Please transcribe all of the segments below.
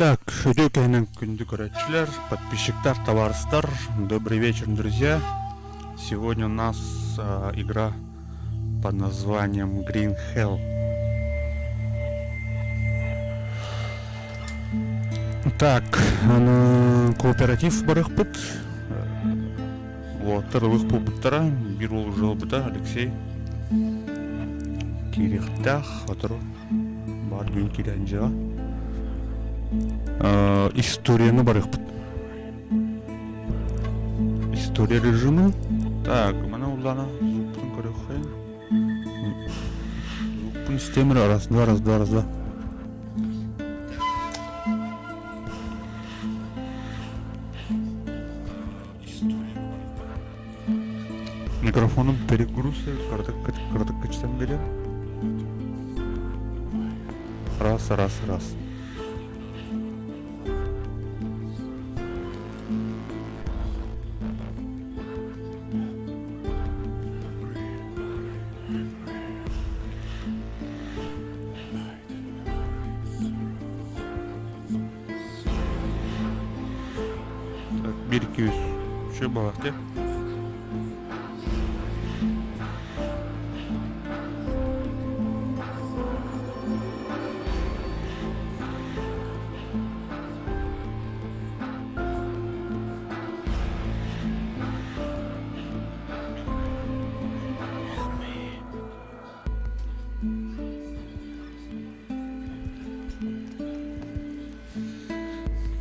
Так, үтүө кэһинэн күндү көрөөччүлэр, подписчиктар, товарыстар, добрый вечер, друзья. Сегодня у нас игра под названием Green Hell. Так, кооператив барыхпыт. Уолаттар ылых буолбуттара, биир уол уже ылбыта, Алексей. Киириэхтээх, сотору баар күн киирэн дьиэҕэ. Историяны барыахпыт. История режимин. Так, мана уллана звукпун көрүөххэйин. Звукпун истиэм эрэ раз, два, раз, два, раз, два. Микрофоном перегруз кыратык кычтан берем. Раз, раз, раз. Так, 1 2 3 балахте.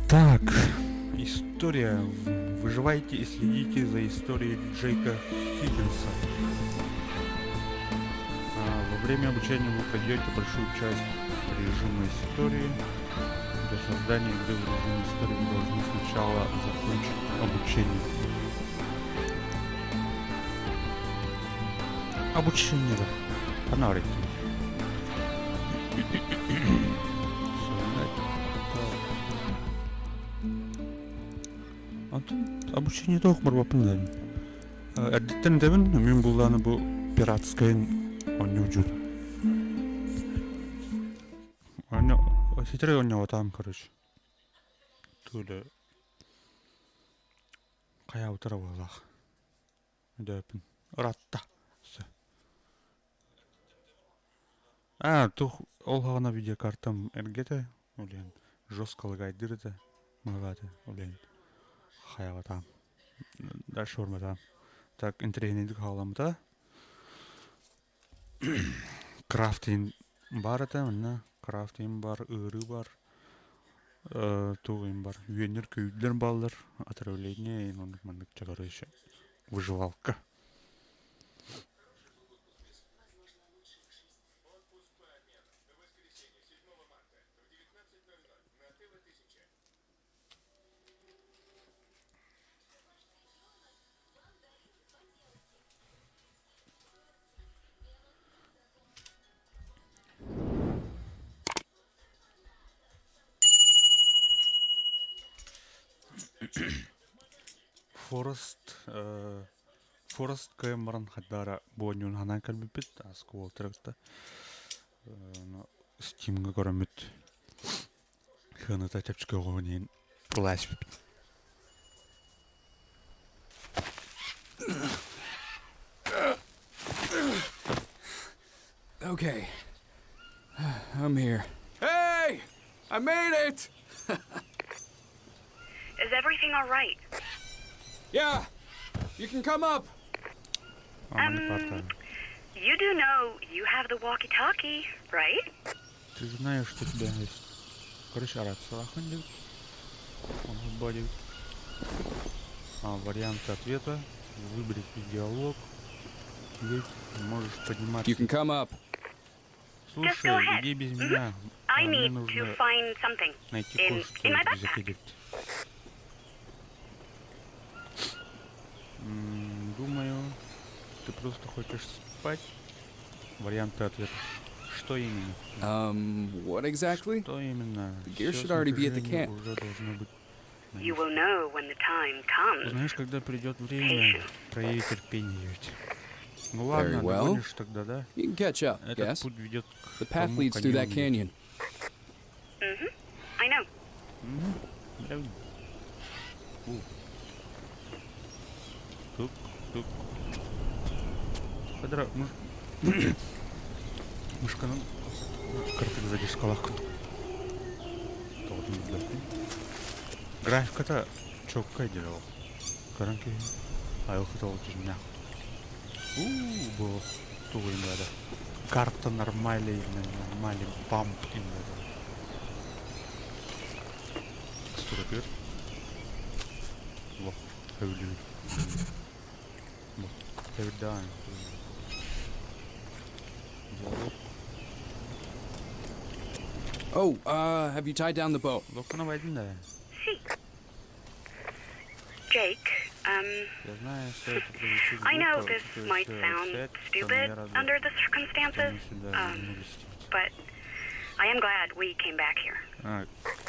Так, история. Выживайте и следите за историей Джейка Хиггинса. Во время обучения вы пройдете большую часть режима истории. Для создания игры в режиме истории вы должны сначала закончить обучение. Обучение, да. Фонарики. Антон обучение тоох барбаппын Эрдиттэн этэбин, мин буллааны бу пиратскайын оонньуу Ситэрэ оонньоотаам, короче. Тула хайаабытара буоллаах. Өдөөппүн. Ыратта. А, тух ол хаҕана видеокартам эргэтэ, улиэн жестко лагайдыр этэ, мыһылааты, улиэн хайаҕатаам. Дальше орматаам. Так, интэриэһинэйдик хаалламмыта. Крафтинг баар этэ, манна крафтинг бар, ыарыы бар, туох иһин бар, үөннэр көйүүллэр бааллар, отравление, оннук маннык короче, выживалка. Форест Форест кыайан баран хайдара буонньуун ханаан кэлбиппит оскуолтары кытта Стимҥа көрөммүт сыаната чэпчэки оҕуһун иһин былаачпыт. Okay. I'm here. Hey! I made it! Is everything all right? Yeah! You can come up! Um, you do know you have the walkie-talkie, right? Ты знаешь, что у тебя есть. Короче, рациялаахын диэбит. Ону диэбит. Варианты ответа. Выберите диалог. Есть. Можешь подниматься. You can come up. Слушай, иди без меня. I Мне need to нужно find something найти in, кое-что in my в backpack. рюкзаке, говорит. Думаю, ты просто хочешь спать. Варианты ответа. Что именно? What exactly? Что именно? The gear Всё should already be at the снаряжение camp. уже должно быть на You месте. will know when the time comes. Узнаешь, когда придет время, Patience. прояви терпение ведь. Ну ладно, Very well. догонишь тогда, да? You can catch up, Этот guess. путь ведет к The path тому leads through that каньону. canyon. Mm-hmm. I know. Мгм. У. Тук, тук. Хадра, мышканан кыртык задержкалаах курдук. Тоҕотун билбэппин. Графиката чоккай диир ол. Көрөн киһи айылҕата ол дьиҥнээх. Уу, бу тугу имэдэ. Карта нормальный, нормальный бамп имэдэ. Текстура көр. Лох, сөбүлүүр. Бу, сөбүлээн. Диалог. Oh, have you tied down the boat? Лохана байдын да. Sí. Jake, Я знаю, что это прозвучит I know глупо, this учитывая might все sound обстоятельства, но stupid я рада, under the что circumstances, мы сюда вернулись. but I am glad we came back here. А,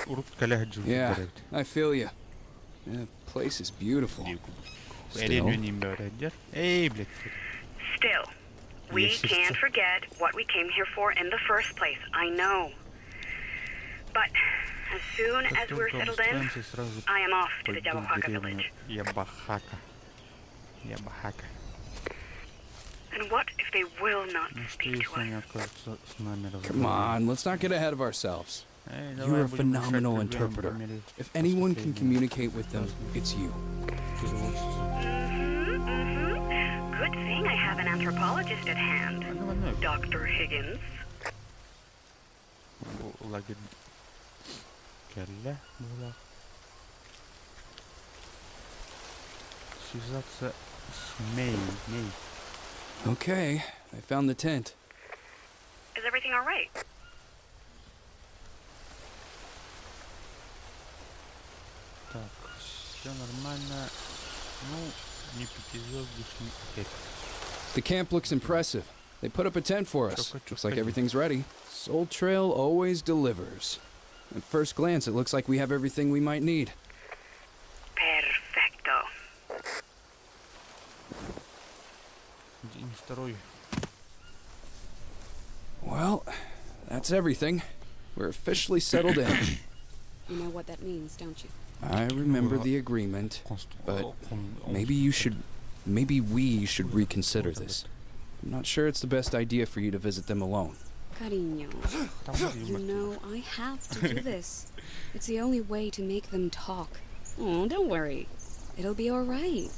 урут кэлэ сылдьыбыт Yeah, эбит. I feel you. The place is beautiful. Still, Эй, блядь. Still, we Yes, can't it's- forget what we came here for in the first place. I know. But as soon Как as we're только settled in, обустроимся, сразу I am off to the пойду в Yabahuaca деревню village. Ябахака. Ябахака. And what if they will not Ну что, speak to если us? они откажутся с нами come разговаривать? on, let's not get ahead of ourselves. Эй, You're давай a будем решать phenomenal проблемы по interpreter. мере If anyone can поступления communicate with them, it's you. переводчицы. Mm-hmm. Good thing I have an anthropologist at hand, Ну, ладно, Dr. Higgins. бу лагерь кэллэ буолар. Связаться с Мэй. Мэй. Okay, I found the tent. Is everything all right? Так, все нормально. Ну, не пятизвездочный отель. The camp looks impressive. They put up a tent for us. Чёка, Looks like чёка. everything's ready. Soul Trail always delivers. At first glance, it looks like we have everything we might need. Perfecto. День второй. Well, that's everything. We're officially settled in. You know what that means, don't you? I remember Well, the agreement. Конст- But кон- Maybe you should. Maybe we should reconsider this. I'm not sure it's the best idea for you to visit them alone. Cariño, Там вроде you юмор. know I have to do this. It's the only way to make them talk. Oh, don't worry. It'll be all right.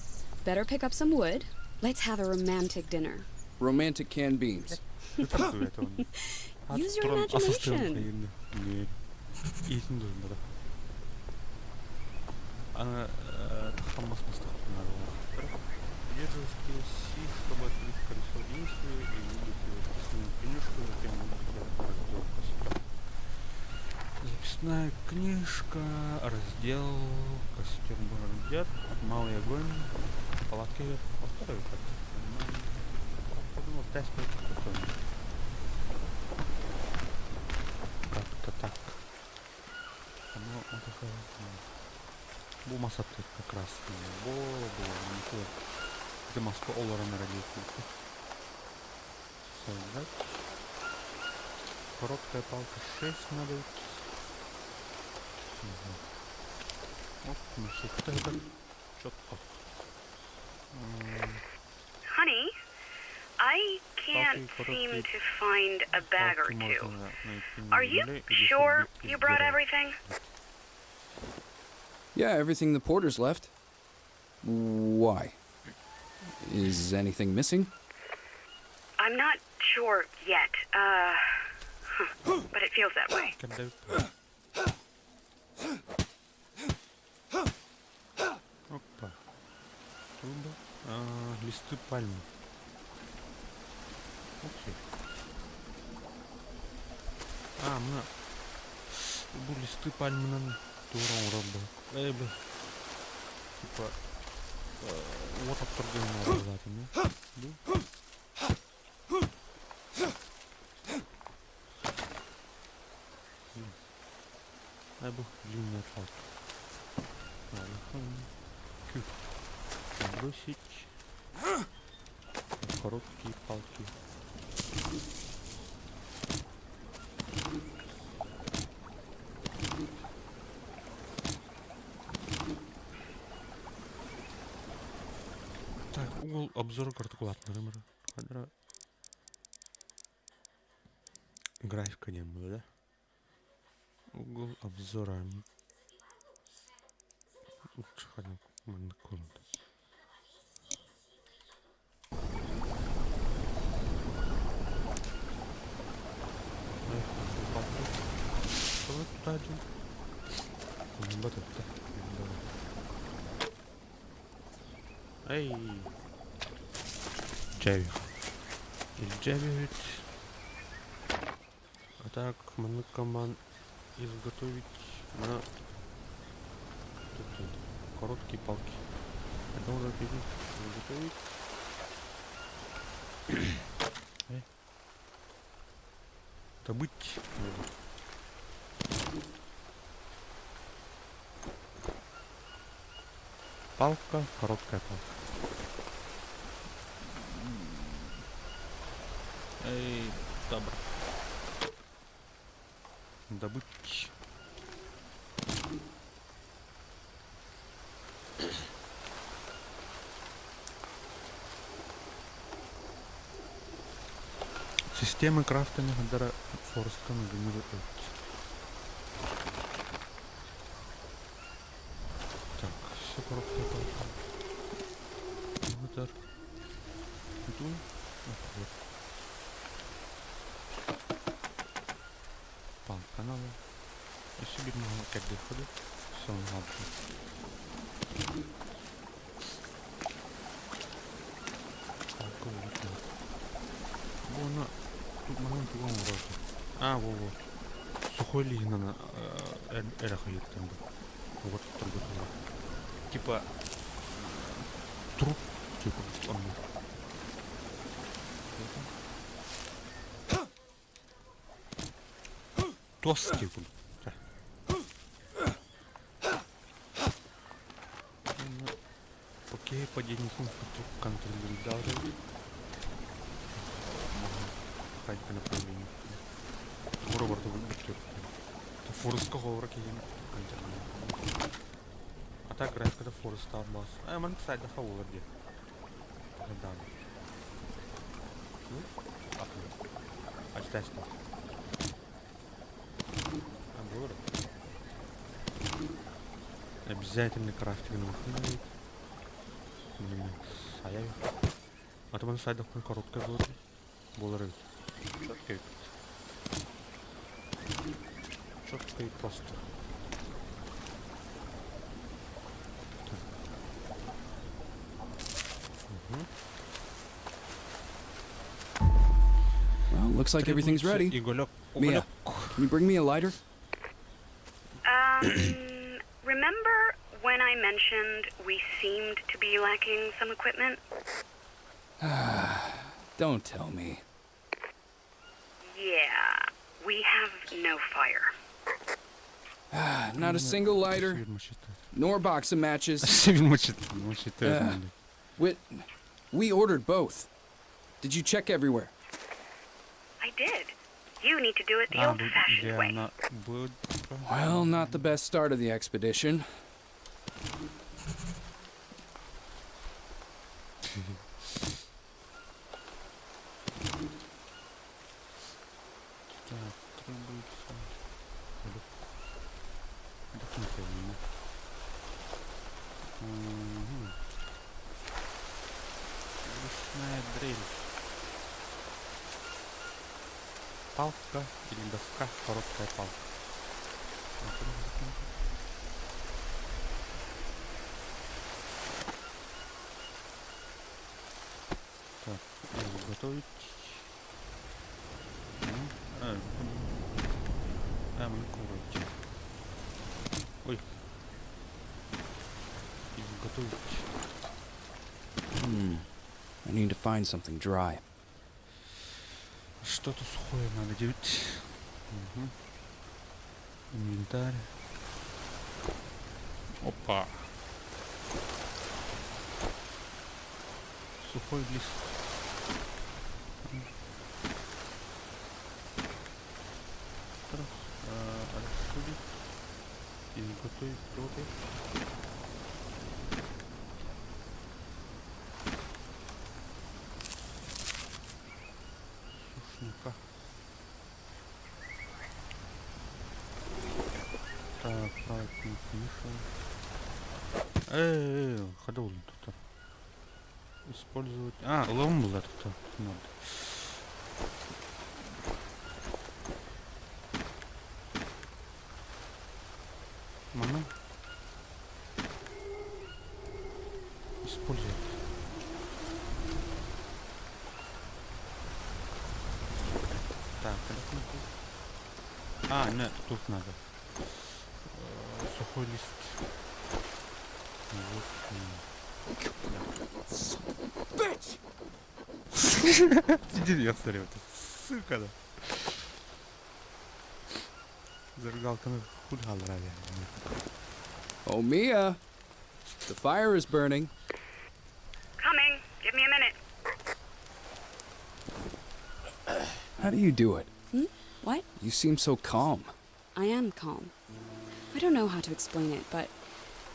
Better pick up some wood. Let's have a romantic dinner. Romantic canned beans. Это это он. Use your Туран асастыгын imagination. хайынды. Не. Иитин дурмада. Аны тахтаммас мастахтынар. Придерживайтесь C, чтобы открыть колесо действия и выбрать его записную книжку, затем выберите раздел костер. Записная книжка, раздел костер бордер, малый огонь, палатки, повторяю как. Подумал, тест Как-то так. Оно вот такое. Бу масаты как раз. Бо, бу, не Это Москва олорон радио. Создать. Короткая палка 6 надо. Угу. Вот, ну все это четко. Honey, I can't Палки seem короткие to find a bag or палки two. можно найти на Are you земле или sure срубить из you brought дерева. everything? Yeah, everything the porters left. Why? Is anything missing? I'm not sure yet. Huh, but it feels that way. Когда Опа. Туда. А, листы пальмы. Окей. А, мына бу листы пальмынан тура оҥорор Эй, бля. Типа уот оттор обязательно. Да? Ай, бу длинная палка. Ладно. Q. Бросить. Короткие палки. Обзор картокулаатыннарым эрэ. Ханна графика диэн буолла да? Угол обзора маннык курдук. Эй, дьэ илдьэбит. А так маннык команд изготовить на тут короткие палки. Это уже изготовить. Добыть. Палка, короткая палка. Эй, добро. Добыть. Системы крафтаны хандара форестан гыныр өт. Так, все короткая палка. Вот. Вот. Палка надо. Еще бир маһы кэрдиэххэ Сон Палка вот. Буона тут маһын туган оҥорор. А, во вот. Сухой лиһинэн эрэ хайыттан бу. Вот турбут. Типа труп типа онно. Туос курдук. Окей, падение контролировать. Хайка направление. Тура барда бүттүр. Фореска холора киһин контролировать. А так графикада Фореста бас. А, ман кстати, хаволар де. Да. Ну, а читать. А, было? Обязательно крафтинг на Сая. А то сайдах короткая была. Болар Четко и Четко и просто. Так. Угу. Well, looks like everything's ready. Уголек. Mia, can you bring me a lighter? Remember when I mentioned we seemed to be lacking some equipment? Don't tell me. Yeah, we have no fire. Not a single lighter, nor box of matches. We ordered both. Did you check everywhere? I did. You need to do it the old-fashioned way. Well, not the best start of the expedition. Так, требуется... Документально. Угу. Ручная дрель. Палка или доска, короткая палка. Так, готовить. А, а, мы короче. Ой. Изготовить. I need to find something dry. Что-то сухое надо делать. Угу. Инвентарь. Опа. Сухой лист. Раз, рассудить. Изготовить проты. Отправить на Мишу. Эй, хада булдум тут. Использовать. А, лом был этот. Надо. Мана. Использовать. Так, а, нет, тут надо. Сухой лист. Вот. Bitch! Иди, я смотри, вот, сука, да. Зажигалканы хуй хаалларар. Oh, Mia! The fire is burning. Coming. Give me a minute. How do you do it? Hmm? What? You seem so calm. I am calm. I don't know how to explain it, but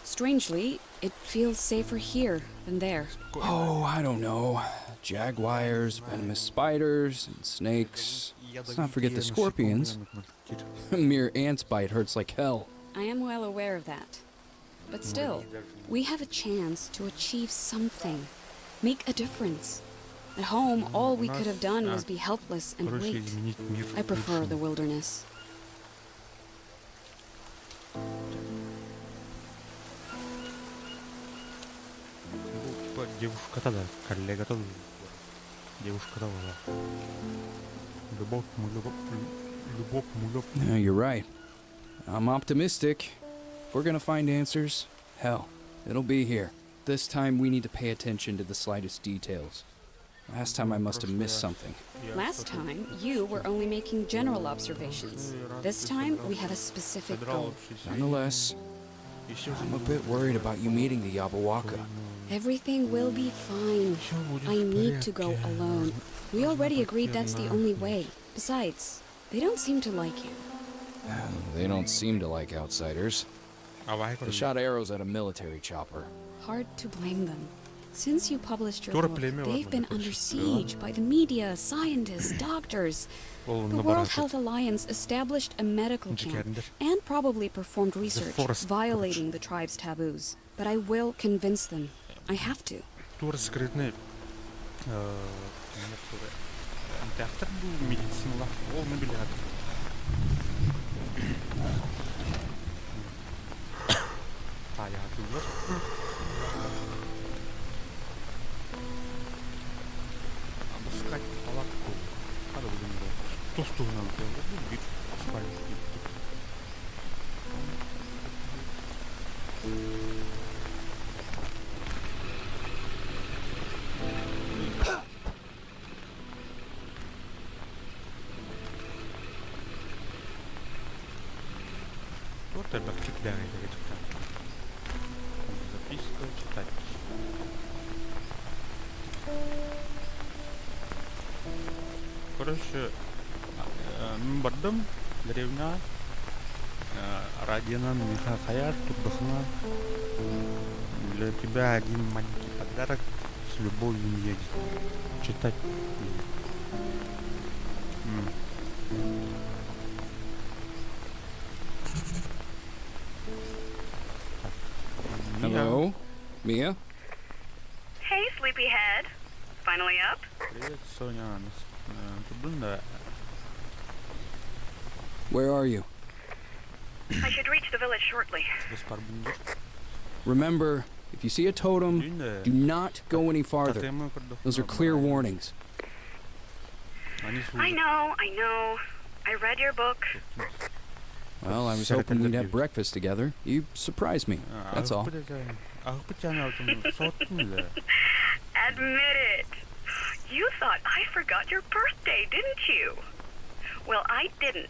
strangely, it feels safer here than there. Oh, I don't know. Jaguars, venomous spiders, and snakes. Let's not forget the scorpions. A mere ant's bite hurts like hell. I am well aware of that. But still, we have a chance to achieve something, make a difference. At home, all we could have done was be helpless and Короче, wait. изменить мир I к prefer the лучшему. Wilderness. Ну, типа, девушка тогда, коллега тогда. Девушка была. Любовь, любовь, любовь, любовь. Yeah, you're right. I'm optimistic. If we're gonna find answers, hell, it'll be here. This time we need to pay attention to the slightest details. Last time I must have missed something. Last time, you were only making general observations. This time, we have a specific goal. Nonetheless, I'm a bit worried about you meeting the Yabahuaca. Everything will be fine. I need to go alone. We already agreed that's the only way. Besides, they don't seem to like you. They don't seem to like outsiders. They shot arrows at a military chopper. Hard to blame them. Since you published your Тура book, племя they've been ладно, under короче. siege by the media, scientists, doctors. The World Health Alliance established a medical camp Дьикэрдэр. And probably performed research Forest, violating the tribe's taboos. But I will convince them. I have to. Тура скрытный театр был медицина ол не билет. Таятылар. Обыскать палатку. Хада будем тостугунан бир спальник. Вот это всегда это. Записка читать. Короче, мин бардым деревня радионан миэхэ хайар турдахына для тебя один маленький подарок, с любовью едет. Читать. М. Так. Мия. Hello? Mia? Hey, sleepyhead. Finally up? Привет, Соня. Турдун да. Where are you? I should reach the village shortly. Беспарбундер. Remember, if you see a totem, do not go any farther. Those are clear warnings. I know, I know. I read your book. Well, I was hoping we'd have breakfast together. You surprised me. That's all. Admit it. You thought I forgot your birthday, didn't you? Well, I didn't.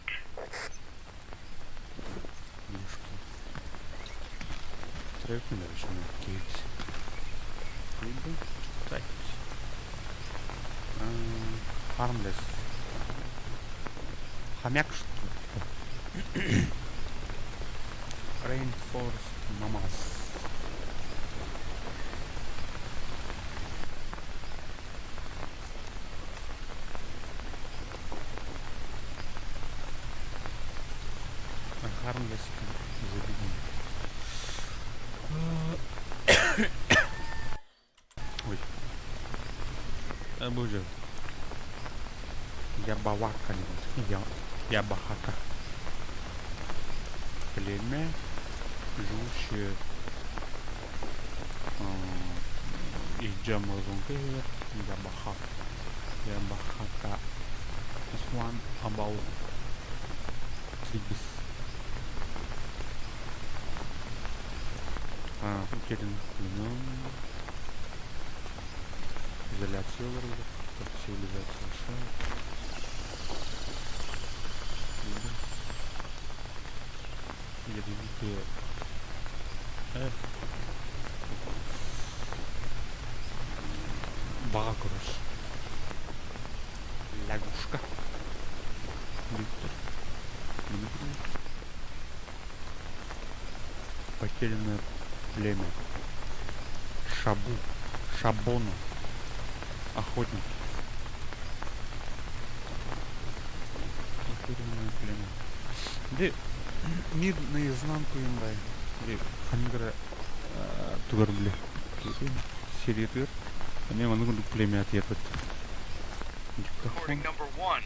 Читать. Harmless. Хомяк, что ли? Rainforest Mamas. Харангасикин забегин. Ой. Боже. Я балака. Я, я бахака. Племя, живущее Иджамазонка Ябаха. Ябахака. This one about Трибис. Утерян племен. Изоляция олорбут. Цивилизация Ядовитые. Э. Баҕа көрөр. Лягушка. Виктор. Потерянное племя. Шабу. Шабону. Охотники. Потерянное племя. Де мир наизнанку им дай. Де хангара тугар биле. Сериятыгар. Эмиэ маннык курдук племя атыйарбыт. Recording number one.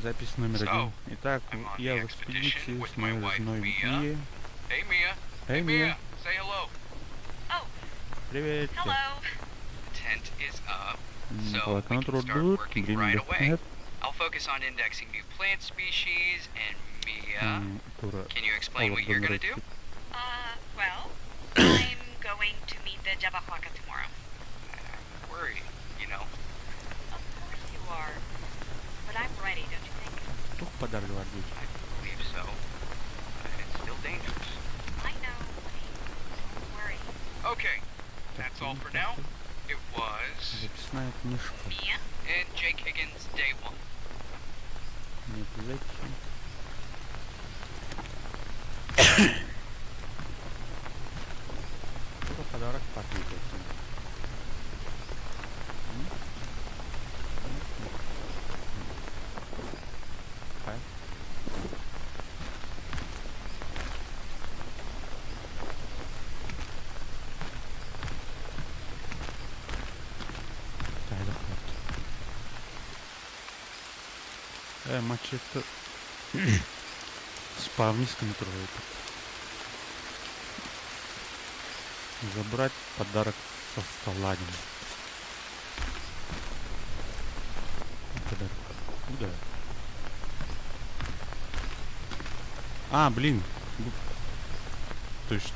Запись номер So, один. Итак, I'm on я the в expedition экспедиции with с my моей wife женой Mia. Мией. Hey Mia. Hey, Mia. Say hello. Oh, Привет. hello. The tent is up, so we Палатка can start турдут, working время right away. отдохнет. I'll focus on indexing new plant species and Mia. Тура Can you explain what you're gonna do? олордон Well, I'm going to meet the Jabahuaca tomorrow. I'm worried, you know. Of course you are. But I'm ready, don't you think? Туох подарок бар дии. I believe so. But it's still dangerous. I know, honey. Don't worry. Okay, that's all for now. It was Записная книжка. Mia? and Jake Higgins day one. Нет записи. Тура подарок папе Хайа. Тайда хот. Мачете. Спавнисками торгуют. Забрать подарок со стола. Подарок. Куда? А, блин. Точно.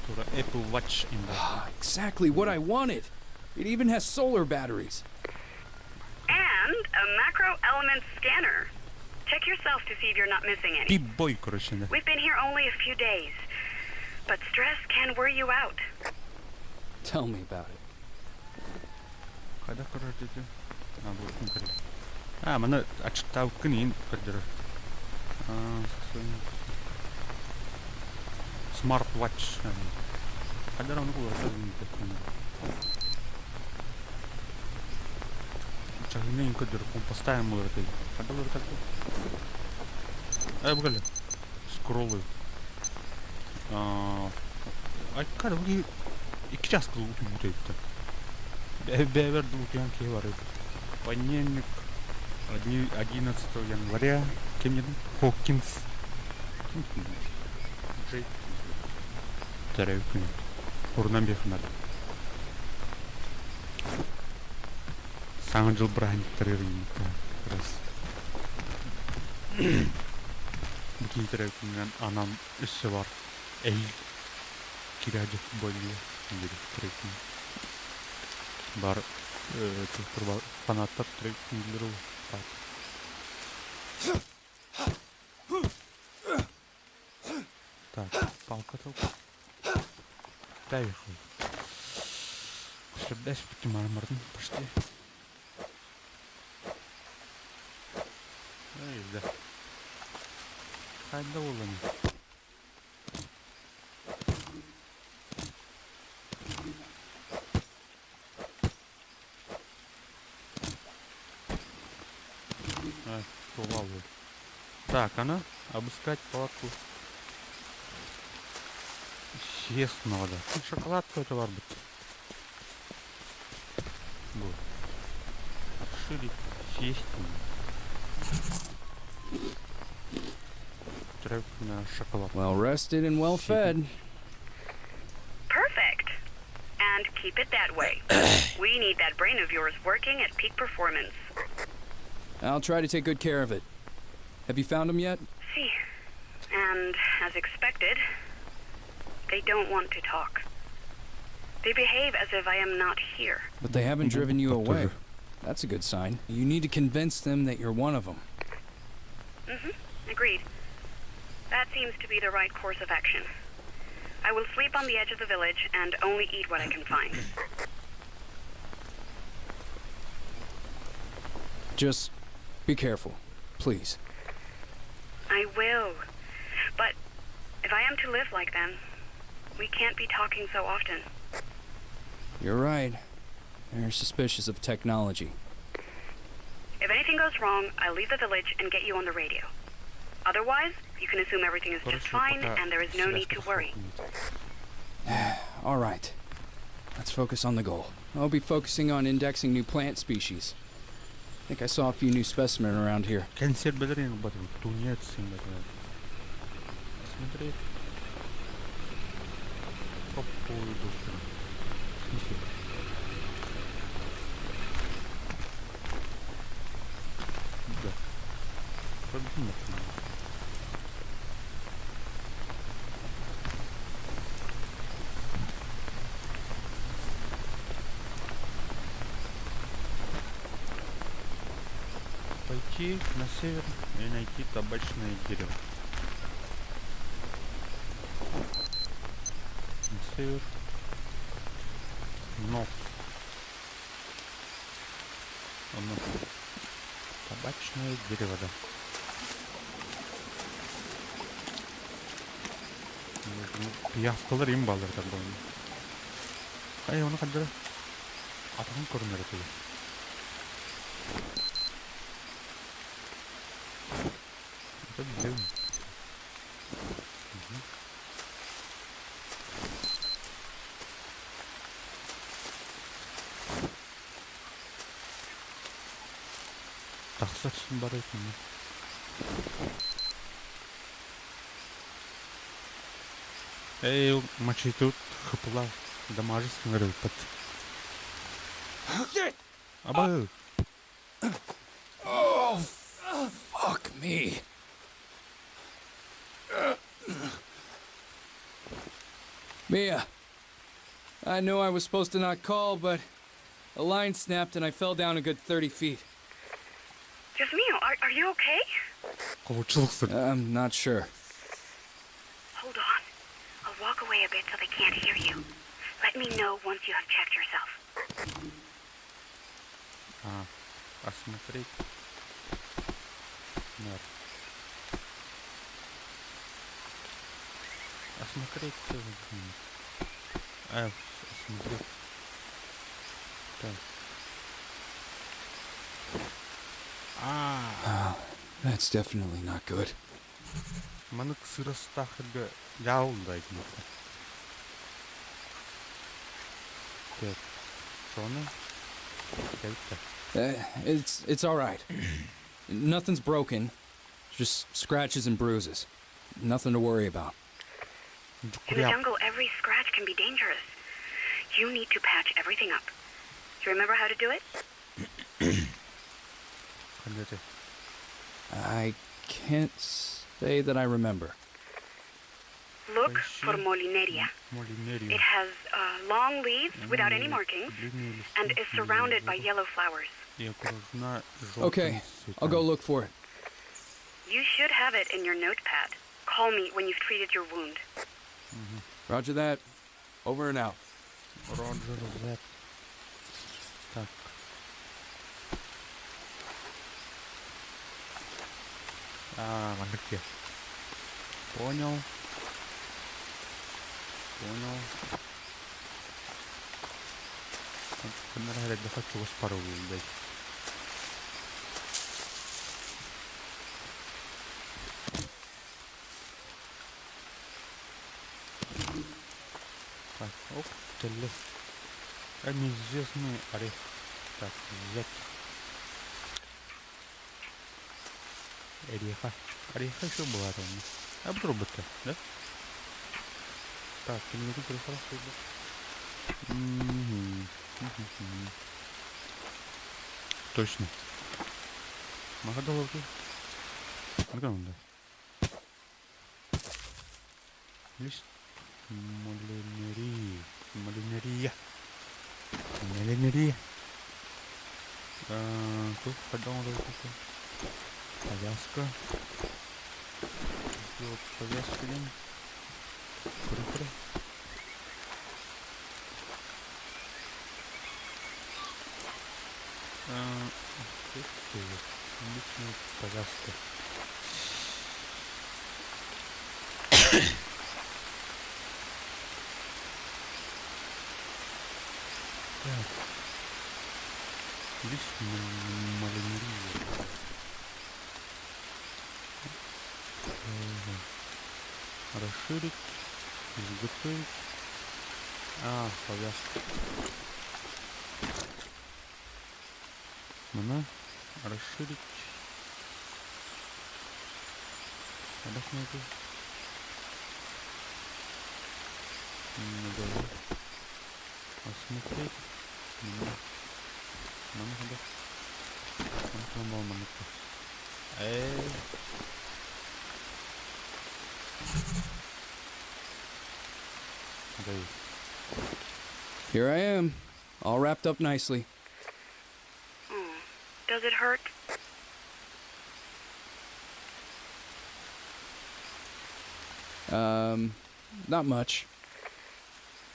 Тура Apple Watch in Ah, exactly what I wanted. It even has solar batteries. And a macro element scanner. Check yourself to see if you're not missing any. Пип-бой, короче, да. We've been here only a few days, but stress can wear you out. Tell me about it. Хайдах көрөр дии? А, бу көрөр. А, маны ачыктаабыккын иин көрдөрөр. А, Smart Watch. Хайдах ону куларта Чаһыны иин көрдөрөр, компостаем уларытай. Хайдах уларытар Э, бу кэллэ. Скроллы. А, Айккада бу икки чааска утуйбут эбит. Бэбэр утуйан киһи бар эбит. Понедельник, 11 января. Кем дедим? Хокинс. Ким Джейк. Төрөөбүт күнэ. Урунан биэхинар. Саҥа дьыл бырааһынньыктарыгар как раз. Бу киһи төрөөбүт күнүнэн анаан өссө бар. Эһиил киирээдьи футболлуу диэри төрөөбүт күнү. Бар туохтар фанаттар төрөөбүт күнүлэр ол. Так, палка толку. Поехал. Сөбдэс бүтүм почти. Эй, да. Хайда буолан. Суола Так, аны обыскать палатку съестного да. Шоколад какой-то бар бит. Вот. Решили съесть. На шоколад. Well rested and well fed. Perfect. And keep it that way. we need that brain of yours working at peak performance. I'll try to take good care of it. Have you found them yet? See. And as expected, they don't want to talk. They behave as if I am not here. But they haven't driven you away. That's a good sign. You need to convince them that you're one of them. Mm-hmm. Agreed. That seems to be the right course of action. I will sleep on the edge of the village and only eat what I can find. Just be careful, please. I will. But if I am to live like them, we can't be talking so often. You're right. They're suspicious of technology. If anything goes wrong, I'll leave the village and get you on the radio. Otherwise, you can assume everything is just Короче, fine пока and there is no связь need to worry. подхватывает. All right. Let's focus on the goal. I'll be focusing on indexing new plant species. I think I saw a few new specimen around here. Консерваторин батыл, тунец им это. Смотреть. По поводу. В смысле? Да. Подумать надо. Пойти на север и найти табачное дерево. На север. Но. Оно. Табачное дерево, да. Пиявкалар им баллар тогда. Ай, оны кадыр. Атаҕын көрүнэр этэ. Это дым. Мгм. Тахсар бар этин. Эй, мачитут хыпла дамажыс ҥырыппыт. Аба, Oh, fuck me. Mia, I know I was supposed to not call, but a line snapped and I fell down a good 30 feet. Dios mío, are you okay? Ковучилсың. I'm not sure. Hold on. I'll walk away a bit so they can't hear you. Let me know once you have checked yourself. А, осмотреть. Нет. Осмотреть. А, осмотреть. Так. А, That's definitely not good. Маннык сырастахырга яулдайдын. Так. Соны. Кәйтті. It's all right. Nothing's broken. Just scratches and bruises. Nothing to worry about. In the jungle, every scratch can be dangerous. You need to patch everything up. Do you remember how to do it? Қандай I can't say that I remember. Look for Molineria. Молинерия. It has long leaves without any markings and is surrounded by yellow flowers. И окружена Okay, желтыми I'll go цветами. look for it. You should have it in your notepad. Call me when you've treated your wound. Roger that. Over and out. Roger that. Так. А, маннык Понял. Понял. Кыннар хочу пару блядь. Так, оп, кэллэ. А неизвестный орех. Так, взять. Ореха. Ореха еще была там. А бутрубытка, да? Так, кинигэтин көрө Точно. Маха долларки. Мына Лист малинерии. Малинерия. Малинерия. Тут Повязка. Сделать повязку. Куры-куры. Личная повязка. Так. Лист малинерии. Расширить, изготовить. А, повязка. Мына расширить. Отдохнуть. Надо осмотреть. Мына хада. Мына мына Эй. Дай. Here I am, all wrapped up nicely. Oh, does it hurt? Not much.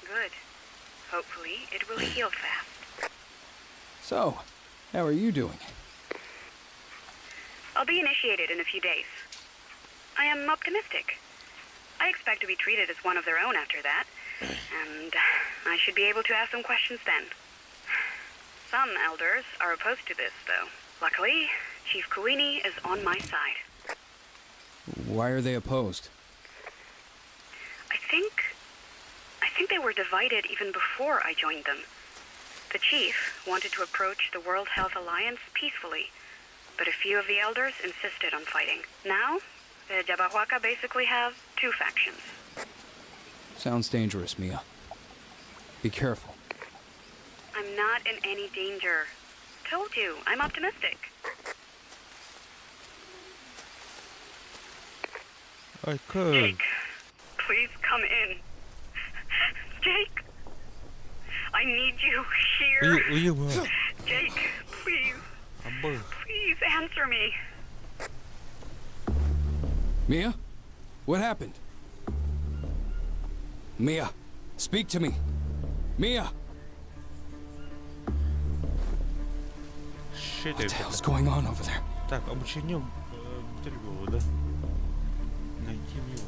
Good. Hopefully, it will heal fast. So, how are you doing? I'll be initiated in a few days. I am optimistic. I expect to be treated as one of their own after that, and I should be able to ask some questions then. Some elders are opposed to this, though. Luckily, Chief Kuini is on my side. Why are they opposed? I think they were divided even before I joined them. The chief wanted to approach the World Health Alliance peacefully, but a few of the elders insisted on fighting. Now, the Yabahuaca basically have two factions. Sounds dangerous, Mia. Be careful. I'm not in any danger. Told you, I'm optimistic. I could. Jake, please come in. Jake, I need you here. Уйба. Jake, please, Абы. please answer me. Mia? What happened? Mia, speak to me. Mia! Shit. What the hell's going on over there? Так, обучение было, да? Найти Мию.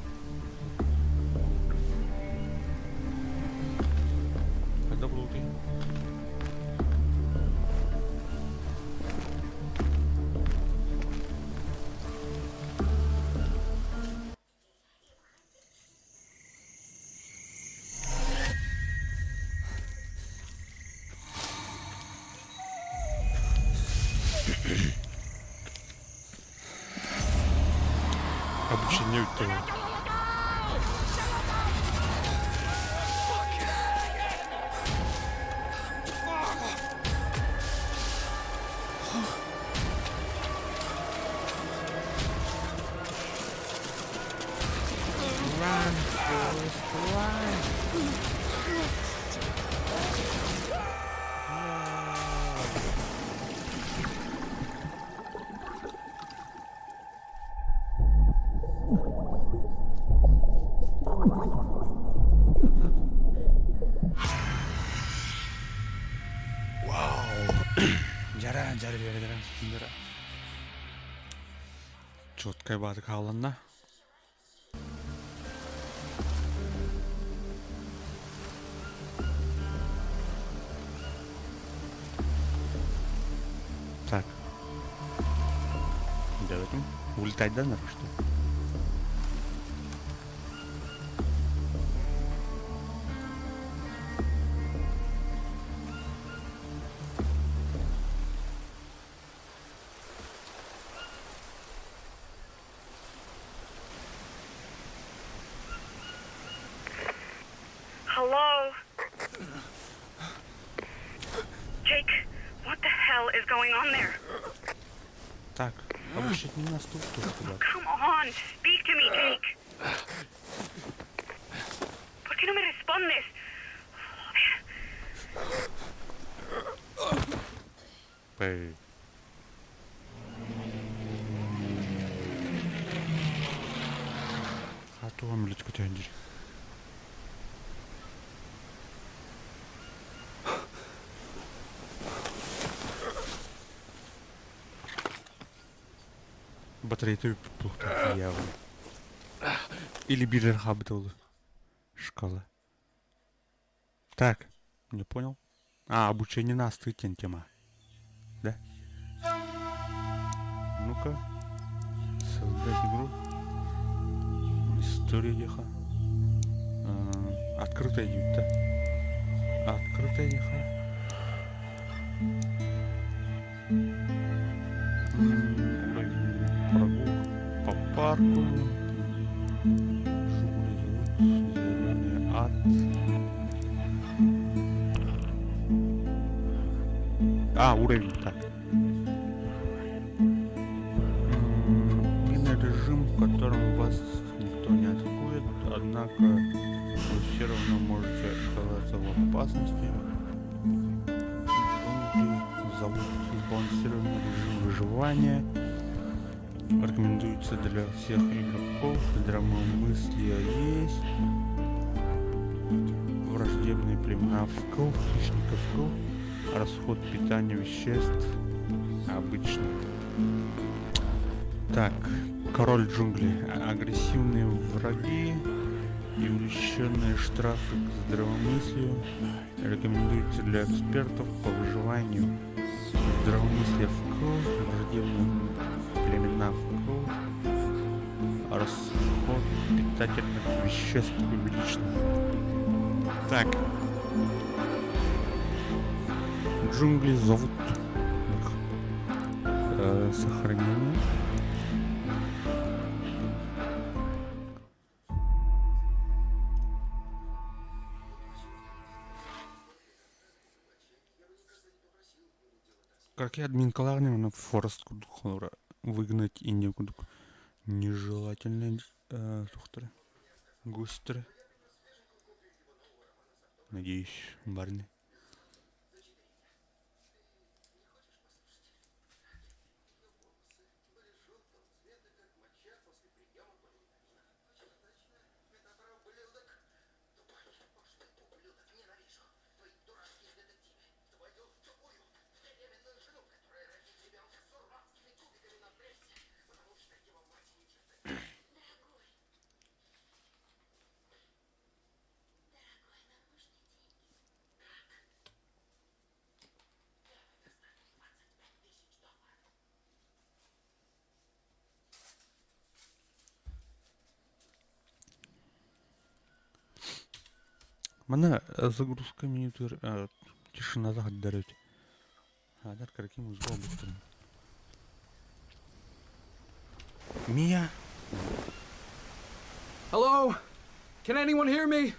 Когда был ты? Обучение у Run, Forrest, run! Вау! Жара, жара, жара, жара, жара. Четкая баты хааланна. Так. Давайте. Улетать, да, наверное, что? Hello? Jake, what the hell is going on there? Так, обучить не нас тут тоже Come on, speak to me, Jake. ¿Por qué no me respondes? Joder. Пэй. А то вам лечку тянешь. Батарейка плохо явно. Или бирер хабдолы. Школа. Так, не понял. А, обучение на тема. Да? Ну-ка. Создать игру. История еха. Открытая юта. Открытая еха. Уровень прогулка по парку. Джунгли зовут. Зеленый ад. А, уровень, так. Мирный режим, в котором вас никто не атакует, однако вы все равно можете оказаться в опасности. Джунгли зовут сбалансированный режим выживания. Рекомендуется для всех игроков. Здравомыслие есть. Враждебные племена вкл, хищников вкл. Расход питания веществ обычный. Так, король джунглей. Агрессивные враги и увеличенные штрафы к здравомыслию. Рекомендуется для экспертов по выживанию. Здравомыслие вкл, враждебные племена вкл. Расход питательных веществ увеличен. Так. Джунгли зовут. Сохранение. Как я админкаларный, на Форест кудук выгнать и не кудук нежелательные тухтары, густеры. Надеюсь, барни. Манна загрузка менютугар тишината хаддар эбит. Адар кыракый музыка буктун. Мия! Hello? Can anyone hear me?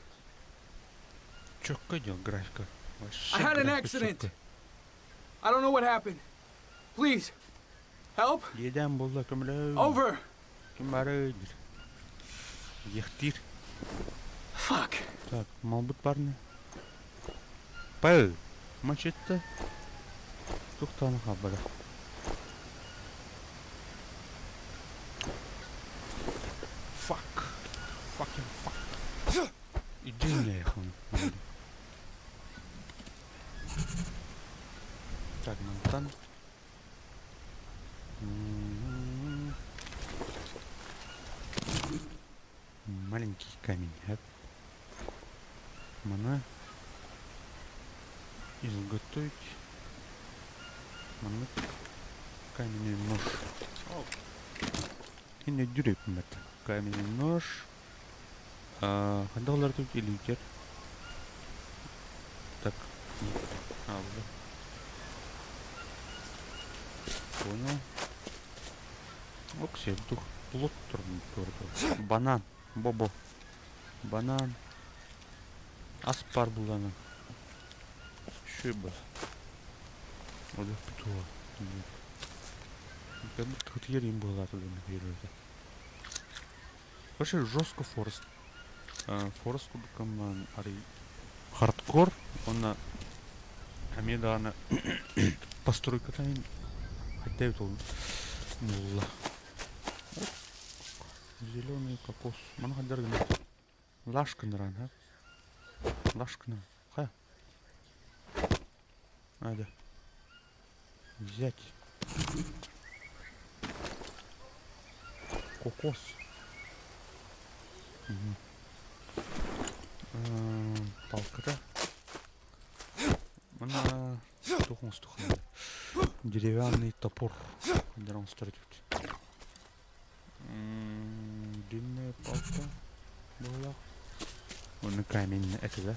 Четко дел графика. Вообще I had an графика accident. четко. I don't know what happened. Please, help? Иэдээн буолла көмөлөө. Over. Ким баарый диир. Ехтир. Fuck. Так, малбыт парни. Пэл. Мачете. Тухтан хабара. Fuck. Fucking fuck. Иди нахуй. Так, мантан. Маленький камень. Мана. Изготовить. Мана. Каменный нож. И не дюреп Каменный нож. Хандалар тут или литер. Так. А, уже. Понял. Окси, дух. Плод Банан. Бобо. Банан. Ас баар буллаҕына үчүгэй буолар. Олохпут туһа. Кытыйар иин буолаата дуу Вообще жестко Форест. Форест курдук арый хардкор уонна эмиэ даҕаны постройката хотя эбит ол буолла. Зеленый кокос. Маны хайдар гына Лаш гыннаран ха. Лаш гына. Ха. Надо. Взять. Кокос. Угу. Палката. Мына туох оҥостуохха Деревянный топор. Хайдар оҥостор этибит. Длинная палка была. Уонна камень этэ да.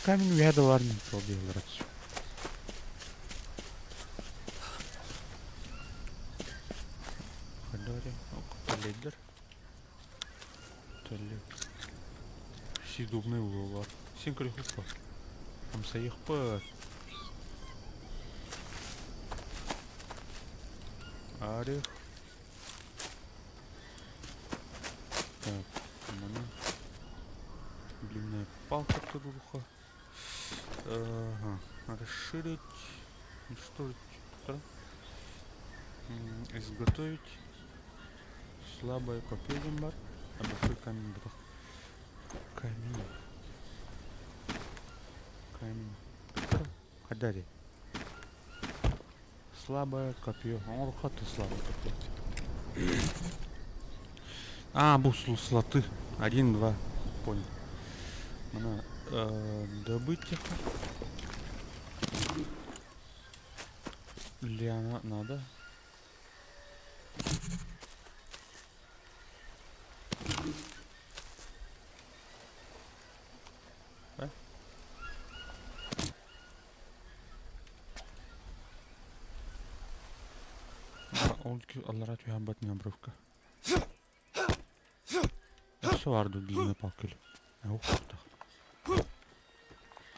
Камень үөһэ да баар сол дииллэр Төллөйдөр. Төллө. Съедобный буолар. Син көрүөхпүт. Амсайыахпыт. Орех. Так, маны длинная палка туруха. Ага. Расширить, уничтожить, изготовить. Слабое копье бар, а большой камень бытах. Камень. Камень. Хадари. Слабое копье. Оҥороххо слабое копье. А, бу слоты. Один, два. Понял. Мына добыть их. Лиана надо. Э? Ол аллара түһэн бат обрывка. Өссө баар дуу длинная палка или?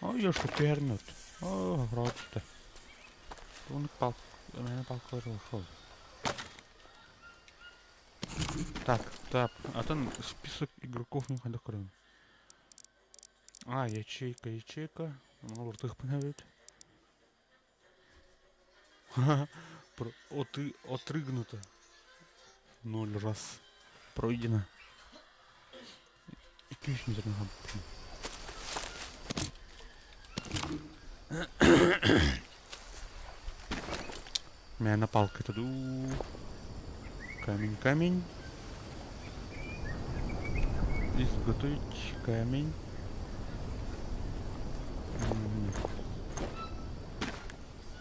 Ой, ёшка түһэрин от. О, хроотта. Тугун пал... Мээнэ палкалар ушел. Так, так, атын список игроков не хайдах көрөбүн. А, ячейка, ячейка. Ону олортуохпун эбит. Отрыгнуто. Ноль раз. Пройдено. Икки Мээнэ палката дуу. Камень, камень. Изготовить камень.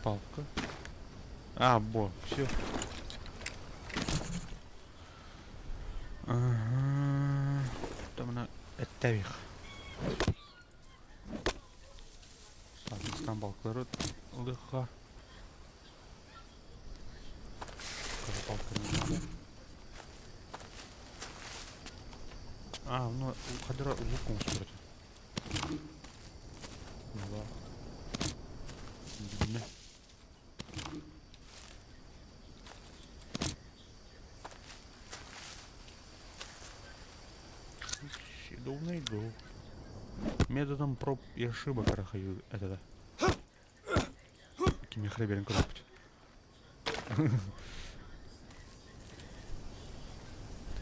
Палка. А, бо, все. Ага. Там она эттэбих. Так, балкалары ылыха. Палка не надо. А, ну, хадра лук оҥостор Мала. Билинэ. Съедобный го. Методом проб и ошибок арахаю это. Кимиэхэ биэрэн көрөппүт.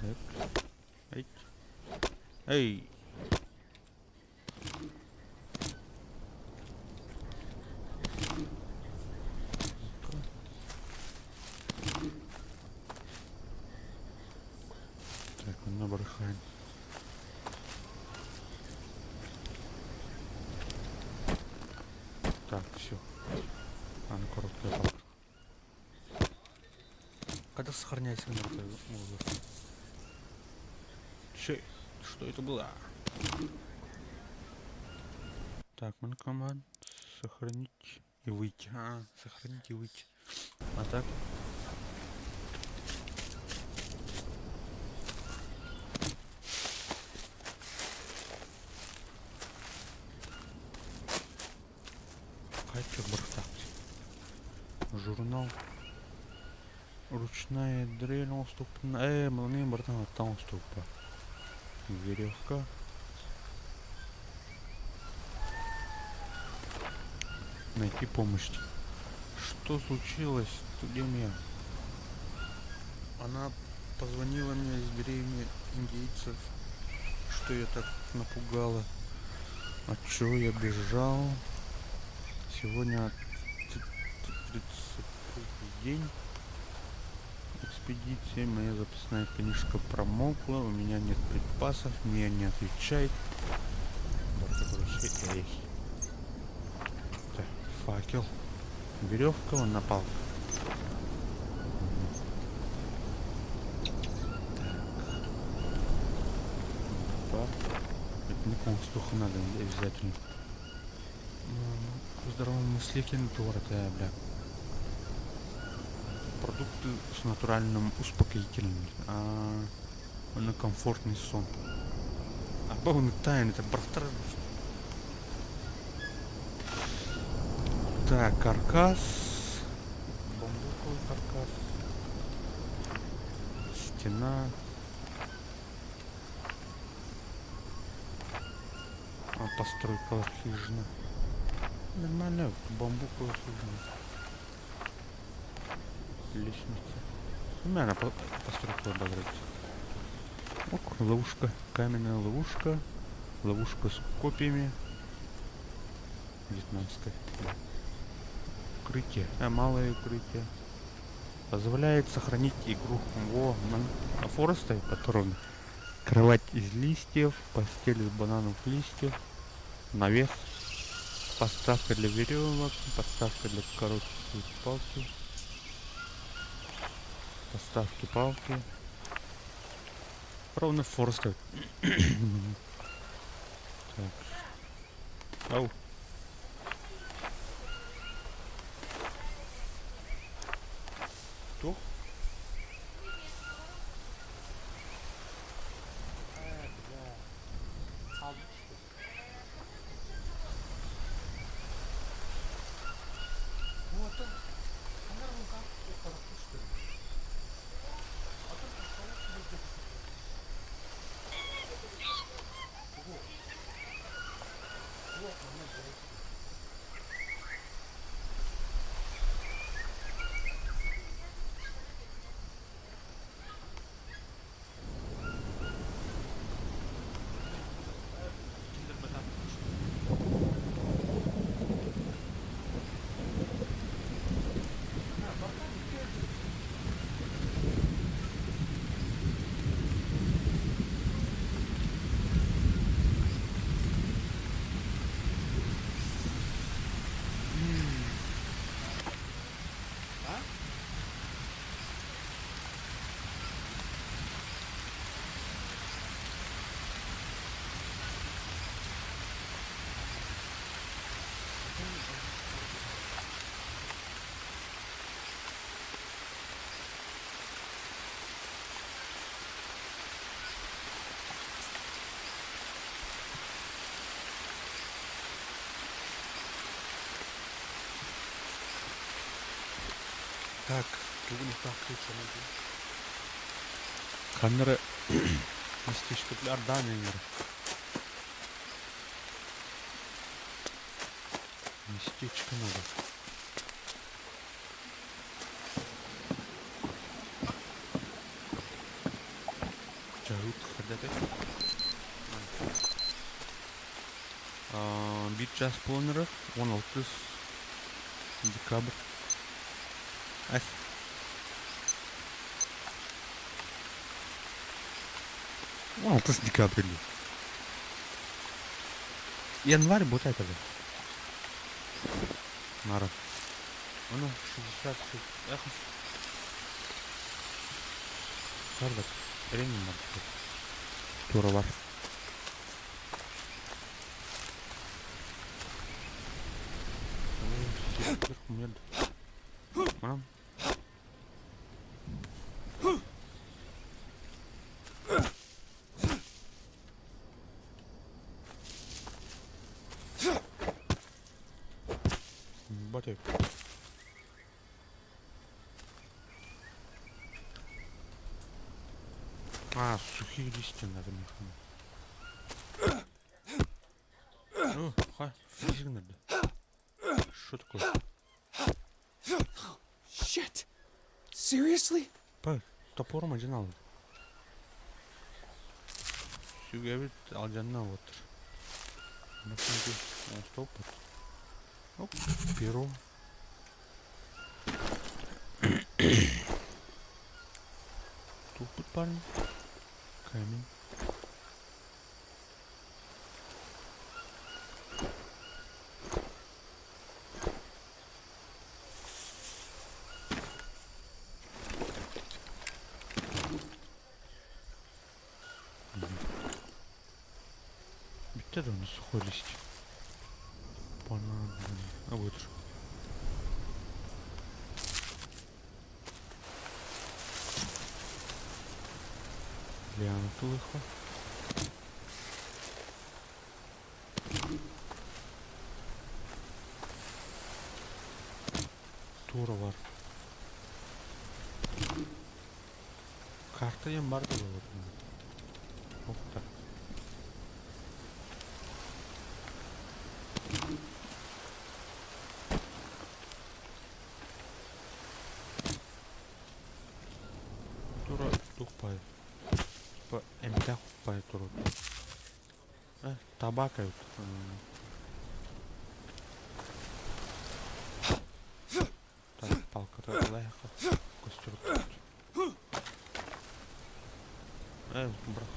Так. Эй. Эй. Так, онно барыхаан. Так, все. Аны короткая палка. Когда сохраняется Че? Что это было? Так, банкомат. Сохранить и выйти. А, сохранить и выйти. А так? Журнал. Ручная дрель оҥостуохпун ээ маны барытын аттан оҥостуохпа. Веревка. Найти помощь. Что случилось? Где меня? Она позвонила мне из деревни индейцев, что я так напугала. От чего я бежал? Сегодня 33 день экспедиции. Моя записная книжка промокла, у меня нет припасов, мне не отвечает. Эй. Так, факел. Веревка, он на палка. Так. Это не констуха надо обязательно. Здравомыслительный туора бля. Продукты с натуральным успокоительным. А, на комфортный сон. А полный тайны, это брафтар. Так, каркас. Бамбуковый каркас. Стена. А, постройка хижина. Нормально, бамбуковая хижина. Лестница. Нормально постройка ободрать. Ок, ловушка. Каменная ловушка. Ловушка с копьями. Вьетнамская. Да. Укрытие. А, малое укрытие. Позволяет сохранить игру. Во, на Фореста патроны. Кровать из листьев, постель из бананов листьев, навес, подставка для веревок, подставка для короткой палки, подставки палки. Ровно Фореста. Так. Ау. Кто? Так, Ханна эрэ местечко ардаан эҥэр местечко надо. Чаһыт хадата. Биир чаас буолан эрэр, 16 декабрь. Ас. 16 декабрь дии. Январь будет это Нара. Оно 66. Эх. Сардак. Ренин Тура бар. Мам. Батя. сухие листья надо механизм. О, ха, физик надо. Что такое? Shit! Seriously? Па, топором один алды. Сүгэбит алдьанна уоттар. Оҥостуохпут. Оп, перо. Туппут парень. Камень. Бүттэ да сухой листья. Банан, а вот. Лиана лихо. Тура бар. Карта диэн бар да буолар. Охта. Тура тухпай. Типа эмтээх хуппай турар. Э, табак эбит. Так, палката ылайха көстүбүт. Э, бырах.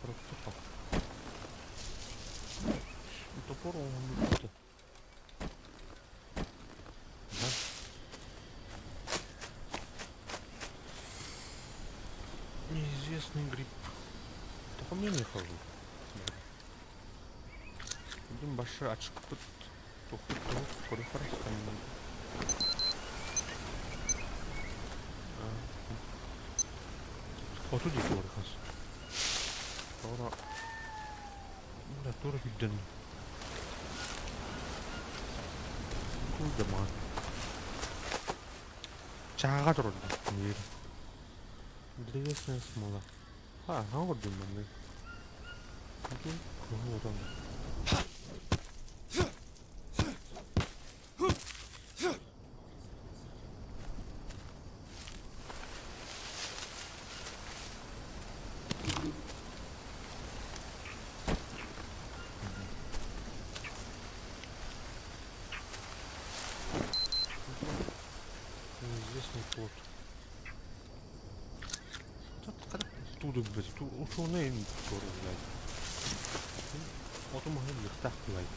Коробка палка. Топор оҥоһуллубута. Да. Неизвестный гриб. Только мне не хожу. Будем башы ачыкпыт. Тухут туһук көрүхэр Хоту диэки барыхас. Туора да туора күүрдэн Кулдамаан. Чааҕа турда. Древесная смола. А, хаҥа көрдүм маннык. Кыһыл отон. Неизвестный плод. Оттуда, блядь, ученый который, блядь. Оту маһын лыхтах, блядь.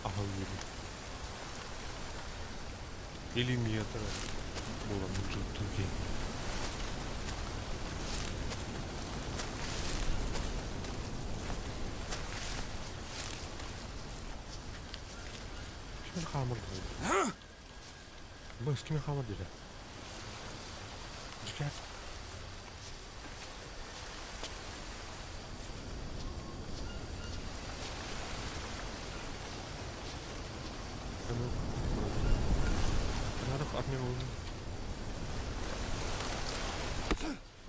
Аһыллыыр. Миллиметр буолан мучуттун киһи. Кимин хаамыр дии? Быс кимин хаамыр диэтэ? Дьикээт.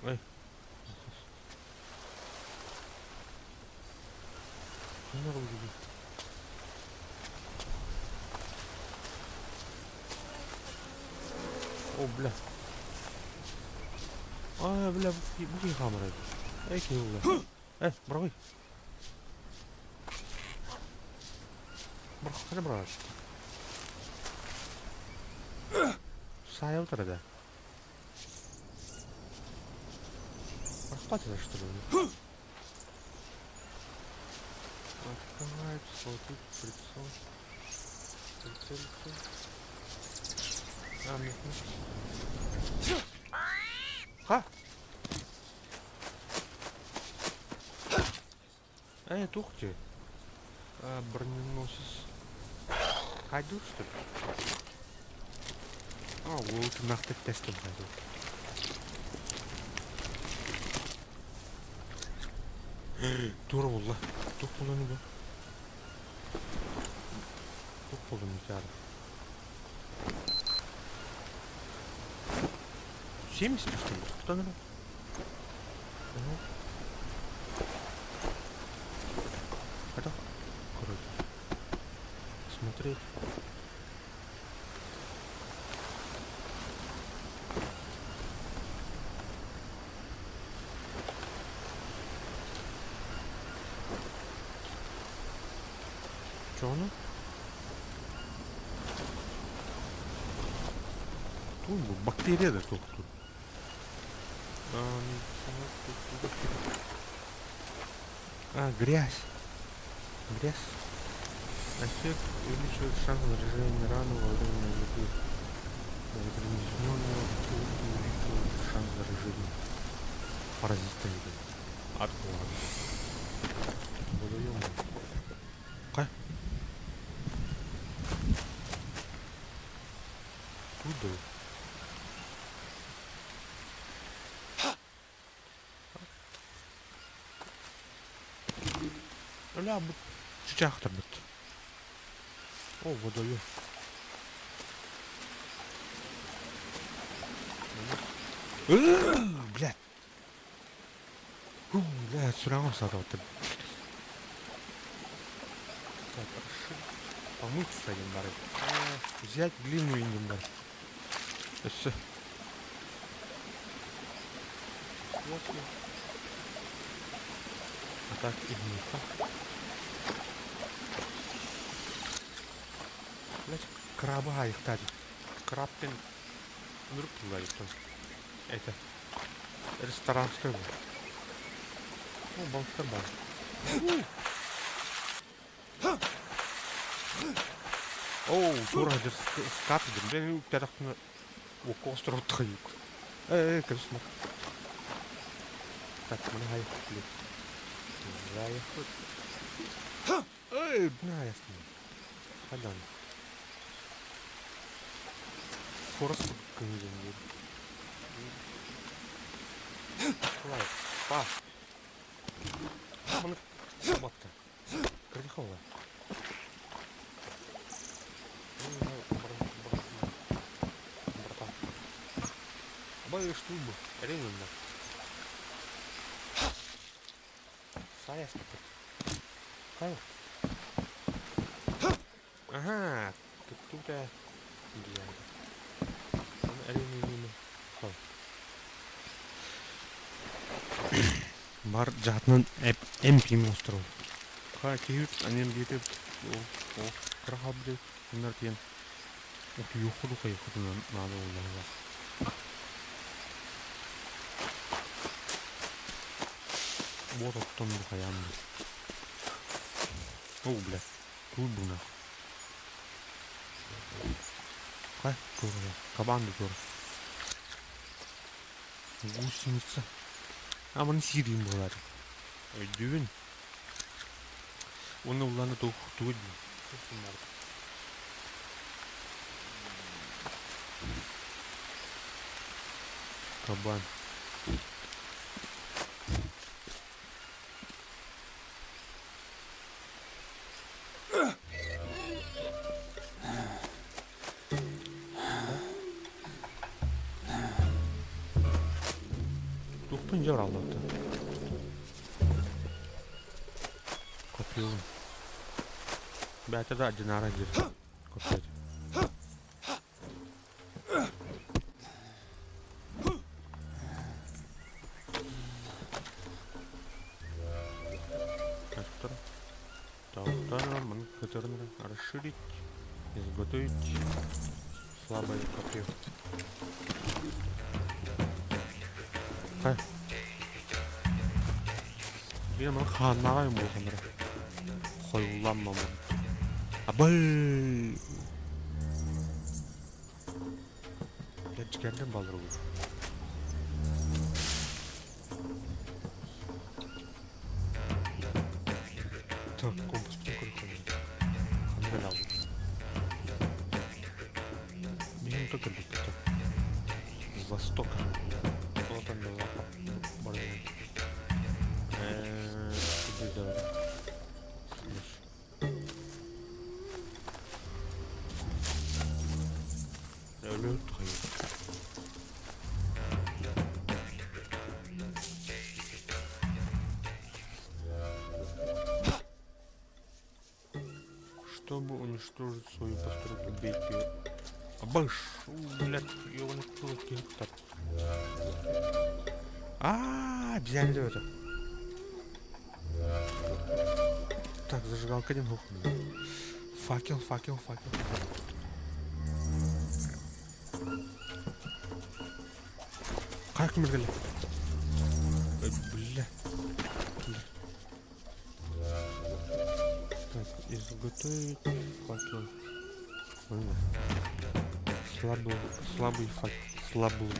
Эй. О, бля. А, бля, бу киһи хаамар эбит. Эй, киһи булла. Эй, быраҕый. Бырах, хана быраҕар. Саайа утара да. Бырахпат это что ли? Открывает, смотрит, прицел. Прицелиться. А, нет, нет. Ха! Эй, тухти. А, броненосец. Хайду, что ли? А, лучше нахтык тестом хайду. Тура булла. Тух булланы бу. Тух булланы чары. 70 түстэн эрэ. Это короче. Смотреть. Чё ону? Туй бу бактерия да туохтуур. А, грязь. Грязь. Эффект увеличивает шанс заражения раны во время еды. Загрязненная увеличивает шанс заражения паразитами. От Водоем. Ка? Туда. Ля, бу чычаахтарбыт. О, водоем. Блядь. Блядь, сүрэҕим сатабыт. Так, хорошо. Помыться диэн бары. Взять глину диэн бары. Өссө. А так игниха. Блядь, краба айыктаады. Крабтен ынырык тыллайыттан. Это ресторанская был. О, балыктар бар. Оу, тура дыр скат дыр. Мен үктерахтына укостро тыйык. Э, кырысма. Так, мына хай, блин. Эй, бна ясно. Хадан. Хорос кыңден Па. Маны батты. Кырдыхова. Братан. Абай штуб. Ренунна. Саястапыт. Хай. Ага, тут Бар жаатынан эмпим остров. Ха киһит анем биэте о кыра хабды уннар тиэн утуйуоххуду хайыххытынан наада буоллаҕа. Буот оттон бу хайаан О, бля, туй буна. Хай, кабан да тур. Гусеница. А маны сиирдиин буолар. Өйдүүбүн. Уонна улаана туох тугуй Кабан. Тухпын дьэ быраллыбыта. Копьем. Бэйэтэ да одинара диир. Копьет. Расширить, изготовить слабое копье. Хай. Биир маны хааннаҕай буолханара. Хойулламмамын. Абай! Дьэ балыр Так, компас Минута кэлбит Восток. Вот он на запад. Чтобы уничтожить свою постройку, бейте Баш, блядь, ёбаный кулак. А, взяли это. Так, зажигалка один гух. Факел, факел, факел. Как мы Бля. Так, изготовить факел. Слабый, слабый факел. Слабый.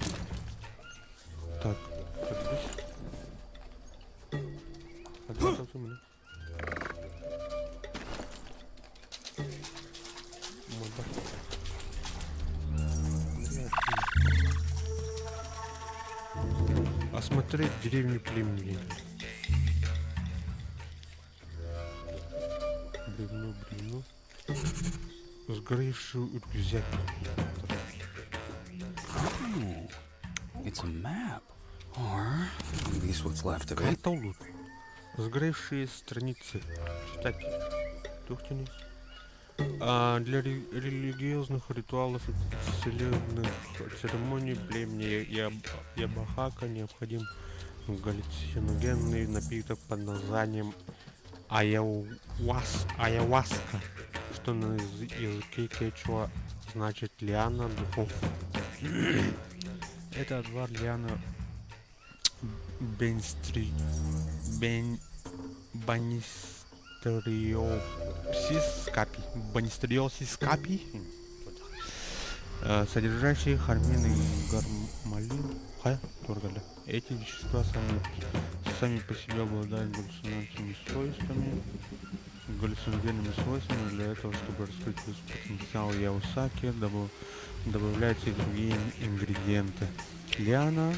Так, подожди. Подожди, Осмотреть деревню племени. Бревно, бревно. Сгоревший рюкзак. It's a map. Or at least what's left of it. Карта лут. Сгоревшие страницы. Читать. Тухтины. А для религиозных ритуалов и целебных церемоний племени Ябахака необходим галлюциногенный напиток под названием аяуаска, что на языке кечуа значит лиана духов. Это отвар лиана бенстри... Бен... Банистериопсис капи. Банистериопсис капи. Содержащие хармин и гармалин. Ха, торгали. Эти вещества сами по себе обладают галлюциногенными свойствами. Галлюциногенными свойствами. Для этого, чтобы раскрыть весь потенциал яусаки, добавляются и другие ингредиенты. Лиана.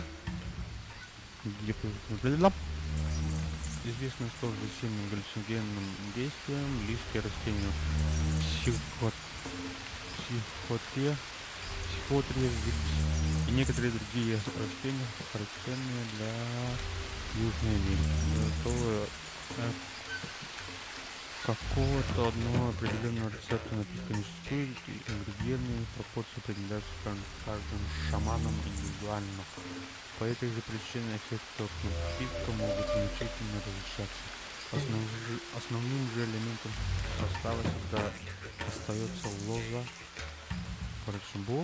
Известно, что за сильным галлюциногенным действием листья растению психотрия и некоторые другие растения, характерные для Южной Америки. Для того, какого-то одного определенного рецепта напитка не существует, и ингредиентные пропорции определяются каждым шаманом индивидуально. По этой же причине эффекты от напитка могут значительно различаться. Основным же элементом состава всегда остается лоза. Короче, бу.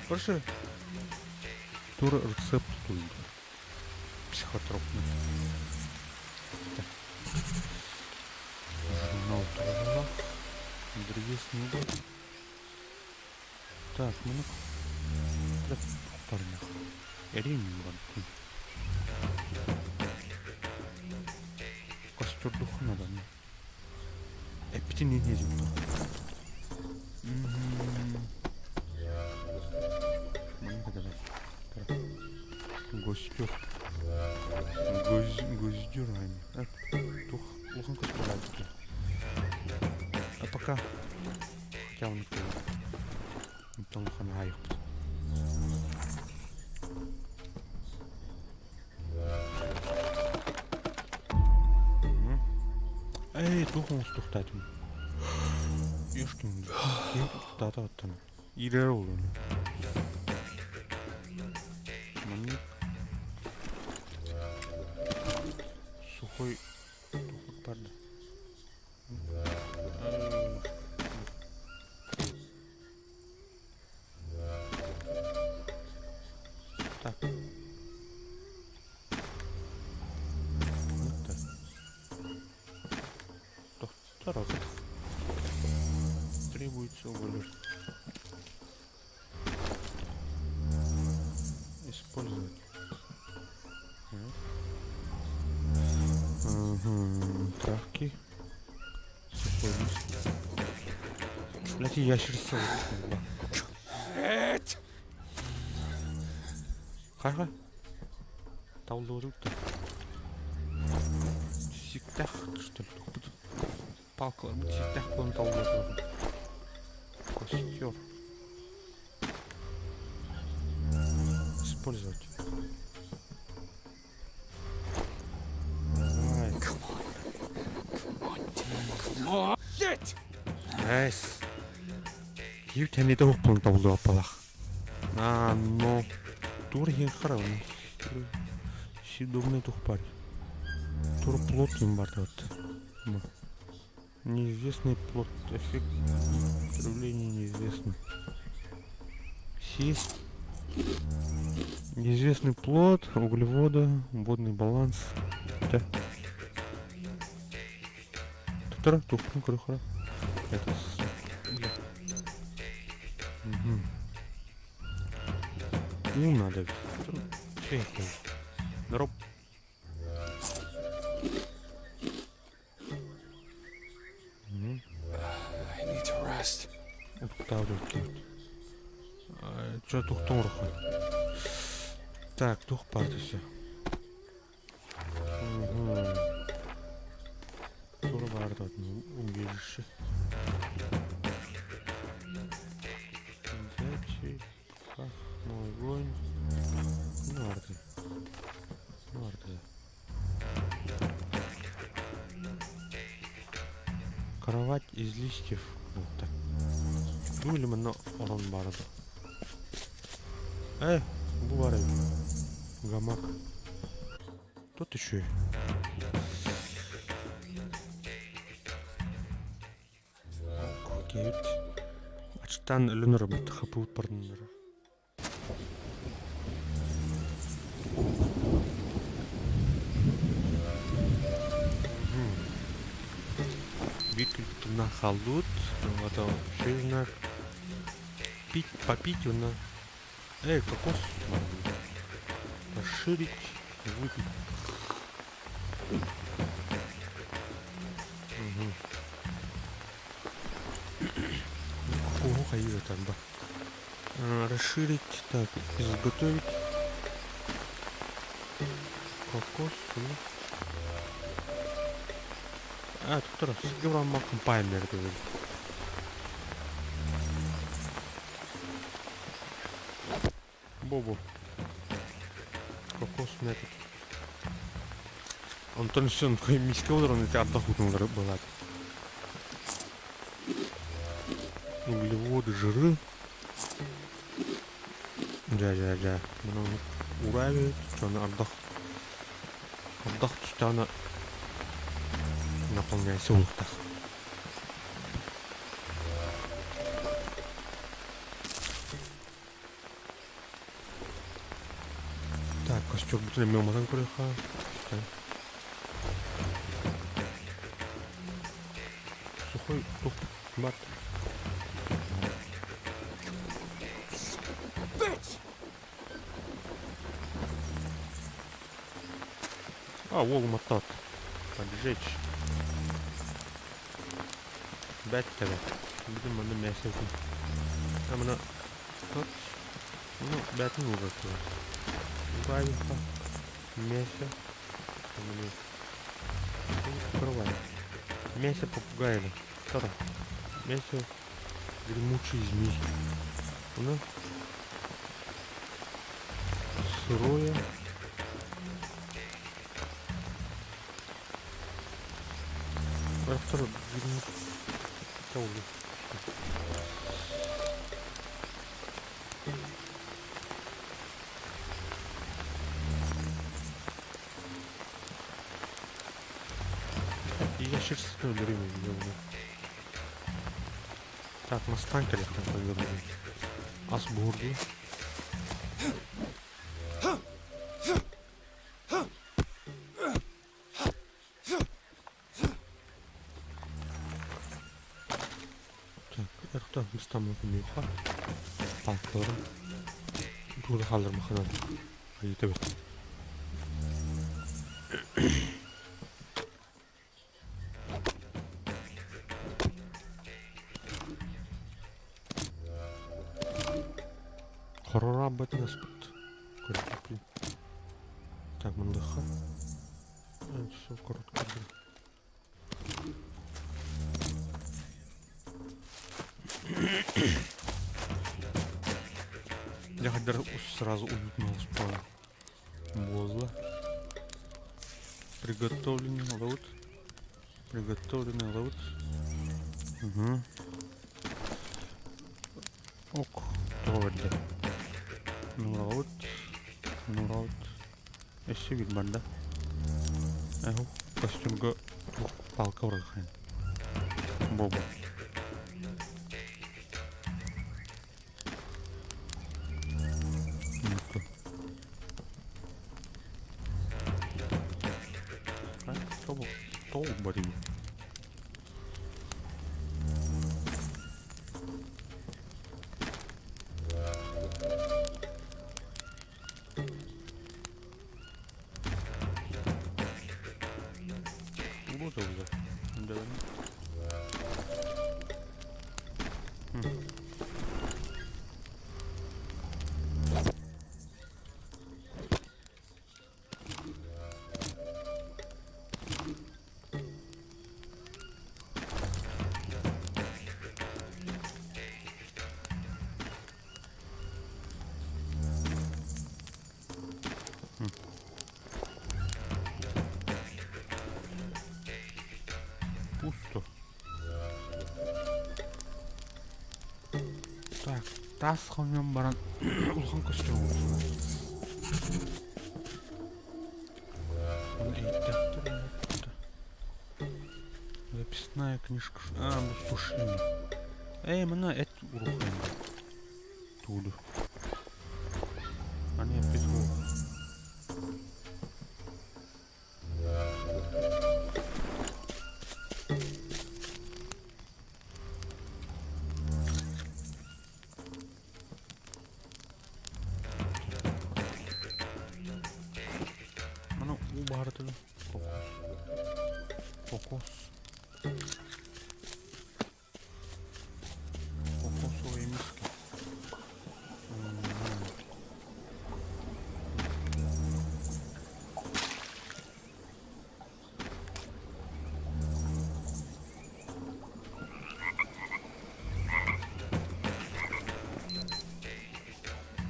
Короче, тур рецепт тут. Психотропный. Так. Журнал тоже. Древесный уголь. Так, ну парнях. Эрин. Костер духа надо. Эптин не едем. Гостер. Гвоздер, Тух, улахан костер. А пока. Хотя он не улахан айықпыт. Эй, тух оҥостуохтаатым. Ёшкин. Тата оттан. Ирэр олуну. Маннык. Сухой тухут барды. Так. Вот так. Тохторок. Требуется уголь. Использовать. Ага, травки. Сухой лист. Блять, ящерица. Хайха. Таулуру-то. Сиктах, что ли? Палка, сиктах, он таулуру. Костер. Использовать. Давай. Come on. Come on. Shit! Эс. Киев тэнитэ хоппун табыллыбаппалах. Аа, но тур иһин харабын. Съедобный тух бар. Тур плод им бар вот. Неизвестный плод. Эффект отравления неизвестный. Съесть. Неизвестный плод, углеводы, водный баланс. Да. Туттара, тухпун көрөхөрө. Это бля. Угу. Ну, надо. Здорово. I need to rest. Чё тухтун урхан. Так, тух партысы. Тура барды убежище. Взять, огонь. Ну, арты. Ну, арты. Кровать из листьев. Вот так. Ну или манна орон барды. Э, бу бар эбит. Гамак. Тут еще. Кэбит. Ачтан өлөнөр бит хапыт барнар. Биир күн хаалбыт, ото знак пить, попить уна. Эй, кокос расширить, выпить. Угу. Ого, там, да. Расширить, так, изготовить. Кокос, ну. А, тут раз, грамма компаймер говорит. Бобу. Кокос метод. Онтон сөн мискэ олорон ити ардах утун была. Углеводы, жиры. Дьэ, дьэ, дьэ. Маны ураабит, чону ардах. Ардах түстэҕинэ наполняйся улуктах. Так, костер бүтүн эмиэ уматан көрүөххэ. Сухой тух бат. Bitch! А, уол уматтаат. Поджечь. Бэт тебе. Бүтүн манна мясо. А мына вот. Ну, бэтин угатты. Угавиха. Мясо. Открывай. Мясо попугая. Второе. Мясо гремучий змей. Ну. Сырое. Второй гремучий. Ящерство өлөрүм Так, мастан кэлиэхтэн көрдөрдүм. Ас буурду. Так, эртэ мыстаммын күнүөххэ. Палкаларым. Тугу да хааллармаххына. Айыта бэрт. Хорораабатын аспыт. Көрбүппүн. Так, мындыха. Все коротко. Я хотя сразу уютно спал. Возла. Приготовленный лаут. Приготовленный лаут. Ок, тоҕо бэрдэ. Нуурабыт, нуурабыт. Өссө биир барда. Эһу костюмга палка уралхан. Бобо. Тоҕо барый? Улуу тылга. Пусто. Так, таас хомуйан баран улахан көстөр Записная книжка. А, сушили. Эй, мына эт урухайын. Тууду. Аны эппит суох. Маны уу баһаратылы. Кокос. Кокос. Кокосовые миски.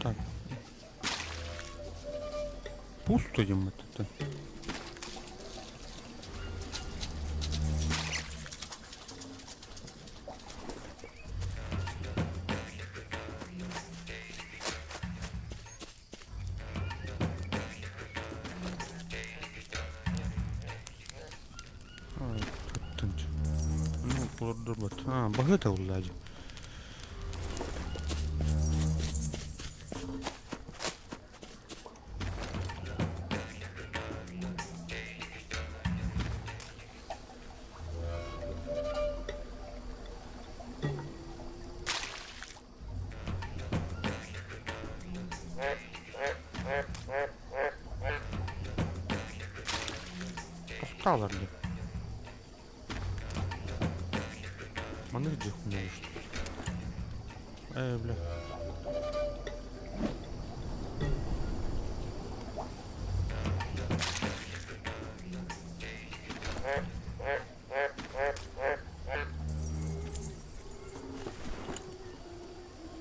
Так. Пусто им это. Ну, баһыта уллаадьы. Тохтаалар дии. Маннык дьиэ Ээ, бля.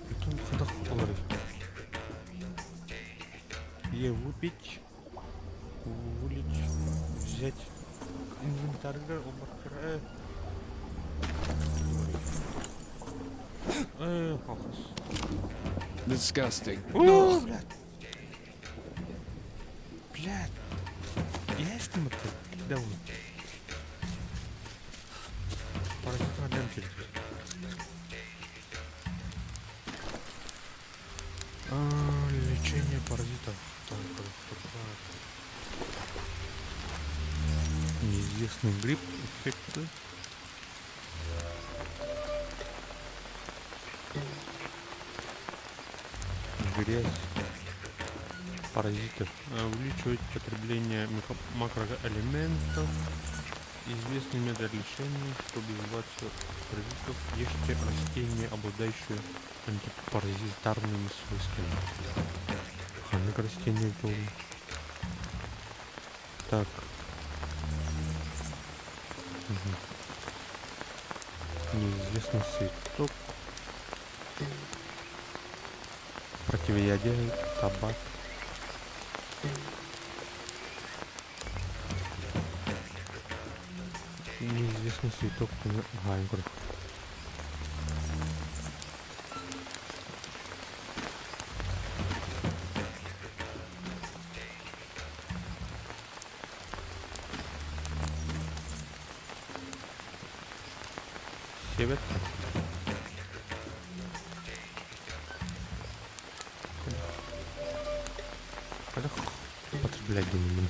Бүтүн хадах олорор. Е выпить, уволить, взять инвентарьга оборкара. Э, пафос. Disgusting. О, блядь. Блядь. Есть это? Да он. Паразит через. А, лечение паразитов. Так, так. Неизвестный грипп, эффекты. Грязь. Паразитов. Увеличивает потребление макроэлементов. Известный метод лечения, чтобы избавиться от паразитов, ешьте растения, обладающие антипаразитарными свойствами. Ханнык растения буолла. Так. Мгм. Неизвестный цветок. Противоядие, табак. Неизвестный цветок. Ага, Сиэбэт. Хайдах потреблять диниммин.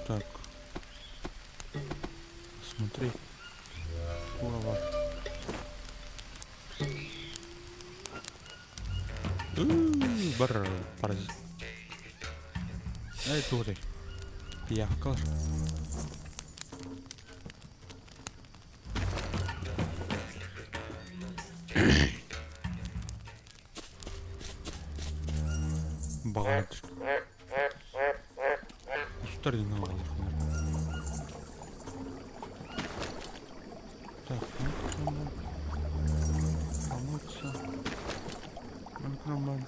Так. Смотри. Голова. Бар паразит. Эй, тугуй. Пиявкалар. Баҕар Устар гына Так, ну помыться. Ну,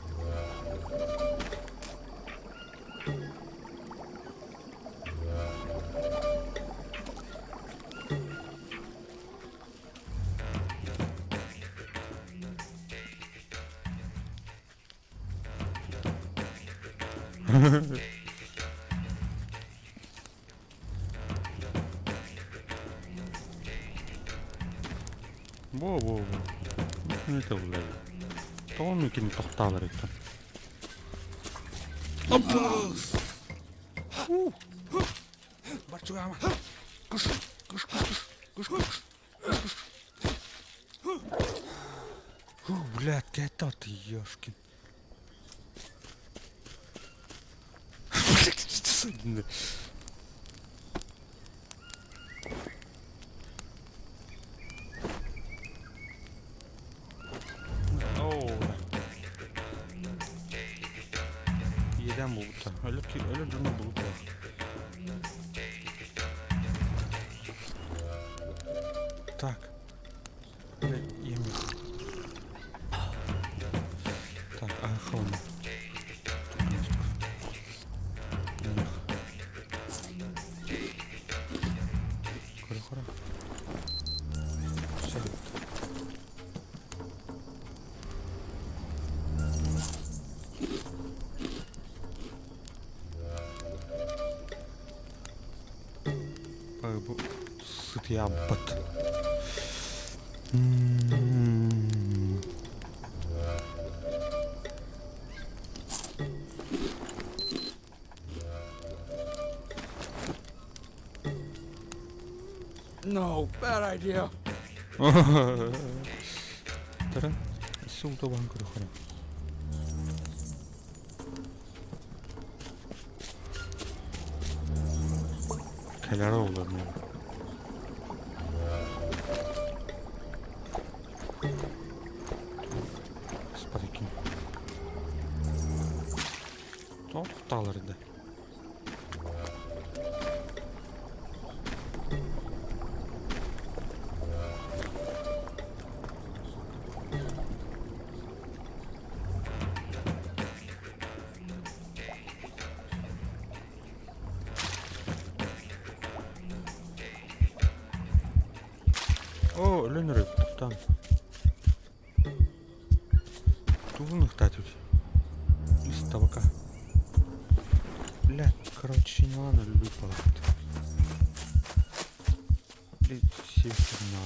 Во-во-во. Ну это блядь. Тоҕо кини тохтаалар эттэн. Барчугама. Кыш, кыш, кыш, кыш, кыш, кыш. Фу, блядь, это ты, ёшкин. Иэдээн буолбута. Өлөр өлөр дьоно булуп Так. Так, охрана. Көрө-көрө. Бу сытыйаабыт. No, bad idea. Тара, султабан көрөхөрө. Кэлэрэ олор Спарикин. Тоҕо тохтаалар да? Оо, өлөн эрэр тохтоон. Тугун ыктаатыбыт? Из табака. Бля, короче, не ладно, люблю палат. Блин, все херня.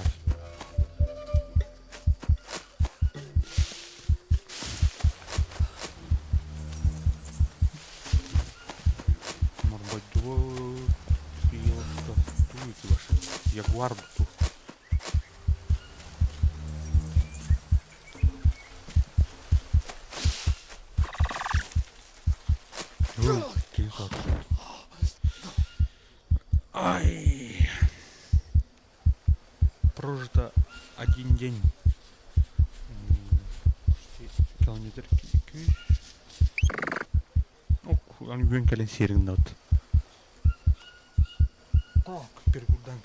Ягуар ту. Ай. Прожито один день. Километр Аны кэлэн сиэрин да Так, перекурдан.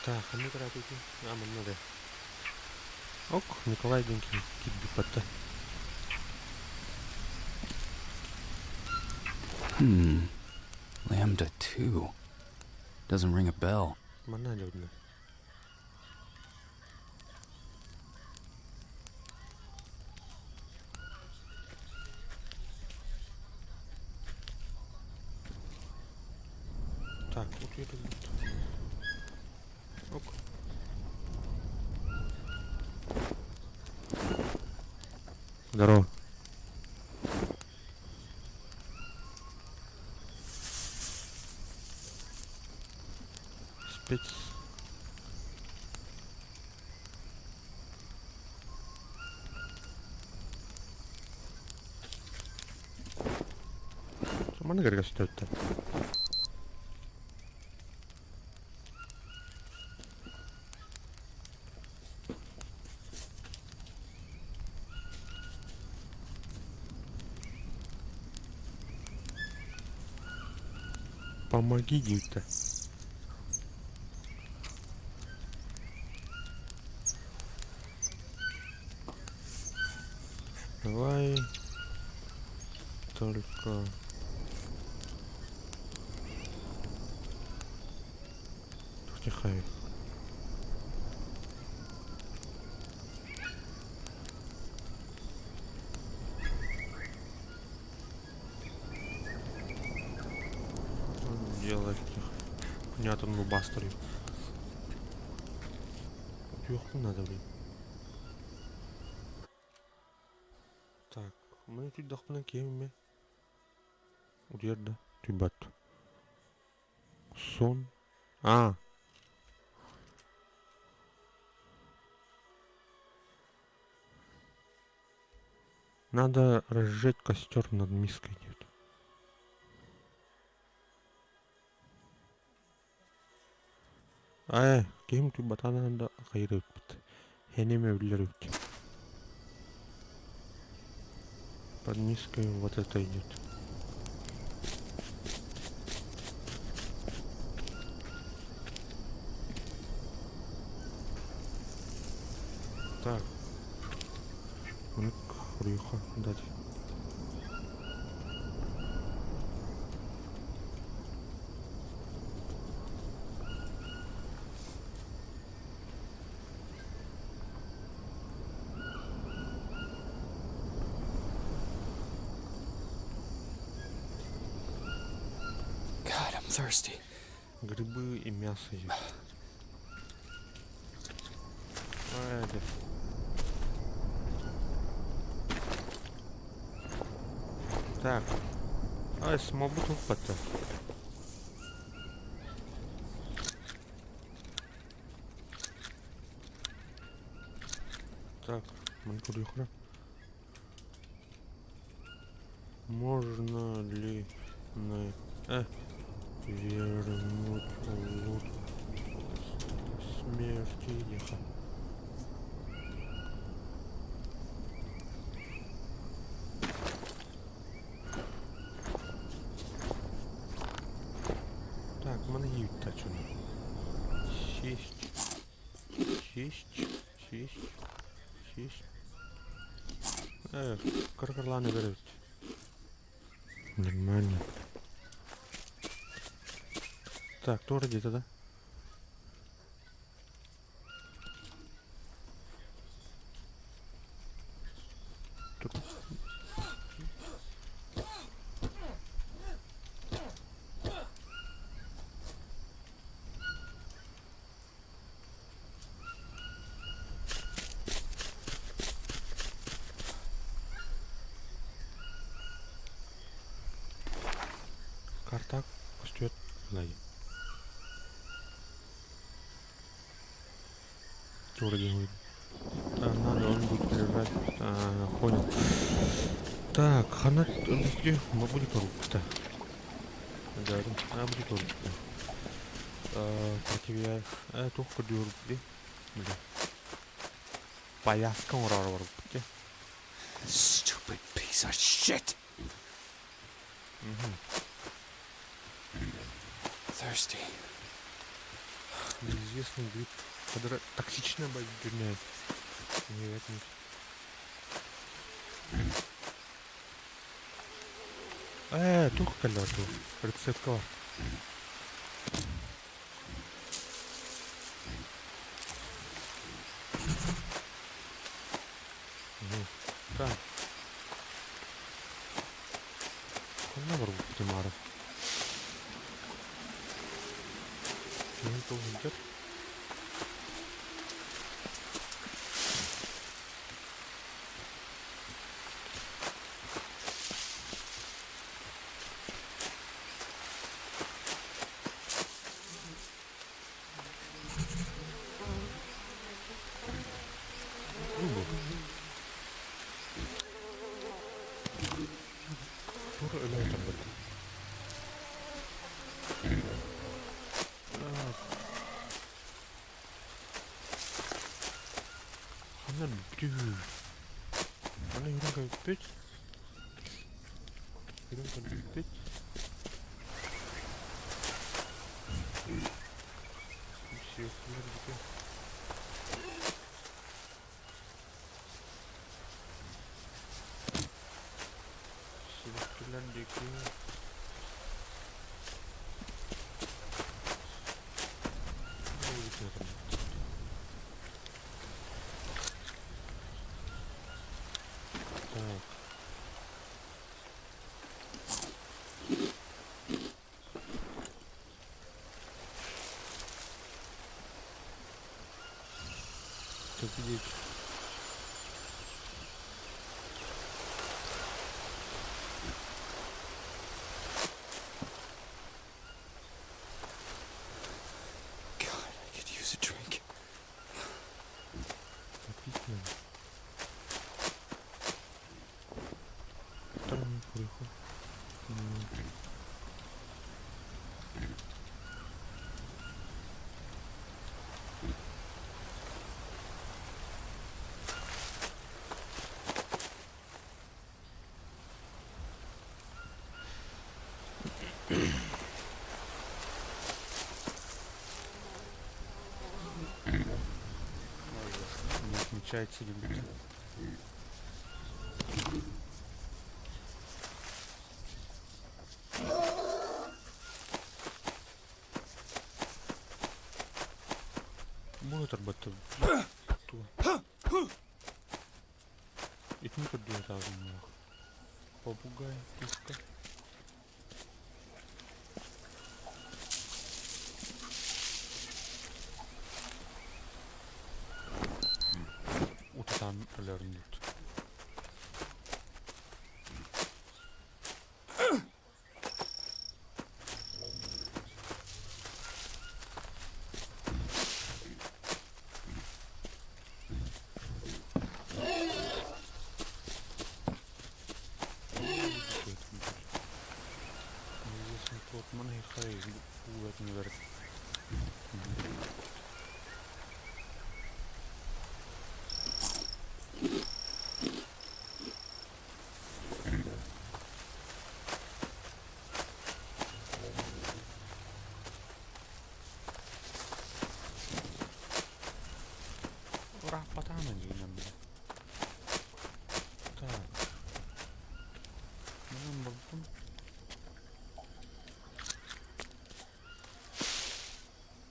Так, ханна кыраатыытый? А, манна да. Ок, Николай диэн киһи киирбит батта. Lambda 2. Doesn't ring a bell. Манна дьабытына. Так, утуйарбыт. Ок. Здорово. Спец. Манна кэргэстэттэ. Помоги диэбиттэр. Давай только Тихо. Делать Понятно, ну бастер. Утуйахпын надо, блин. Так, мы утуйдахпына киэммэ. Утуйар да, утуйбат. Сон. А. Надо разжечь костер над миской, нет. Э, ким батанан да хайрыппыт. Хенеме билер Под миской вот это идет. Так. Рюха дать. God, I'm thirsty. Грибы и мясо есть. Ай, да. Так. Ай, смобут упата. Так, манкурюхра. Можно ли на вернуть лут смерти Еха? Так, маны тачуна. Сесть. Сесть. Сесть. Сесть. Эх, каркарланы берет. Нормально. Так, тоже где-то, да? Тут. Карта көстүөт ылай. Тоже А, надо, он будет лежать. А, понял. Так, хана где могу коррупта. Да, а будет коррупта. Против я тух кудюр Бля. Повязка урар Stupid piece of shit. Угу. Thirsty. Неизвестный гриб. Кадра токсичная дурная. Невероятно. Ээ, туох кэллэ ту? Рецептка бар. Так. Ханна барбыт Тимара? Киһи тыл сылдьар. Бу. Тур өлө турбут. Ханна бүтүү? Аны үрүҥ көппүт. Үрүҥ көппүт. Сиэккилэр бүтэ. Сибэккилэр диэки Так. Так где? God, I could use a drink. Попить надо. Там куриху. Не отмечается нигде. Будет работать. Итини көрдүө Попугай, пушка. Утатан өлөрүнүт. Неизвестный плод манайхай уэтнер. Раппатаана дигинэн Так. Манан булдум.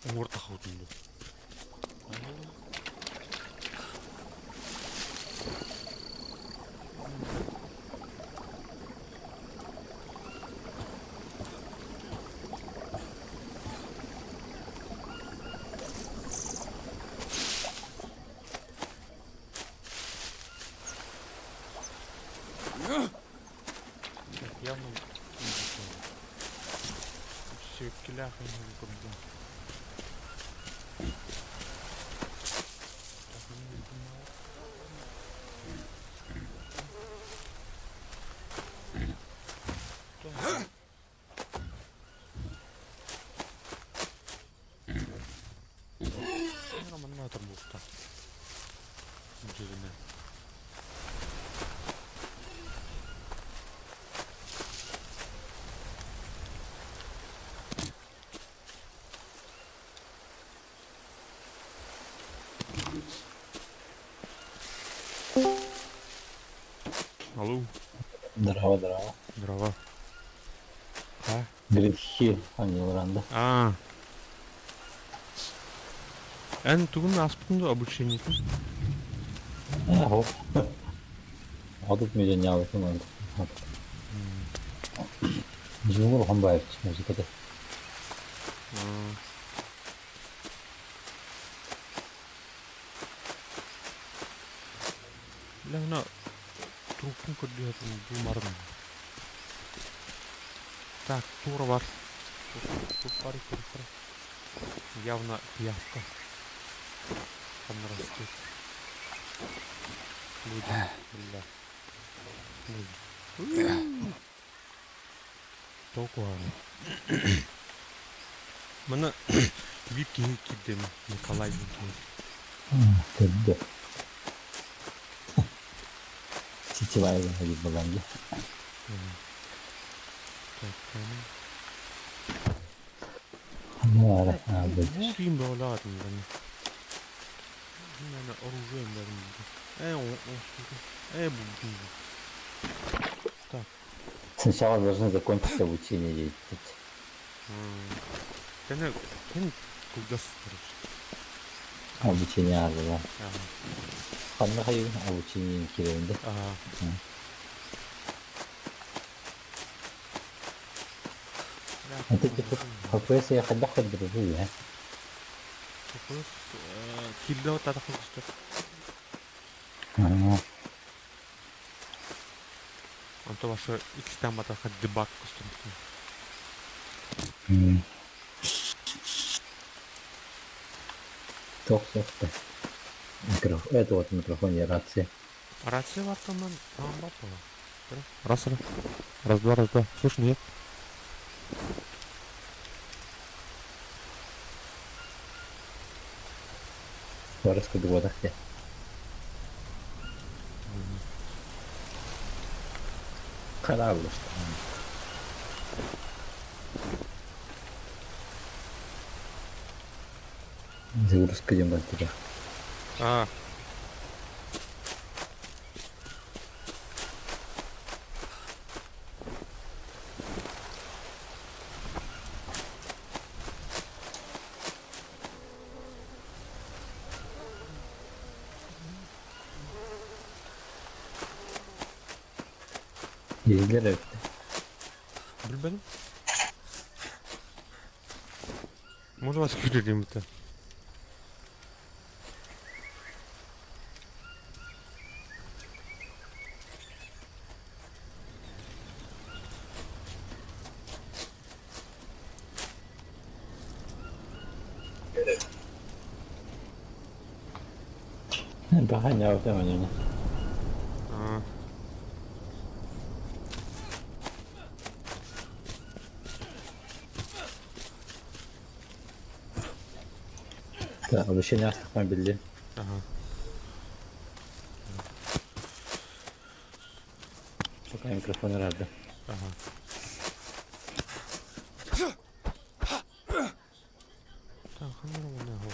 Уҥуор тахабытын дуу. Так, явно Сиэккилээх иһин курдук. Так, Так. Манна турбухта. Дьиҥинэн. Алло. Здорово, здорово. Здорово. А? Грехи, Ангел А. Эн тугун ааспытын да обучениетын? Э, Отут миллионнялыкын Дьиҥэр улахан баайбыт музыката. Лэхна труппун көрдүһэтин булмарым. Так, тура бар. Тур тур Явно пиявка. Там растет. Будет, бля. Будет. Току Мана биир киһи киирдим Николай диэн киһи. Көрдө. Сетевая диир буолан дии. Киин бөҕөлөөх этим оружием Э, э, Так. Сначала должны закончиться обучение. Кene кин кылгас короче. Обучение да. Ханна хайы обучение киирэрин Ага. Это типа ХПС я хайдах көрдөрөбүй э? ХПС киирдэ тата кылгастар. Онто ваша икстен батаха дебаг көстөн. Туох суох Микрофон, это вот микрофон я рация. Рация бар таман, там бар Раз, раз. Раз, два, раз, два. Слышно, нет? Барыс кудугодах де. Корабль что. Загрузка идем тебя. А. Ездилер эбит. Билбэтим. Может вас күүтэрим это. Баҕа манна. А. Так, обучение астахман билли. Ага. Пока микрофон рада. Ага. Так, ханна мына хо.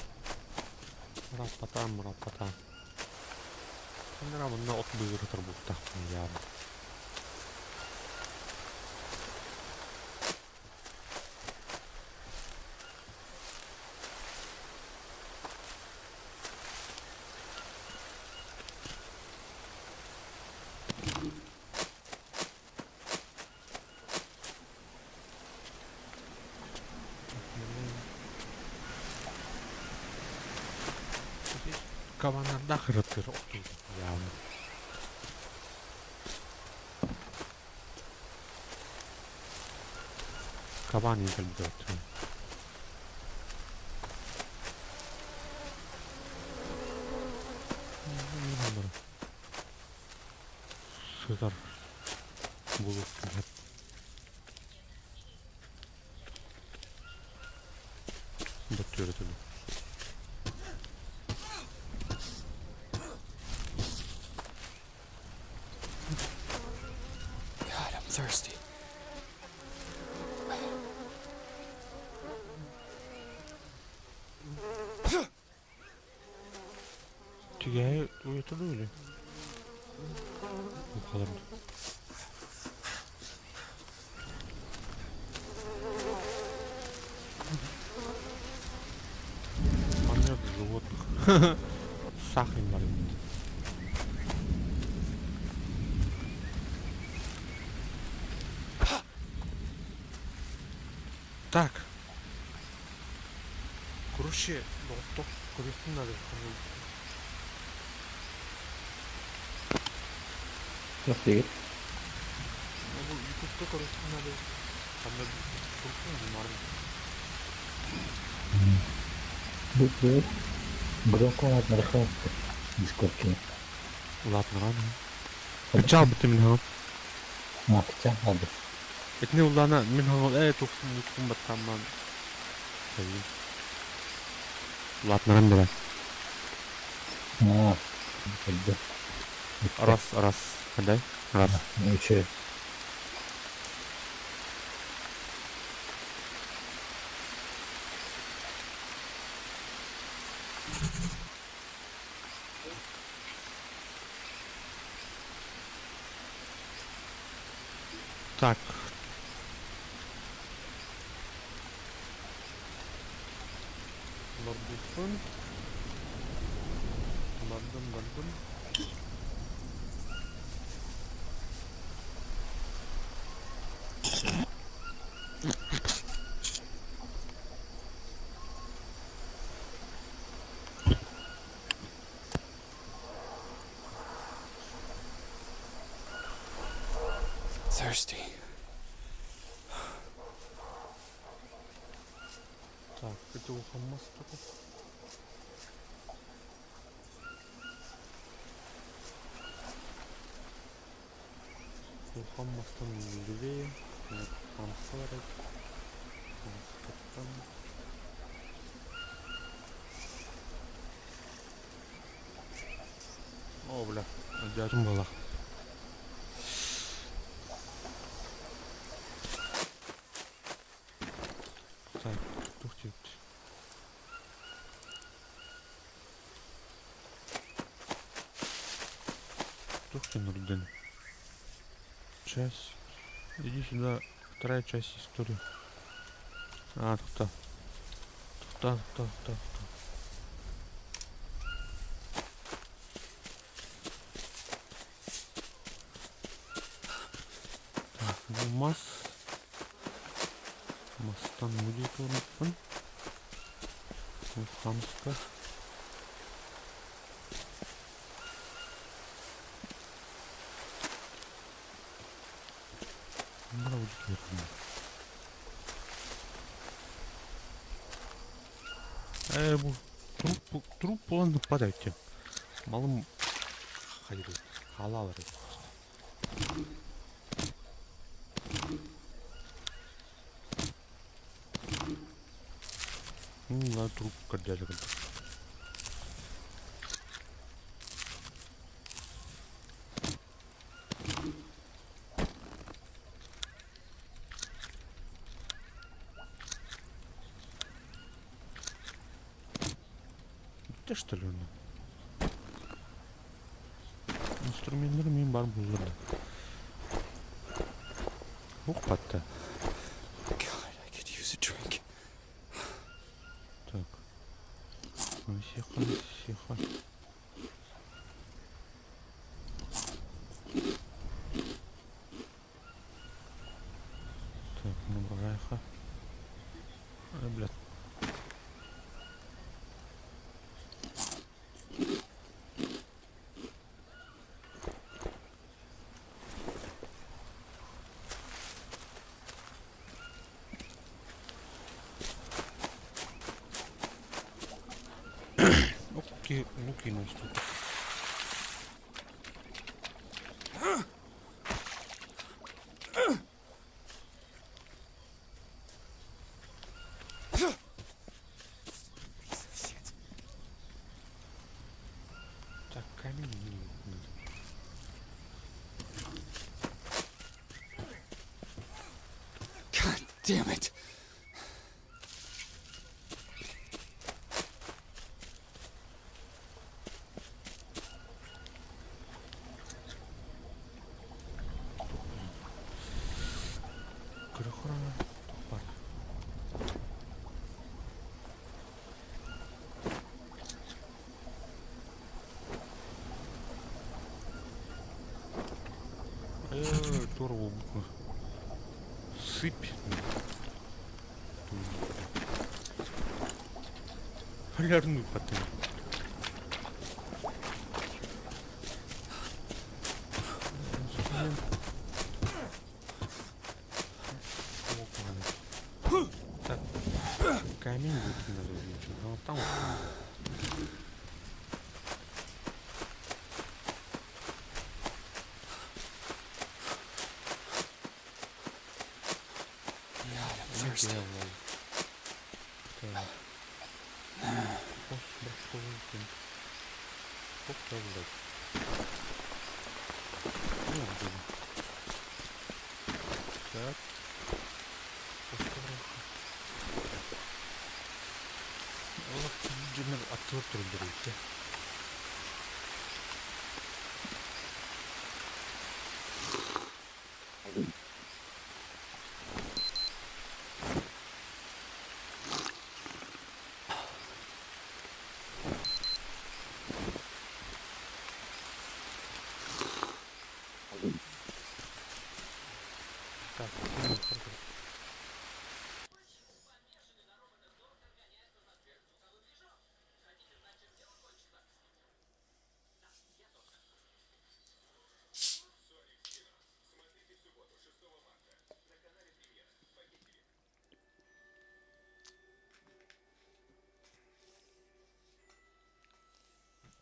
Раппатан, раппатан. Ханна мына от быгыры турбуттах яа. Кабанардаах ырыттыр яа. Кабан кэлбит Сытар булук Бөттүөрөтүлү. God, I'm thirsty. Тигээйи уйатылы или? Халар. Помет животных. Сахар бар Так. Короче, доҕоттор, көрүөхпүн наада. Туох диигит? Бу ютубка көрүөхпүн наада. Ханна сурукпун барым. Бу бу громко улаатыннарыахха Дискордка. Улаатыннаран. Кычаал бутта мин хаҥам. А, кычаал хаалбыт. Итини улаана мин хаҥал ээ тухсун муткун баттаамман. Улаатыннаран бэрэ. Аа, көрдө. Раз, раз. Хандай? Раз. Үчүгэй. Так. Барбыппын. Бардым, бардым. Thirsty. Так, это ухаммас такой. Ухаммастан левее. Хамсарет. Хамскаттан. О, бля, дядям была. Так, тух диэбит. Тух ты Нурдин. Часть. Иди сюда. Вторая часть истории. А, тут. Тут, тут, тут, тут. Так, бу мас. Мастан будет он. Хамска. Мына будет Э, бу труп, труп буолан ыппат эбит. Малым хайыр, хаалаалар эбит. Ну, труп көрдөөдө курдук. Где что ли он? Инструменттар мен бар буллар. Ух, батта. God, I could use a drink. Так. Ну, сиха, сиха. Так, ну, брайха. Ай, блядь. Окей, ну кинулся тут. Так, камень не надо. God damn it. Э, туора буолбут. Сыпь. Полярную потом. Так, камень будет надо увеличить. Ну, вот там вот. God, I'm thirsty. Так. Так. Дьоннор аттылар тураллар эбит. Так, ну, хорошо.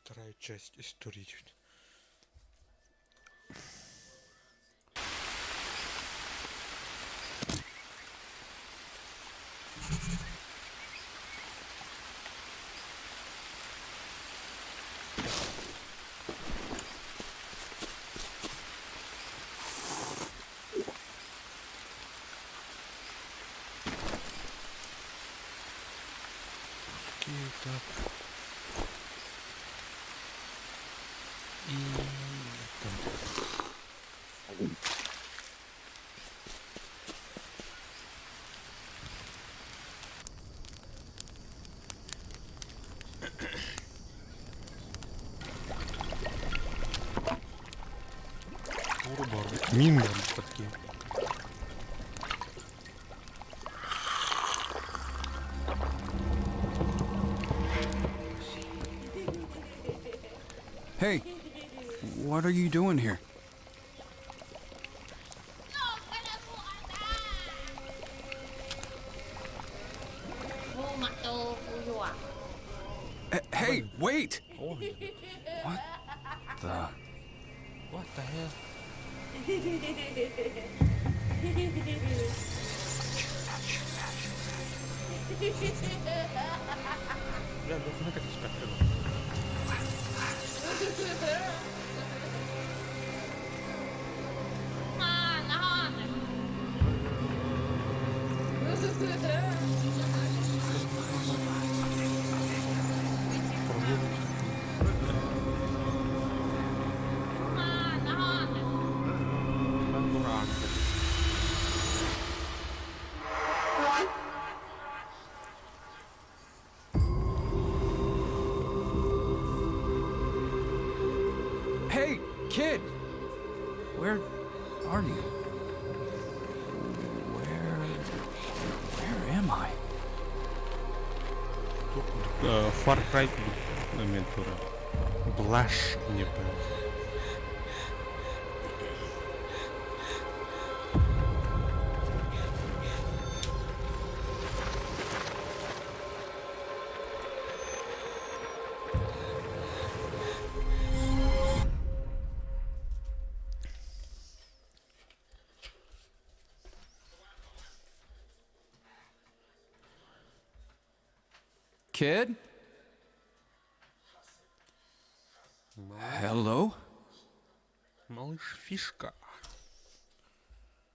Вторая часть истории. Окей, так. И там. Мин такие. Hey, what are you doing here? Hey, wait! What the? What the hell? Бля, ну как Hey, kid! Where are you? Where am I? Far Cry моментура. Блаш не понял. Kid? Hello? Малыш Фишка.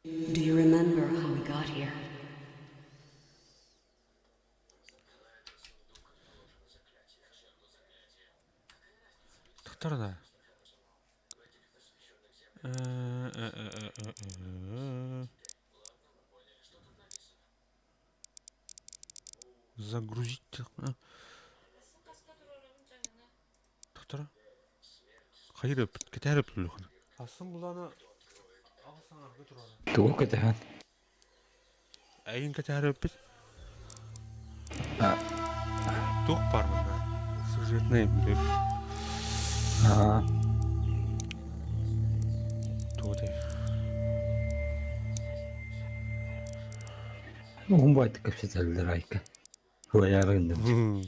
Do you remember how we got here? Тохтарна. Загрузить. Тохтара. Хайыр кэтээр бүлүхэн. Асан булана Тугу кэтэһэн? Эйин кэтэһэр эппит. Туох баар манна? Сюжетный блин. Аа. Туох этэй? Уһун баайтык кэпсэтэллэр Айка. Кылайаары гынным.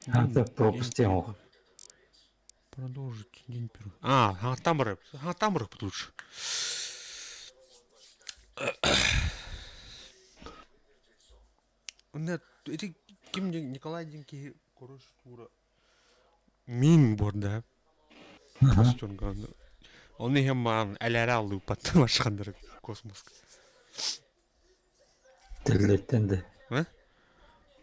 Надо пропустил. Продолжить день первый. А, а там рэп. А там рэп лучше. Нет, эти ким Николай диэн киһи короче тура мин буорда Оны иһэн маан элээрэ аллыыппат машхандыр космоска. Тэллэйтэн да. А?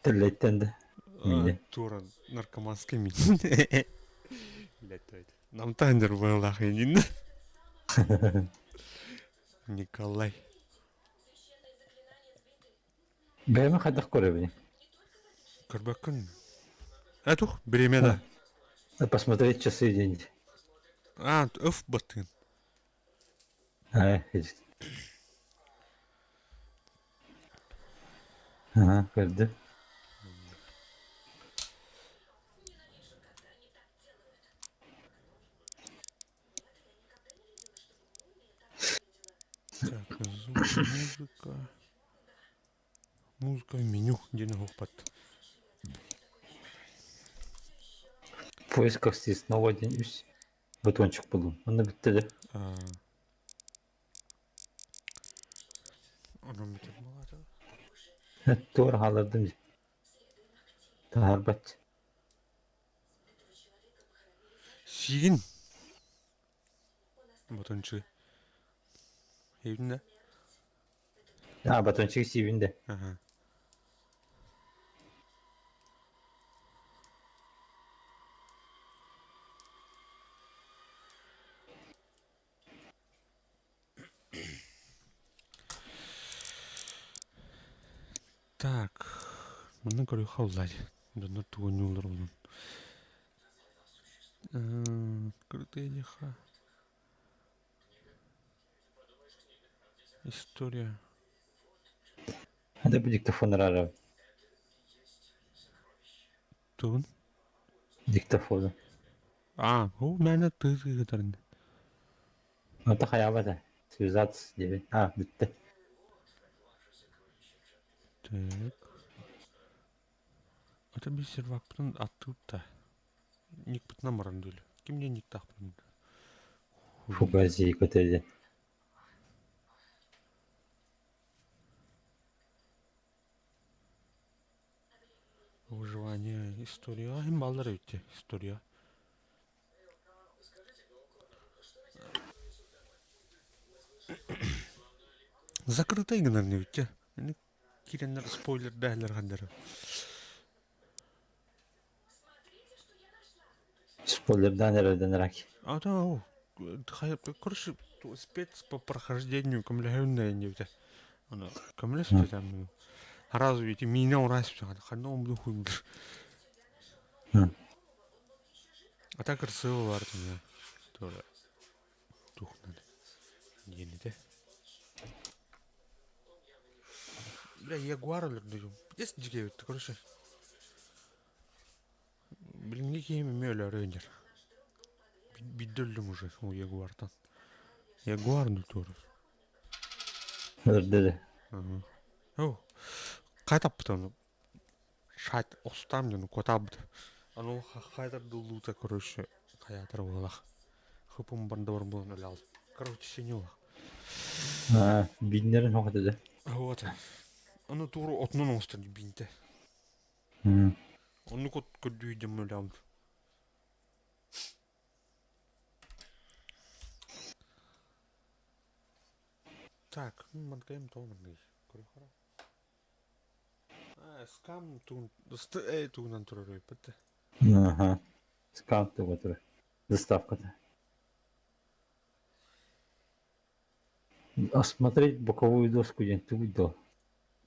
Тэллэйтэн да. Миинэ. Тура наркоманский мин. Блядь, это. Нам тандер был охрененно. Николай. Бэйэм хайдах көрөбүнүй? Көрбөккүн. Э тух, бириэмэ да. Посмотреть часы день. А, өф баттыгын. Аа, Ага, көрдүм. Так, звук, музыка. Музыка в меню диэн оһохпат. В поисках съестного диэн үс батончик буллум. Онно бүттэ да. Онон бүтэр буолаата. Туора хааллардым дии. Таһаарбат. Сиигин. Батончик. Иһитин да? А, батончик сиибин да. Ага. Так, манна көрүөххэ уллаай. Дьоннор тугу ойнууллар онон. Открытая лиха. История. Это бу диктофон араарабын. Тугун? Диктофону. А, ол мээнэ тыы-тыы Ата хайаабата. Связаться диэбит. А, бүттэ. Так. Это би сервакпытын аттыыр да. Никпытынан баран дөл. Ким диэн никтаахпын? Фугази көтөдө. Выживание. История. Им баллар өтте. История. Закрытай гынар не өтте. Киреннер спойлер дэһэлэр хандары. Спойлердаан эрэрдэн рак. А да, о, короче, спец по прохождению көмөлөһүн диэбитэ. Аны көмөлөспүт там. Сразу ведь миинэ ураспыт ханна омду хуймдыр. А так красиво бар меня. Тоже тух надо. Диэн этэ. Бля, ягуар өлөрдүм. Здесь дьигэбит, короче. Билиҥҥи киһим эмиэ өлөөрү сылдьар. Биирдэ өллүм уже ол ягуартан. Ягуар ну туора. Өлөрдө да. О, хайа таппыта ону? Шайт охсутаам дьону куотаабыт. Аны хайдар дыллуута короче хайаатар буолах. Хыпым барда бар буолан өлө Короче, синюлах. Аа, бииннэрин хоҕото да. Вот. Аны тууру отунан оҥостон биинтэ. Оннук от көрдүү дьоммун өлөҕүм. Так, манкайым тоҕо манныгый? Көрүөххэ Аа, скам тугун тугунан турар эбиппит. Аха. Скам туга турар. Доставката. Осмотреть боковую доску диэн тугуй дуо?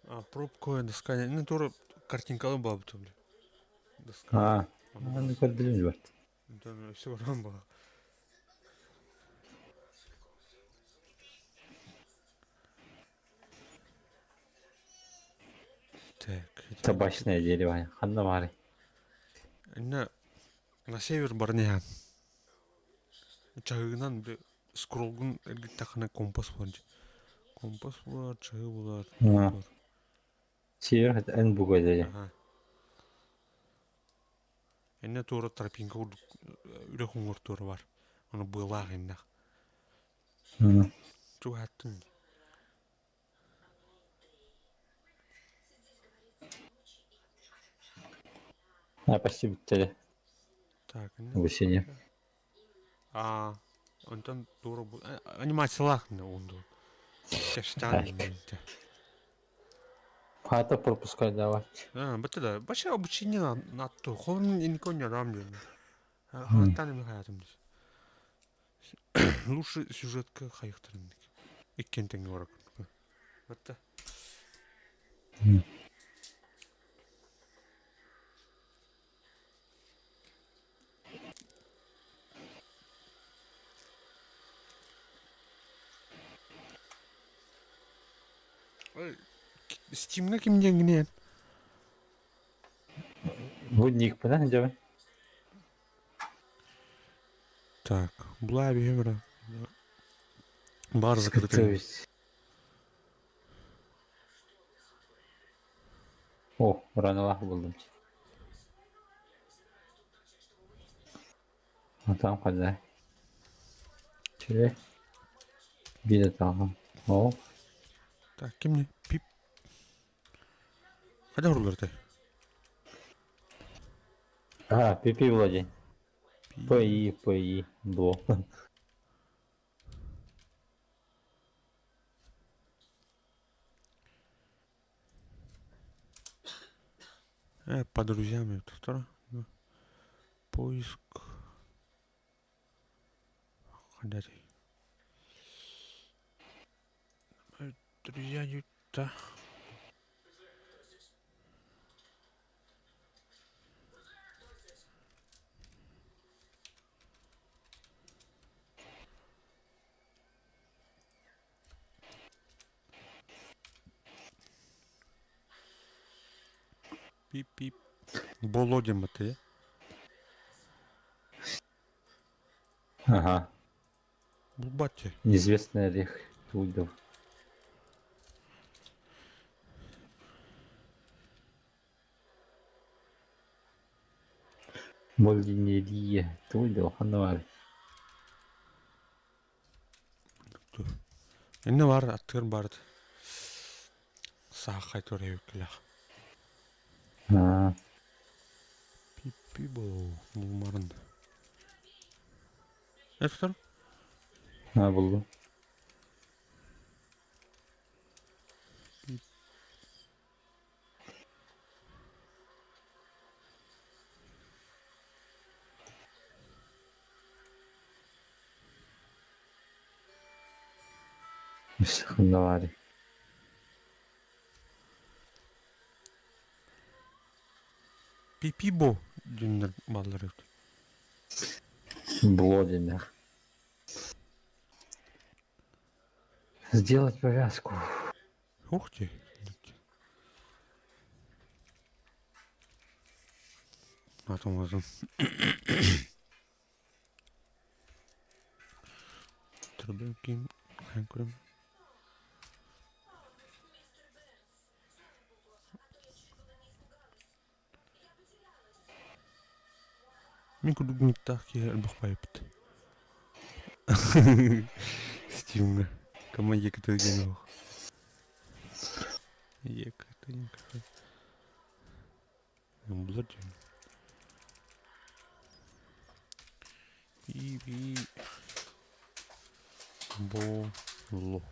А, пробковая доска. Ну, тура картинкалы баабыт били. Доска. Аа. Аны көрдүлүн бэрт. Онтон өссө баран баа. Так. Табачное дерево. Ханна баарый? Инна на север баран иһэн. Чаһыгынан били скроллгун эргиттэххинэ компас буолар дии. Компас буолар, чаһы буолар. Север эн буга дии. Аха. Иннэ туора тропинка курдук үрэх уҥуор туора бар. Ону быалаах иннэх. Чугаһаттын. А, почти бүттэ. Так, Обучение. Аа, онтон туора анимациялаах онду. Кэпсээн Хата пропускай давать. А, бата да, баша обучение на на то. Холм нико не рам дем. Хаттан эми хаятым дис. Лучше сюжетка хайыктырын. Иккен тэҥҥэ барар. Батта. Стимҥа ким диэҥҥиний эн? Бу никпинэн дьэбин. Так, була биһи бара. Бар закрытый. О, раналаах булдум. Атам хада. Чүлэ. Биир атаҕым. О. Так, ким не? Пип. Хайда урулар этэй? А, Пипи Влади. П.И. П.И. Бо. По друзьям это второе. Поиск. Хайдатый. Друзья, да. Пип-пип. Боло диэн баттыы Ага. Булбат Неизвестный орех Тульдов. Молинерия Тульдов ханна Инне бар аттыгар барыт. Саахай тура Аа. Пиппи боло булмарын. Это А, булдум. Ханна баарый? Пипибо диэннэр бааллар эбит. Бло диэннээх. Сделать повязку. Ух ты. Потом возьму. Трубинкин, Хэнкрым. Мин курдук муттаах киһи элбэх байыппыт. Стимҥа. Кама екаты диэн суох. Екаты Булар диэн. И би бо ло.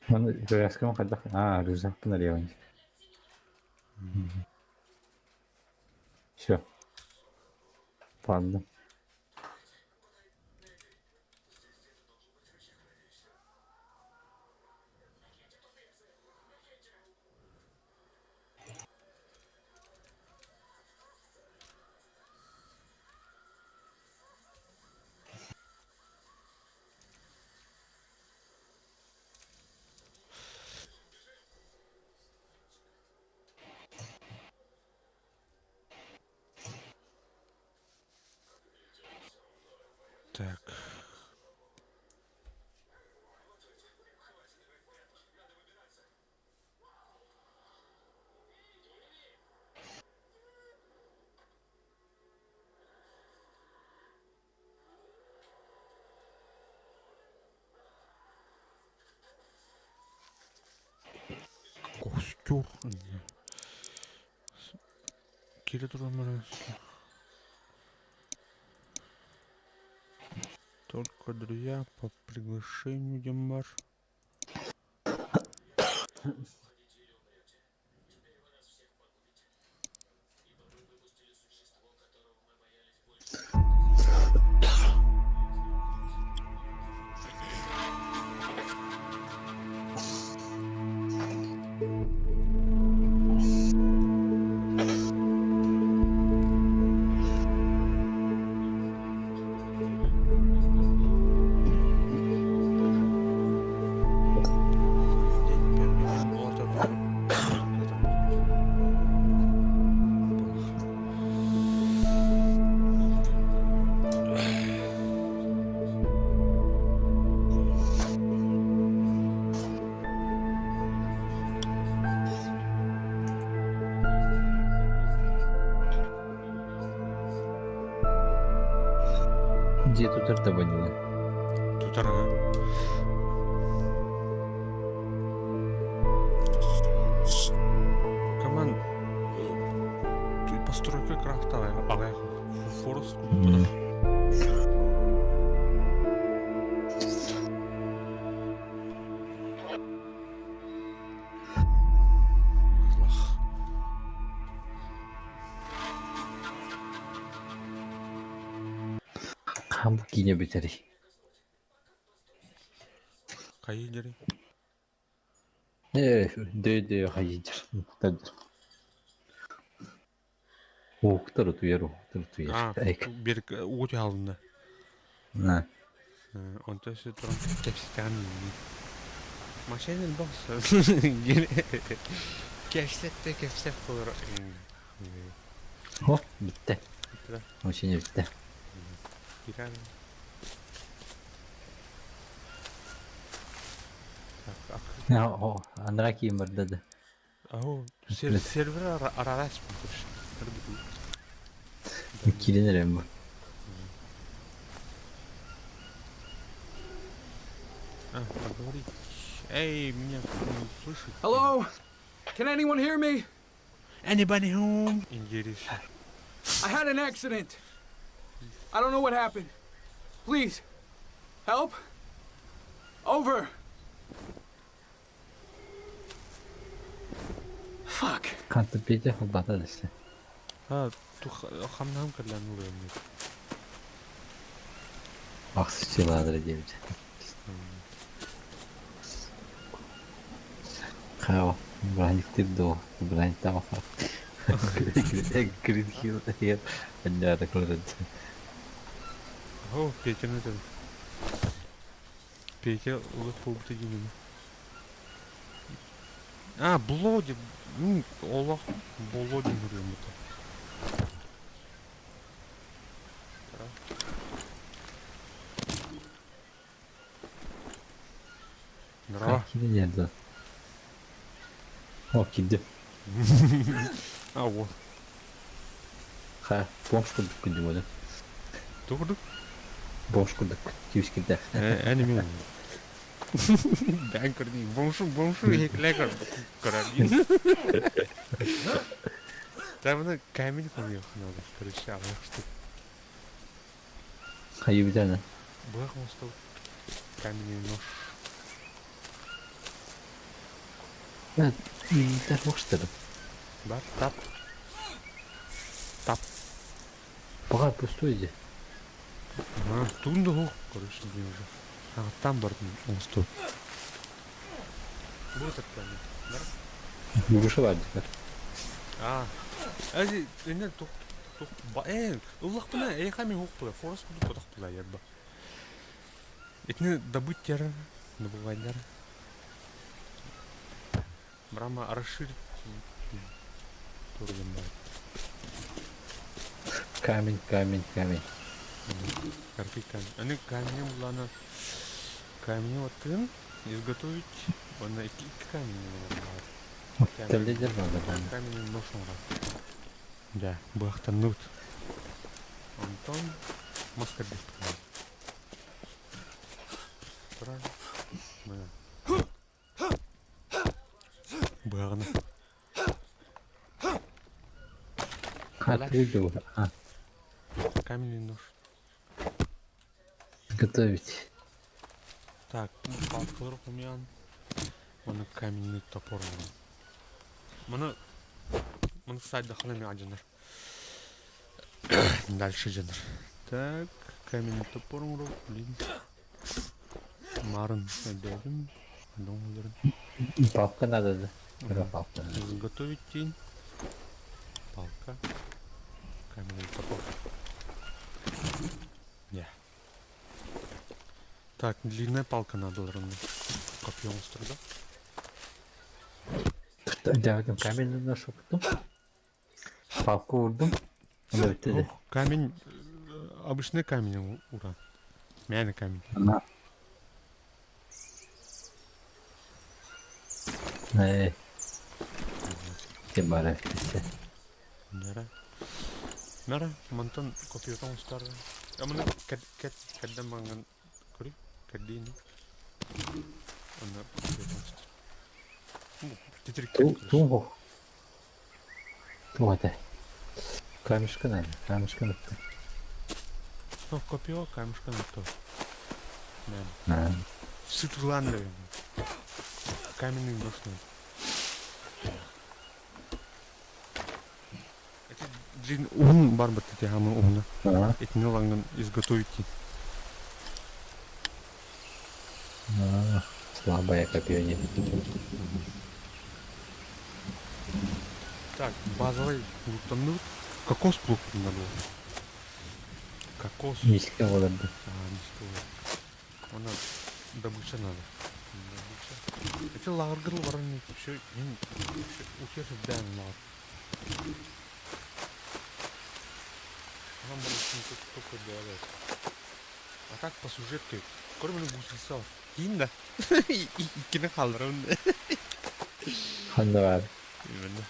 Маны повязкам хайдах? Аа, рюкзакпын арыйабын. Все. Ладно. Костер. Киирэ туран Только друзья по приглашению диэн бар. Дьиэ тутар да баньыла. Тутар аха. Команд постройка крафта аҕай форест куппутах. Хаһан бу киинэ бүтэрий? Хайыы дьэрий? Ээ, дөө-дөө хайыдьар. Уһуктар утуйар, уһуктар утуйар. Аа, бир уу түһалынна. На. Онто өссө туран кэпсэтэҕин Машина бохсо. Кэпсэттэ кэпсэп болор. О, бүттэ. Машина бүттэ. Анараа киин барда да. Аһу сервер арарас Киирэн эрэн бу. А, поговорить. Эй, меня слышит? Hello? Can anyone hear me? Anybody home? Интересно. I had an accident. I don't know what happened. Please, help? Over. Fuck. Ханта Петя холбата дэсэ. А, хамнаһым кэллээн улуйаммыт. Ахсыччылаадара диэбит. Хаа, браниктир доо, браниктаах. Грин Хилл анньаара кылырыт. О, Петяны этэн. Петя улах буолбута диэн А, Блоди, олох Боло диэн суруйаммыта. Здорово. Киирэн иһэр О, киирдим. А, вот. Ха, бомж курдук күндүм оны. Тугу курдук? Бомж курдук күүс кирдээх. Э, эн эмиэ. Бээн көрдүү. Бомжу, бомжу иһиклээ көрөр. Там камень хомуйуох надо, короче, аҕыйах штук. Хайыбытана. Быах мостов каменный нож. Тарбахтарым. Бар, тап. Тап. Пока пустой иди. Ага, тундугу, короче, где уже. А, там бар мосту. Будет камень. Бар? Вышивать. А, әзи, эне тук тук ба э, ыллахпына эйха ми хук була, форест кудук потах була ярба. Итини добыть тер, добывайдар. Брама расширить турган бар. Камень, камень, камень. Карпи камень. Аны камень булана камень оттын изготовить онна икки камень бар. Телледер бар. Камень нож оҥорор. Дьэ, быахтанныбыт. Онтон мас кэрдиэхпит Турар. Быаҕына. Открыть А, Каменный нож. готовить. Так, палкалар хомуйан. Оны каменный топор. Маны маны сайда ханами адьанар. Дальше дьанар. Так, каменный топор оҥорор, блин. Марын өйдөөтүм. Дом Палка надо, да? Кыра палка. Изготовить тень. Палка. Каменный топор. Не. Так, длинная палка надо ровно. Копьем да? Дьэ, каменный нож уктум. Палка уурдум. Онно бүттэ Ох, камень, обычный камень ура. Мяный камень. Ээ. Ким баар эбит Нара. Нара, мантан копьетон устар. Аманы кэт кэт кэддэн манган көрүй. Кэрдиини. Онно копьетон устар. Титирик Туох. Туох этэ? Камешка надо, камешка надо. Ну, копье, камешка на то. Да. Сытырлан, наверное. Каменный нож надо. Это длин уһун бар бит эти хамы уһуна. Этини ылаҥҥын изготовить. Слабое копье не. Так, базовый луктанныбыт. Кокос плуктанна было. Кокос. Низкий олорду. А, низкий Она добыча надо. Добыча. Эти лааҕыргар баран вообще мен утуйа сылдьан лааҕыр. Нам было только делать. А так по сюжетке. Кроме гусеница. Киин да. Иккини хаалларабын. Ханна баар. Именно.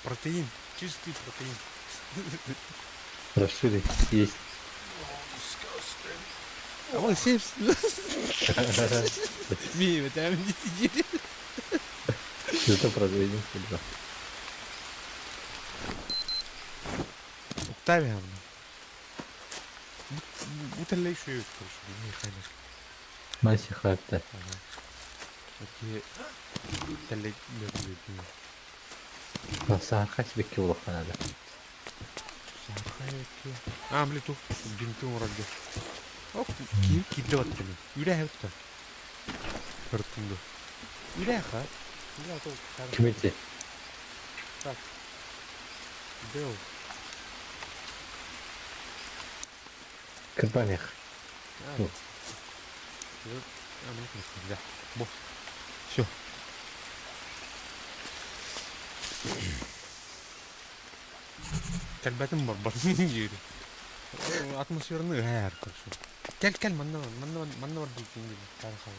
Протеин. Чистый протеин. Расширить есть. А он сев. Ми, там не сидели. Зато протеин. Октавиан. Бу тэллэй үчүгэй короче, механик. Мася хатта. Эти тэллэй мөрүлү. Саархач бикки улахан надо. А, били ту бинты оҥорорго. Ок, киир киирдэ баттым. Үрэ хэвтэ. Хыртынды. Үрэ ха. Үрэ то Кимити. Так. Дел. Кырбаних. Да. Бо. Все. Кэлбэтим барбар диир. Атмосфераны ыһаар короче. Кэл кэл манна манна манна бар дийтин диир. Тары хаал.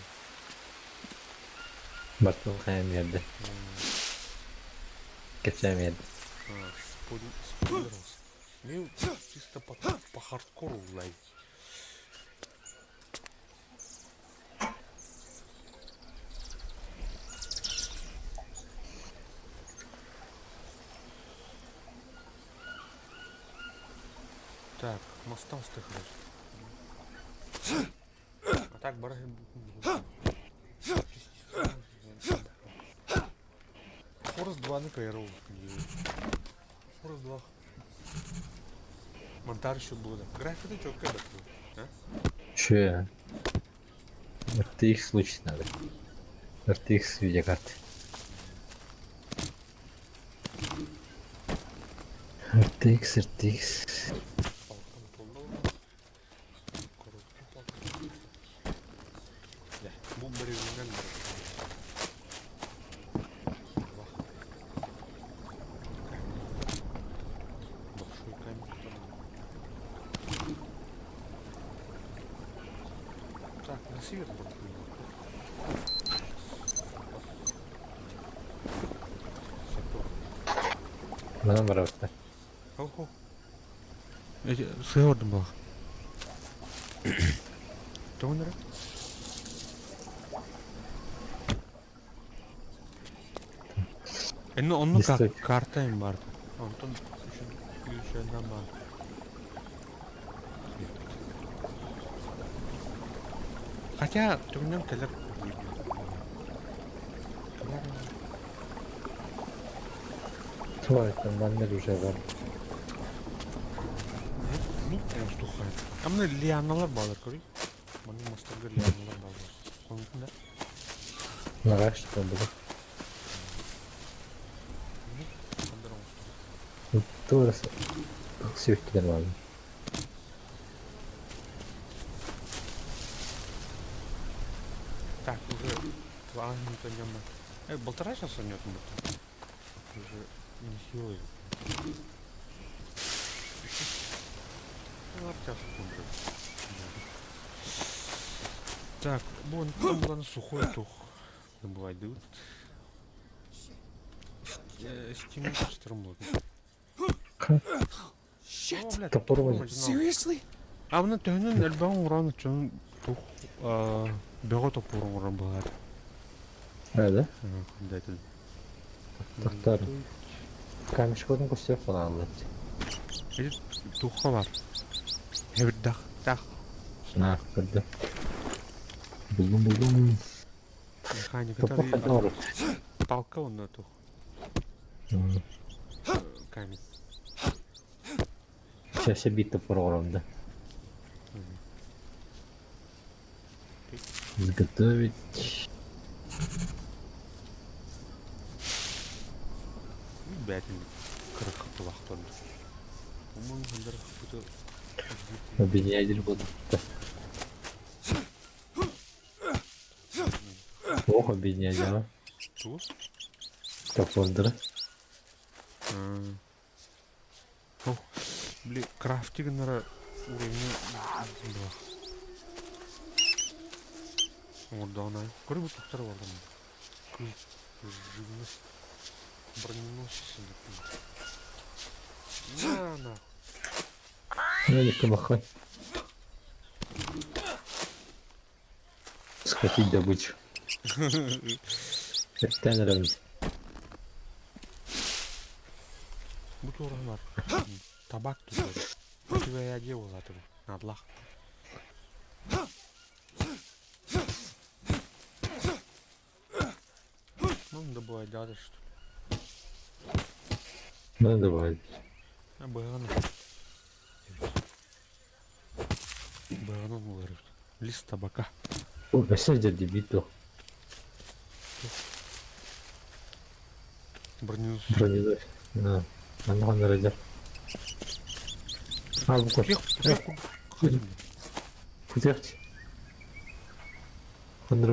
Бартын хайан берді. Кэпсээн берді. Спойлер. Мен чисто по, по хардкору лайк. Так, мостом стыхать. А так барахи... Форест 2 на кайру. Форест 2. Монтаж еще было. Графика четкая, да? Че? RTX лучше надо. RTX видеокарты. RTX, RTX. Бу бөрүгүнэн Большой камень. Так, на север Манан барабыттар. Хо-хо. Сыа ордун буолах. Тоҕо эрэ? Энно онно Не стоит. карта им бар. Онтон үчүгэй баар. Хотя түгүнэн кэлэр Твой там манна уже бар. Ну, воздуха. А мне лианалар балар көрүй. Маны мастарга лианалар балар. Конутун да. Нагаш там было. Туорас сүүттүгэн баалар. Так, уже 2 минуты нема. Полтора часа нет будто. Уже нехилый. Час уже. Так, вон там была сухой тух. Бывает, дают. Стимул Shit! Топор возьми. Seriously? А мына төһөнөн элбэҕин уран чон тух бөҕө топпорун уран баҕар. А, да? Дэтин. Тохтор. Камешкотун көстөр балааллар. Эти тухха бар. Хэбирдах тах. На, көрдө. Булдум, булдум. Механика Топор ханна орут. Палка онно тух. Камень. Сейчас бит топор оромда. Изготовить. Бәтин кырык тулахтон. Умың хандар хыпыты. Объединять буду. Ох, объединять, а? Ту? Топордыры. Ох, бли, крафтигнера уровня два. Ордонай. Көрбү туктар бардан. Живность. Броненосец. На, на. Ну, не махай. Схватить добычу. Это нравится. Бу туоран бар. Табак тут. У тебя я делал этого. Надлах. Ну, добывать дальше, что ли. Ну, давай. А быганы. Быганы говорит. Лист табака. О, вообще дядя биту. Броненосец. Броненосец. Да. Аны нравится. А, бу Кутех, кутех, кутех. Кутех. Хандар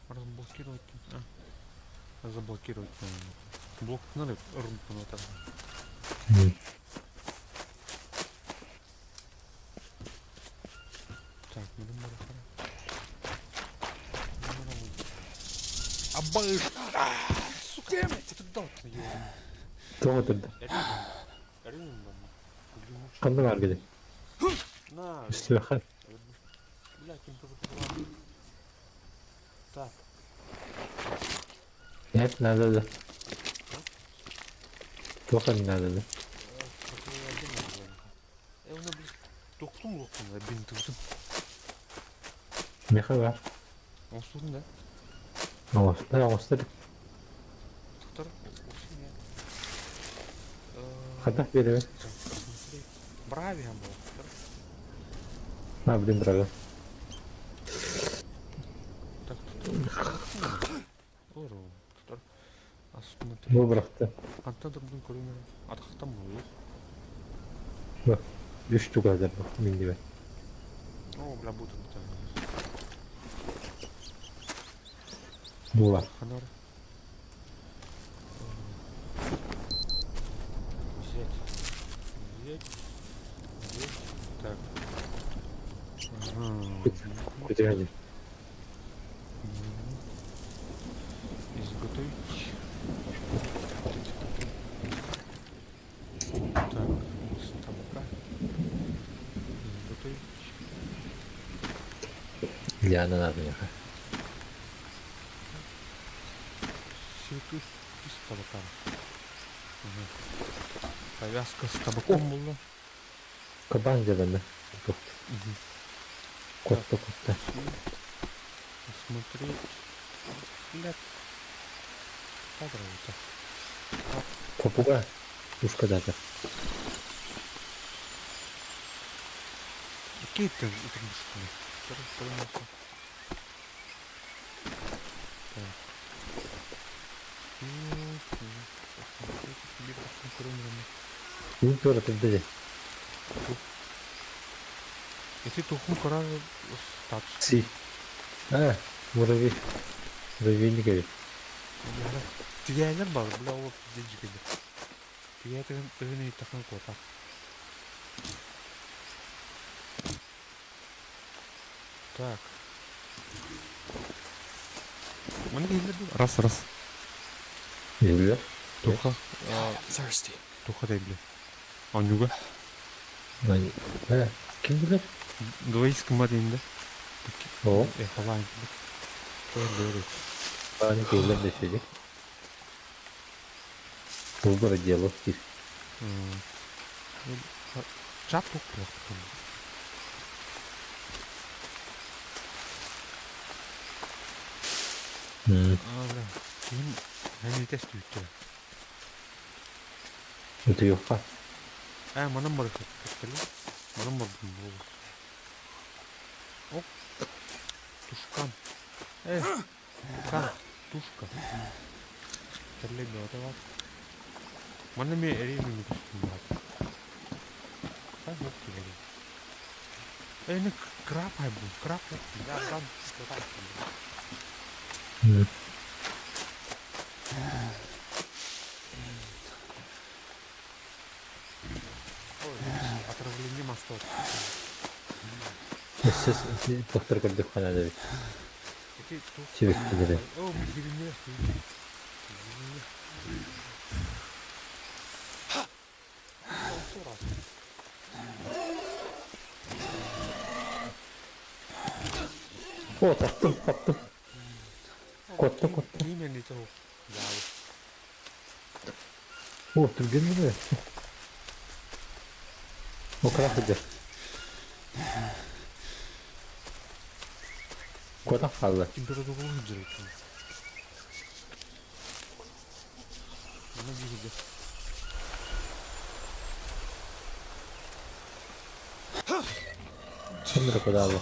Разблокировать. А. Заблокировать. Наверное. Блок надо румпну там. Так, ну Абыш! Сука! Damn it! Это дал Тоҕо турда? Ханна бар гиде? На, Үстүөхэ. бля, ким тоже Так, Нет, надо да. Тоҕо надо да. Оны блин, тоқтум лоқтум, бинтігдім. Меха бар. Осудun да? Оҥостор, оҥостор. Тоқтар, осун я. Хата беребин. Брави был. А, блин, браво. Так, тут. Ору, тут. Асмотри. Бу бырахты. Антон да бүгін көрүнөр. Атақтан болу. Үч тугазар бу мин дибе. О, бля, бутын. Бу бар. Ханар. Взять. Взять. Взять. Так. Ага. Күтүрәди. Изготовить. Так, с табака. Изготовить. Лиана надо меха. Цветы из табака. Повязка с табаком буолла. Кабан дьабана. Котта котта. Посмотреть. Блядь. Кадр это. Попугай. Ушка даже. Какие ты утрушки? Так. Мин туора турда дьэ. Ити тухум кыра статус. Си. А, муравей. Муравейник эбит. Тигээйлэр бар, бля, ол дьикили. Тигээ тыгын тыгын ыйыттахын куотар. Так. Маны иһиллэр дуо? Раз, раз. Иһиллэр. Туха. I'm thirsty. Туха дейбли. Анюга. Э, ким билэр? Двоискыма дейм да. О. Эхолайн. Аны киһилэр да сидик. Выбор делов диир. Чат туох Ким хәнитес түүттэ. Утуйуохха. Ээ, манан барыхха Манан барбытым буолуо. Оп. Тушкан. Э, тушкан. Тушка. Кэллэ бөҕөтө баар. Манна эмиэ эрий мүнүүтүстүм баар. Хай суох киһи. Э, краб хайбун, краб. Да, там, Отравление мостов. Өссө доктор көрдөххө наада эбит. Сибэккилэри. О, билиннэ. О, таптым, таптым. Котто, котто. Именно того. О, түргэн бile. О, крах идет. Куотан хаалла. Температура выдержит. Она видит. Ханна кудаала.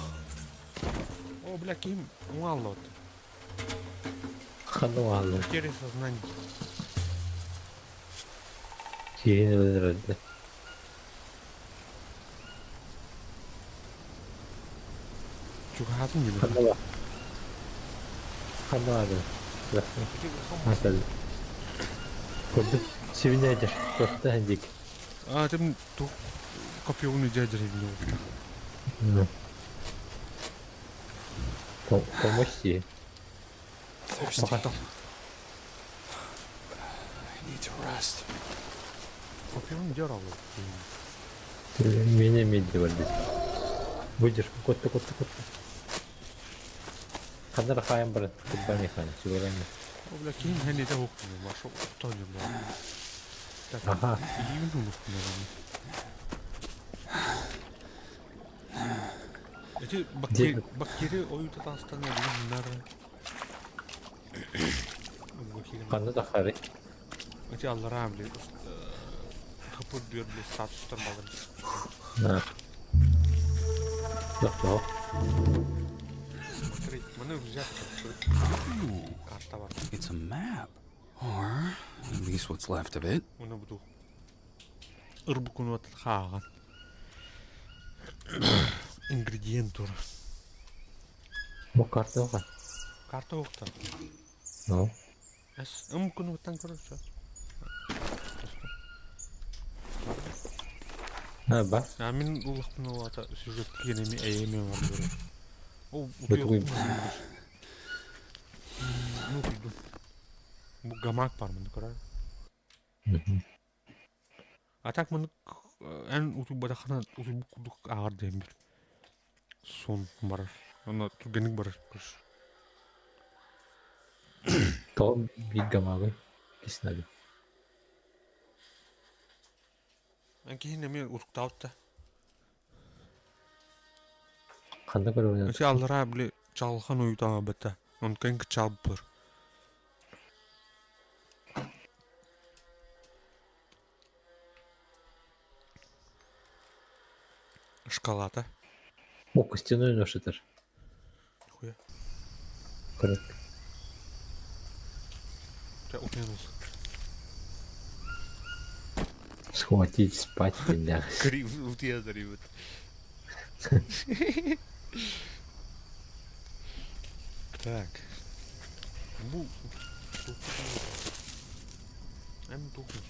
О, бля, ким уҥаллот. Ханна уҥалла. Потеря сознания. Киһини өлөрдө. Чугаһаатын дии. Ханна бар. Ханна баар. Масал. Көрдүм. Сибинэдер. Көртө диик. А, тем ту копьёны дядя Ну. Помощь Thirsty. I need to rest. Копьёны дяралы. Меня меди бар здесь. Будешь, котто, котто, котто. Ханна хаyan бар, курбани хан, сюгорами. О, бля, ким хәни дә укмый, маша тони бля. Так, Ага. июнь укмый. Эти бактерии, бактерии ойута тастан эдигиннар. Ханна да хары. Эти аллара, бля, хапыр дүр, бля, статустар балар. На. Да, Смотри, маны взять карта бар. It's a map. Or at least what's left of it. Уны буду. Ырбукуну хааган. Ингредиент тур. Бу карта оға. Карта укта. Ну. Эс, ымкуну тан короче. А, ба. А мин улахпын ата сюжет киенеми эйеме бар. О, Бутугуй. Ну, иду. Бу гамак бар мын көрөр. А так мын эн утубатахана утуб кудук аар дейм бир. Сон бар. Ана түргеник бар. То бир гамагы киснады. Киһин эмиэ утуктаабыт да. Ханна көрөбүн? Өсө аллараа били чаҕылхан уйутаабыта. Онтон кычаабыппыр. Шоколада. О, костяной нож этэр. Нихуя. Коррект. Я утянул. Схватить, спать, бля. Крив, утуйа ребят. Так. Бу Эм тухнут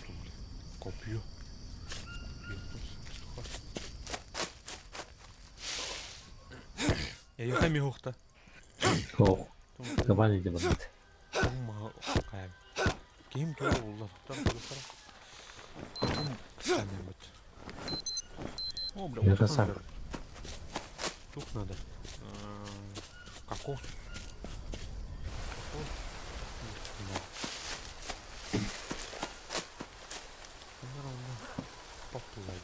Копье. Эйиэхэ эмиэ уһукта. Суох. Кабан илдьэ барбыт. Киһим туох булла? О, бля, Это сам. Тух надо. Кокос. Кокос. Поплыл.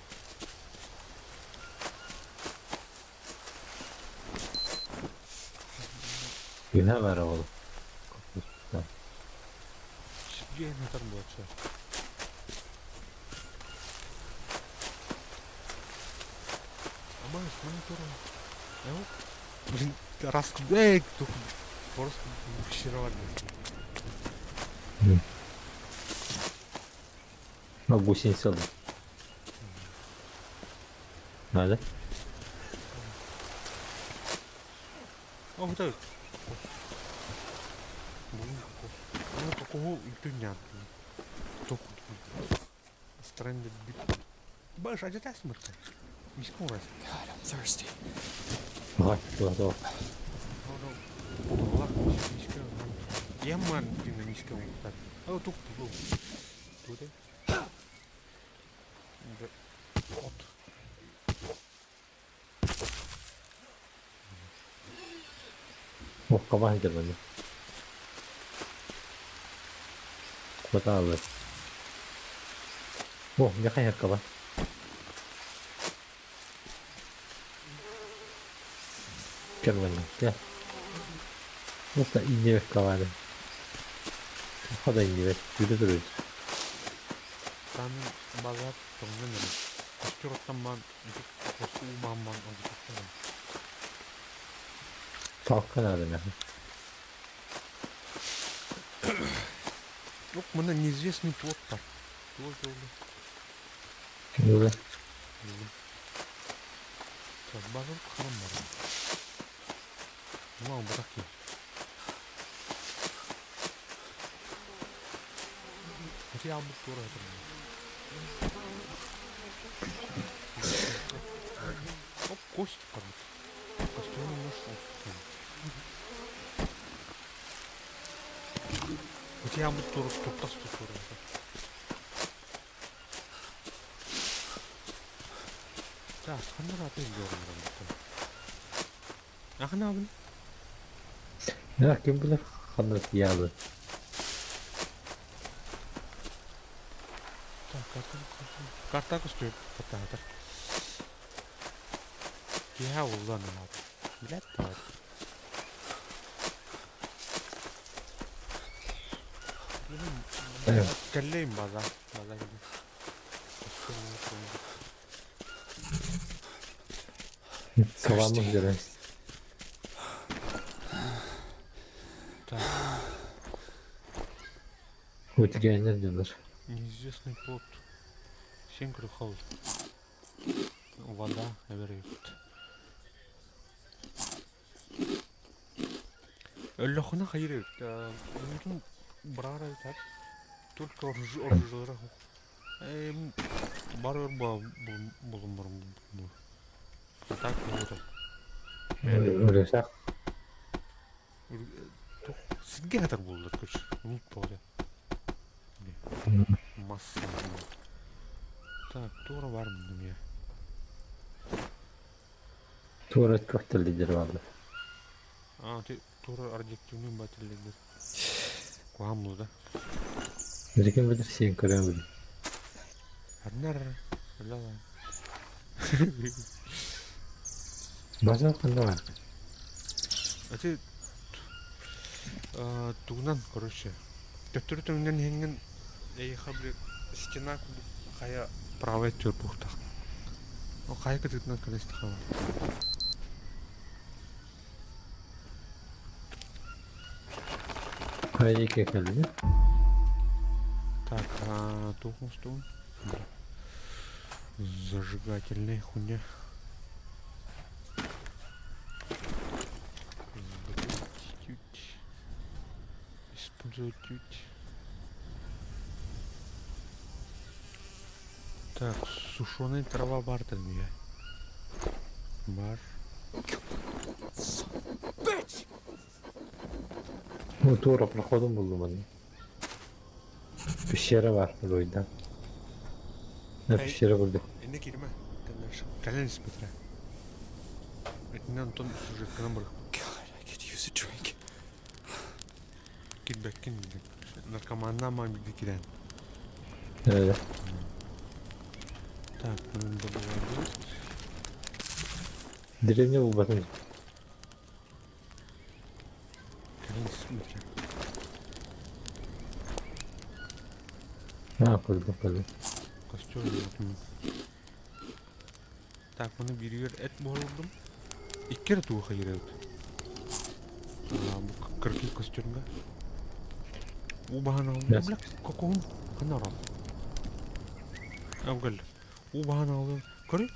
Күнэ баар ол. Дьиэн атар буолчу. Амаш, монитором. Блин, раз эй, просто буксировали. А гусеница ылла. Надо? О, вот это. Ну, такого дня. Stranded bit. Баш, а где смерти? Мискурас. God, I'm thirsty. Ага, готово. Яман динамическая так. А тут тут. Тут. Вот. О, кабан дебани. Куда О, механик кабан. Первый, да. Просто индивек кабаны. Хода индивек, жүрі жүрі. Там базар тоңнан эрэ. Костер оттамман, хоску убаамман оҥостон. Талка надо мяхэ. Ок, мына неизвестный плод бар. Туох дьолу. Юлы. Так, базар харам бар. Мына бырак киһи. Ити албыт туора этэр. Оп, кость барбыт. Костюмун нашел. Ити албыт туора туртас туора этэр. Так, ханна аты görмөрөм. Ахна абын. Я ким билэр ханна тиийэбин. Так, карта карта көстүбүт хаттаатар. Киһэ уллан аат. Билет таат. Кэллэйм база. База кэллэйм. Кабанмын көрөн. Так, Үтүгэннэр дьоннор. неизвестный плод. Семь крюхал. Вода, эверит. Өллөхүнэ хайыр Уутун быраара так. Только оржолора. Эм бар ба булум бар бу. А так вот. Үрүсэх. Сизге хатар булдур көрч. Лут болду. Масса. Так, тура бар мында Туора көктөл лидер баалар. А, ты тура радиоактивный батлер. Куамлу да. Билигин билэр сиэн көрөн билэр. Арнар. Өлө Базар ханна баар? Ити тугунан, короче, төттөрү төҥнөн иһэҥҥин эйиэхэ били стена курдук хайа правай өттүгэр буохтаах. Ол хайа кытыытынан кэлэ истэххэ баар. Хайа диэки кэллиҥ? Так, туох оҥостуом? Зажигательная хуйня. Использовать. Так, сушеная трава бар я. Бар. Bitch! Ну, туора проходун буллум аны. Пещера бар, Лойда. На пещера курдук. Инне киирмэ. Кэлэн испитирэ. Итиннэ онтон сюжетканан барыах. God, I could use a drink. Кирбэккин наркоманнаамаан биирдэ киирэн. Э, Так, мин добывать. Деревня булбатым. Кэлэн испитирэ. А, көрдүм, көрдүм. Костер уотун. Так, маны бииригэр эт буһарыллым. Икки эрэ туга хайырабыт. Бу кыракый костюмга. Уу баһан аҕаллым. Бля, кокоһум ханна орол? Абгал. Уу баһан аҕаллым. Көрүй.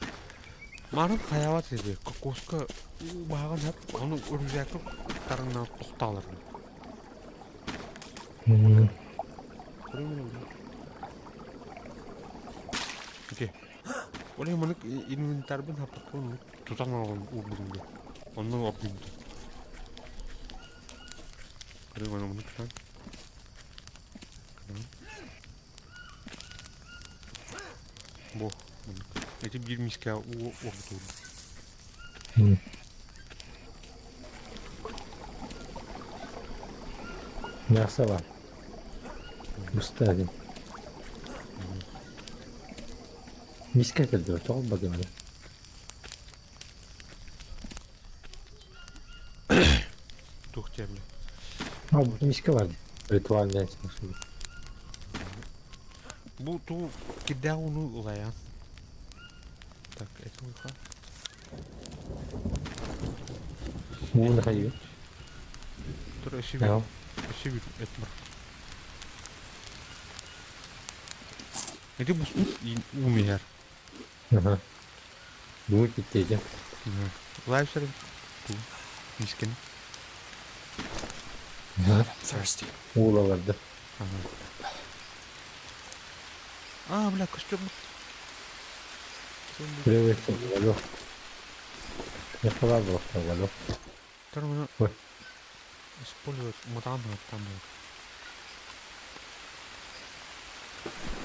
Маарын хайаабат edi. Кокоска уу баһаҕын хап, ону рюкзакка тарына тохтааларым. Көрүй мені Окей. Ол иһин маннык инвентарьбын хаппакка оннук тутан аҕалан уурбутум дии. Онно ордуйбутум. Көрүҥ аны муну тутан. Көрүҥ. Бу маннык. Ити биир миискэ уу ордутуурум. Мясо бар. Буста один. Миискэ кэлдэ, тоҕо бадыманы? Туох диэбилэ? А, бу миискэ бар дии. Ритуальная смысл. Бу туу кирдээх ууну ылайаан. Так, это уйха. Ууну хайыы? Тур өссө биир, өссө биир эт бар. Ити буспут уум иһэр. Аха. Бугун киттиэдэ. Лайв сэрин. Мискин. I'm thirsty. Уулаларды. А, бля, костюм. Привет, алло. Я халабров, алло. Второй Ой. Использовать мутант там.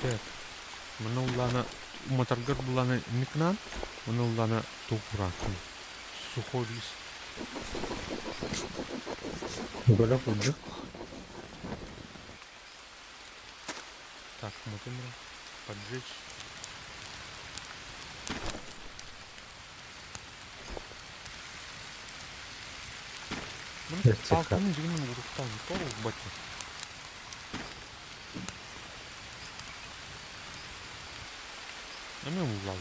Так. Мына уллана уматаргар буллана никнан, мына уллана тугуратын. Сухой лист. Уголок курдук. Так, смотрим. Поджечь. Палканы дигин уруктан тору батя. Эме улал.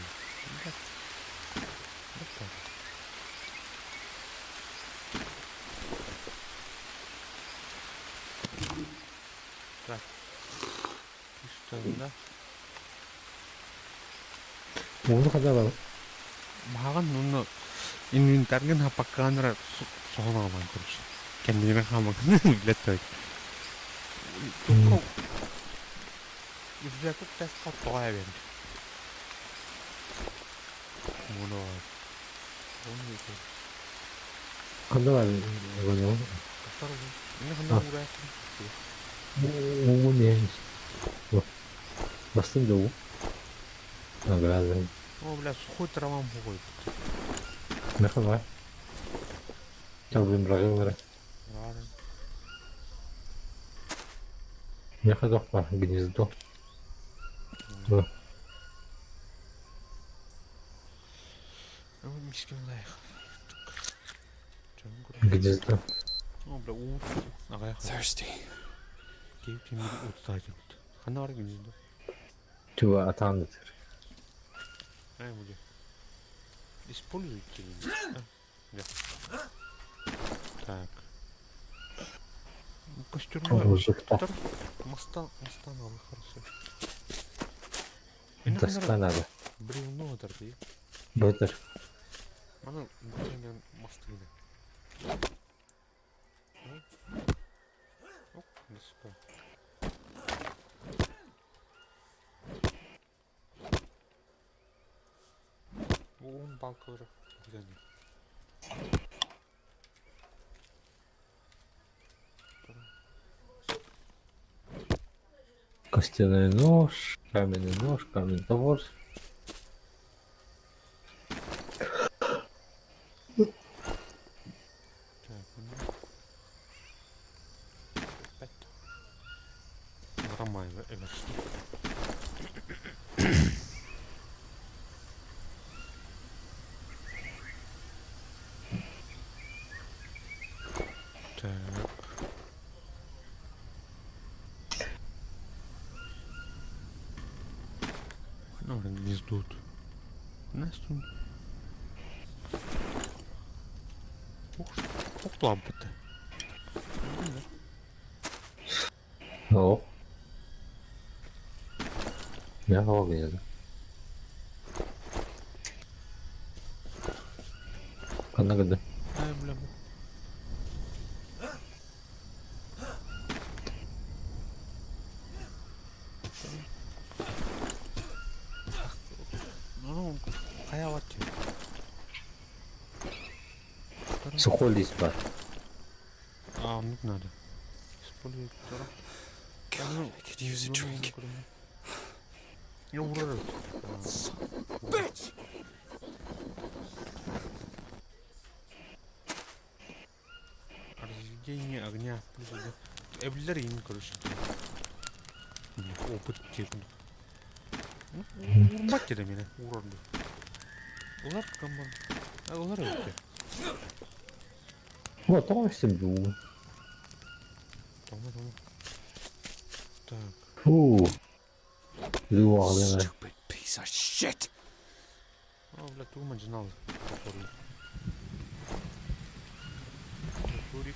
Так. Үстэннэ. Ууну хадалабыт. Маҕан уонна инвентарьгын хаппаккаан эрэ соһон аҕалан короче. Кэннигинэн хаамаккын билэт той. Рюкзакка тест тоҕо эбэн. Муну Ханна бар оҕонньор? Ханна уураахтын? Уу не Бастын да уу. Награда. О, бля, сухой травам хугой. Нахала. Талбын бырагылара. Меха бар, гнездо. Мискин лайх. Гнездо. О, бля, уу, аҕайах. Thirsty. Киһи тимир утутаачыбыт. Ханна бар гнездо? Чуга атаандытыр. Ай, бля. Используйте. Да. Так. Костюм. Оружукта. Моста, моста надо хорошо. Доска надо. Бревно дорогие. Бытыр. Мана мен мостыны. Ок, доска. Уун балкалары. Костяной нож, каменный нож, каменный топор. Так, ну. Опять. Ромаева Эверштейн. Так. Ну, гнездут. Нас тут. Ух, ух, лампа-то. О. Я гнездо. Ханна гыды. Ай, бля. Ну, хайа вот. Сухой лист бар. А, ну надо. Использовать. God, I could use a drink. Я урарат. Bitch! Разведение огня. Эблер им, короче. Бля, опыт техник. Урбат деді мені, урарды. Улар команд. А, улар өтті. Вот, он себе. Тома, тома. Так. Фу. Люағлена. Stupid piece of shit. А, бля, тугман жинал. Турик.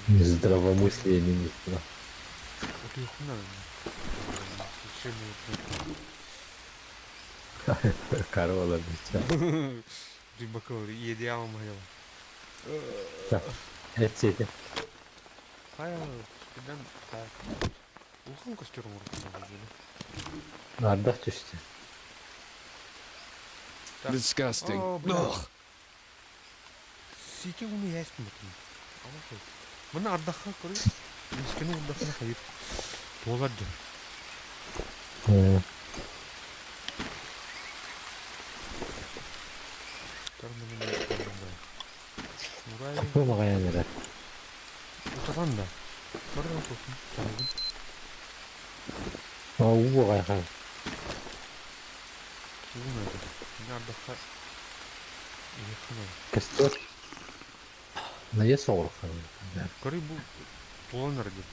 Здравомыслие министра. Вот их надо. Корова беча. Рыбаков, идеал моего. Эцети. Хайа, спидан, так. Улхан костер Ардах түстü. Так. Disgusting. О, бля. Ugh. Сити уну ясть мутын. Мына ардахха көрүй. Мискини ардахна хайыр. Туолар дьэ. Мурай Капы мағаяныры. утатан да. Бардан тосын. Тагын. А уу гайхан. Уна это. Мына ардахха. Ихна. Костер. На соғырхан. Көрүй бу туолар дьэ.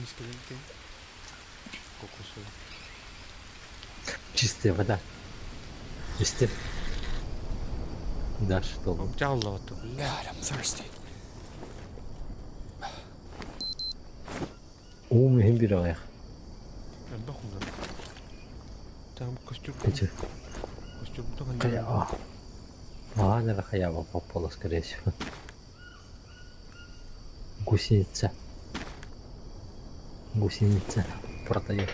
Мискини Кокосовый. Чистая вода. Чистая. Дальше долго. Тяллавата, бля. God, I'm thirsty. Уу мөхин bir аяқ. Элбэх унар. Там костер. Эти. Костер бутан. Хая. А, наверное, хаява попала, скорее всего. Гусеница. Гусеница. Продает.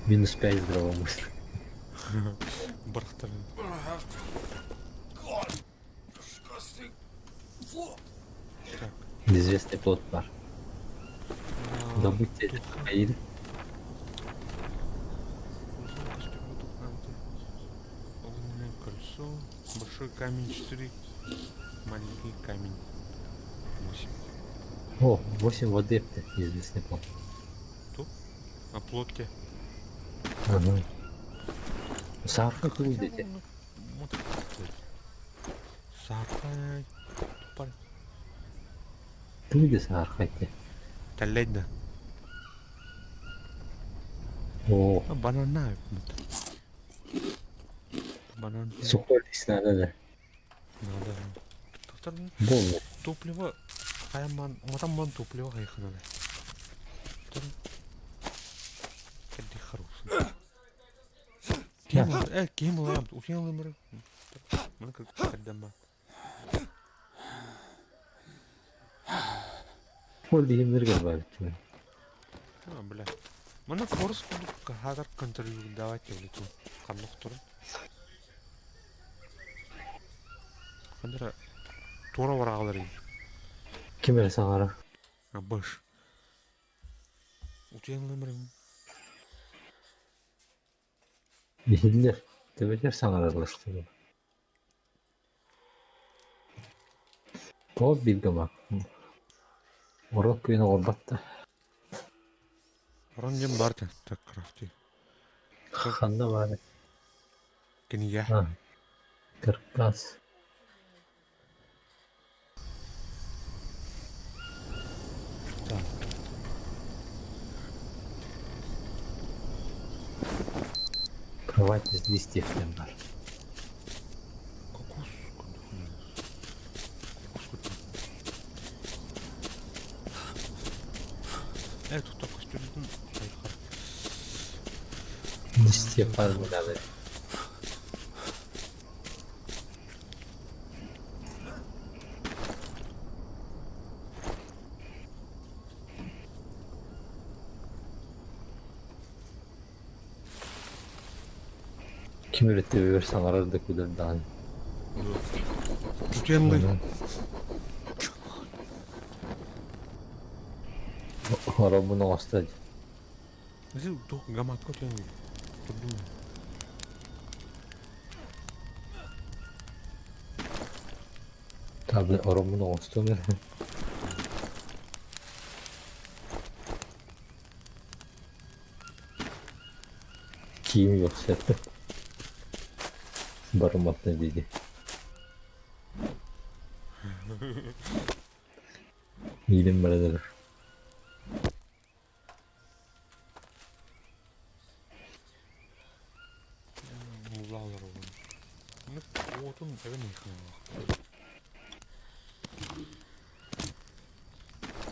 Минус 5 здравомыслия. Бархтар. Неизвестный плод бар. Добыть это кокаин. Огненное кольцо. Большой камень 4. Маленький камень 8. О, 8 воды это неизвестный плод. А плотки? Ага. Саарка тугуй дэтэ? Саарка туппар. Тугуй да саарка этэ? Тэллэй да. Оо. Банана. Банан. Сухой лист надо да. Надо. Тоқтар Буолла. топливо хайаман матамман топливо хайханана. Кэдди хороший. Ким ким улам утуйан ылымыр. Маны кэрдэммэ. Ол диһимнэргэ баар. А, бля. Маны форс курдук хаатар контролюрдаабат эбит ханнохторун. Хандара туора бараҕалар Ким эрэ саҥарар. Абыш. Утуйан ылымырым. Иһиллэр. Төбөтөр саҥаралластылар. Тоҕо биир гыма Орон күөн оҕорбот да Орон диэн баар так крафти. Ханна баар Кинигэ. Каркас. Так. Кровать из листьев диэн баар. Кокос. Кокос Э, тут көстүлүтүн хайхар. Листья пальмы надо. Ким эрэ саҥарар да күлэр даҕаны. Утуйан Ороммун оҥосто туох гаматка утуйан турдум. Табы ороммун оҥостуом эрэ. Киим yok сөп. Барымматна диди. Миилин баран эрэр. Улаалар олун. Уотун эбен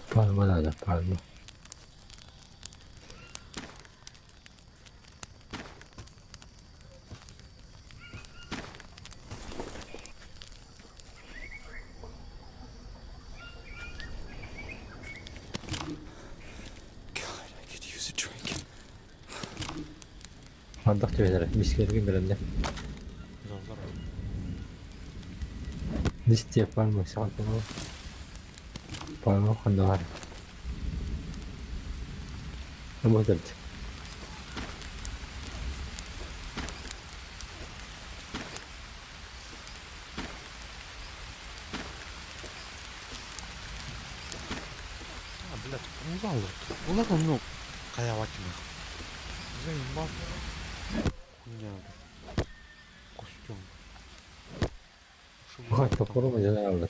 Пальма надо, пальма. God, I could use a drink. Ардах түһэр мискэргин бэлэмнэ. Листья пальмы саҕатыҥы. Пальма ханна Работает. А, блядь, улалыт. Улар ну хайаватина. Заебал. Хуйня. Костюм. Ха, топору дьаналлар.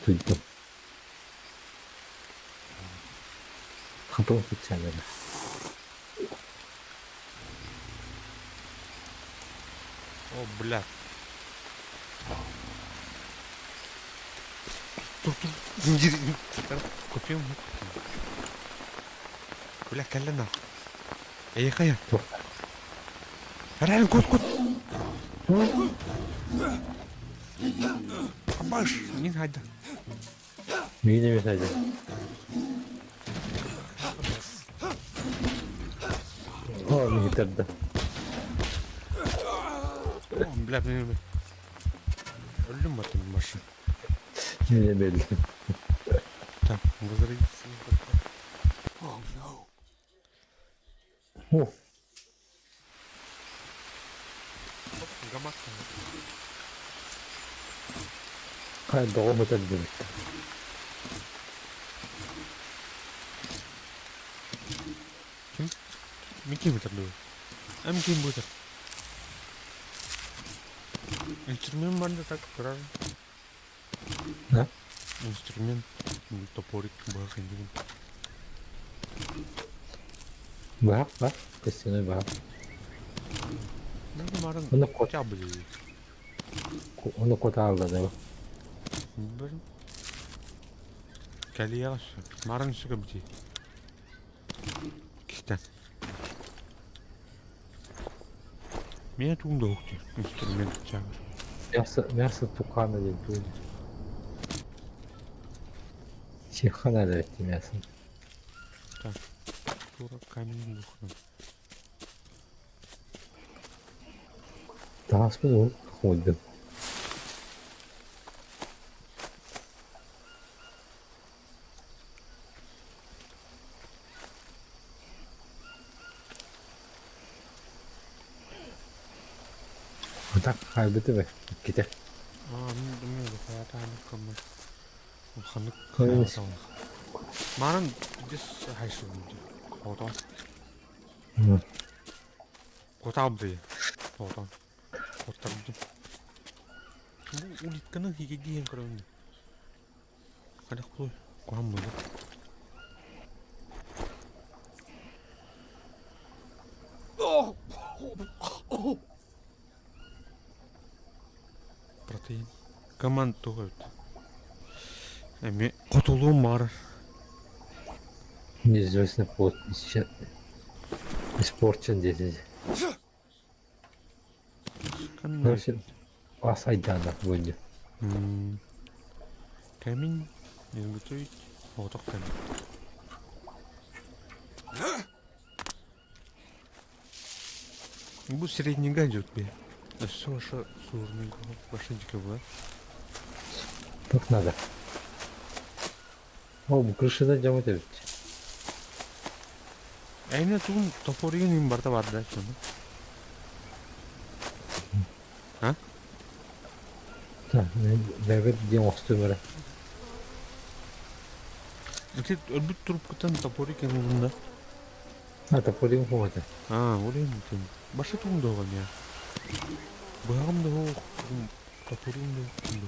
Туйдум. Хапын специально. О, блядь. Тур, тур. Купим. Бля, кэллэ нах. Эйхая. Реально, кут, кут. Абаш, не хайда. Миин эмиэ сайда. О, миин тарда. О, бля, бля, бля. Өллүм баттым машин. Миин эмиэ Так, возродиться. Oh no. О, Гамак. Хайдаҕы бытардыбыт. Ким? Мин ким бытардыбыт? А мин ким бытар? Инструмент бар да так турар. Да? Инструмент топорик быһах иннигин. Быһах ба? Костяной быһах. Ну, марын Оны кот, хотя бы. оны котаалла да. Бір Кэлиэҕэ сөп. Марын өссө кэбитий. Кистэн. Миэ тугум да уһук дии. Инструмент чааҕар. Мясо, мясо тукана диэн тугуй? Сиэххэ наада эбит мясо. Так, тура камень духнан. Таһаспын уһук хомуйдум. Так хаалбыта бэ иккитэ. Аа, мин хайатааны кыммыт. Ханнык хайатааны. Манан дис хайсыбын дии. Хотон. Кутаабдый. Хотон. Хоттарбытым. Бу улитканы хигигиэн көрөбүн. Хайдах буолуой? Куһаҕан буолуо. Протеин. Команд туох эбит? Эмиэ хотулуум баҕарар. Неизвестный плод испорчен диэтэ. Камень. Ас айдаанах буолла. Камень изготовить оҕотох камень. Бу среднега идет бе. Өссө ваша сложный ваша была. Так надо. О, бу крышада дьамат эбит. Эйне тугун топоригин им барда бар да чону. А? Так, бэбэт диэн оҥостуом эрэ. Ити өлбүт трубкаттан топорик ылынна. да. А, топоригым хуота. А, ол эми тем. Башы тугун да я. Быһаҕым да суох, топорум да суох.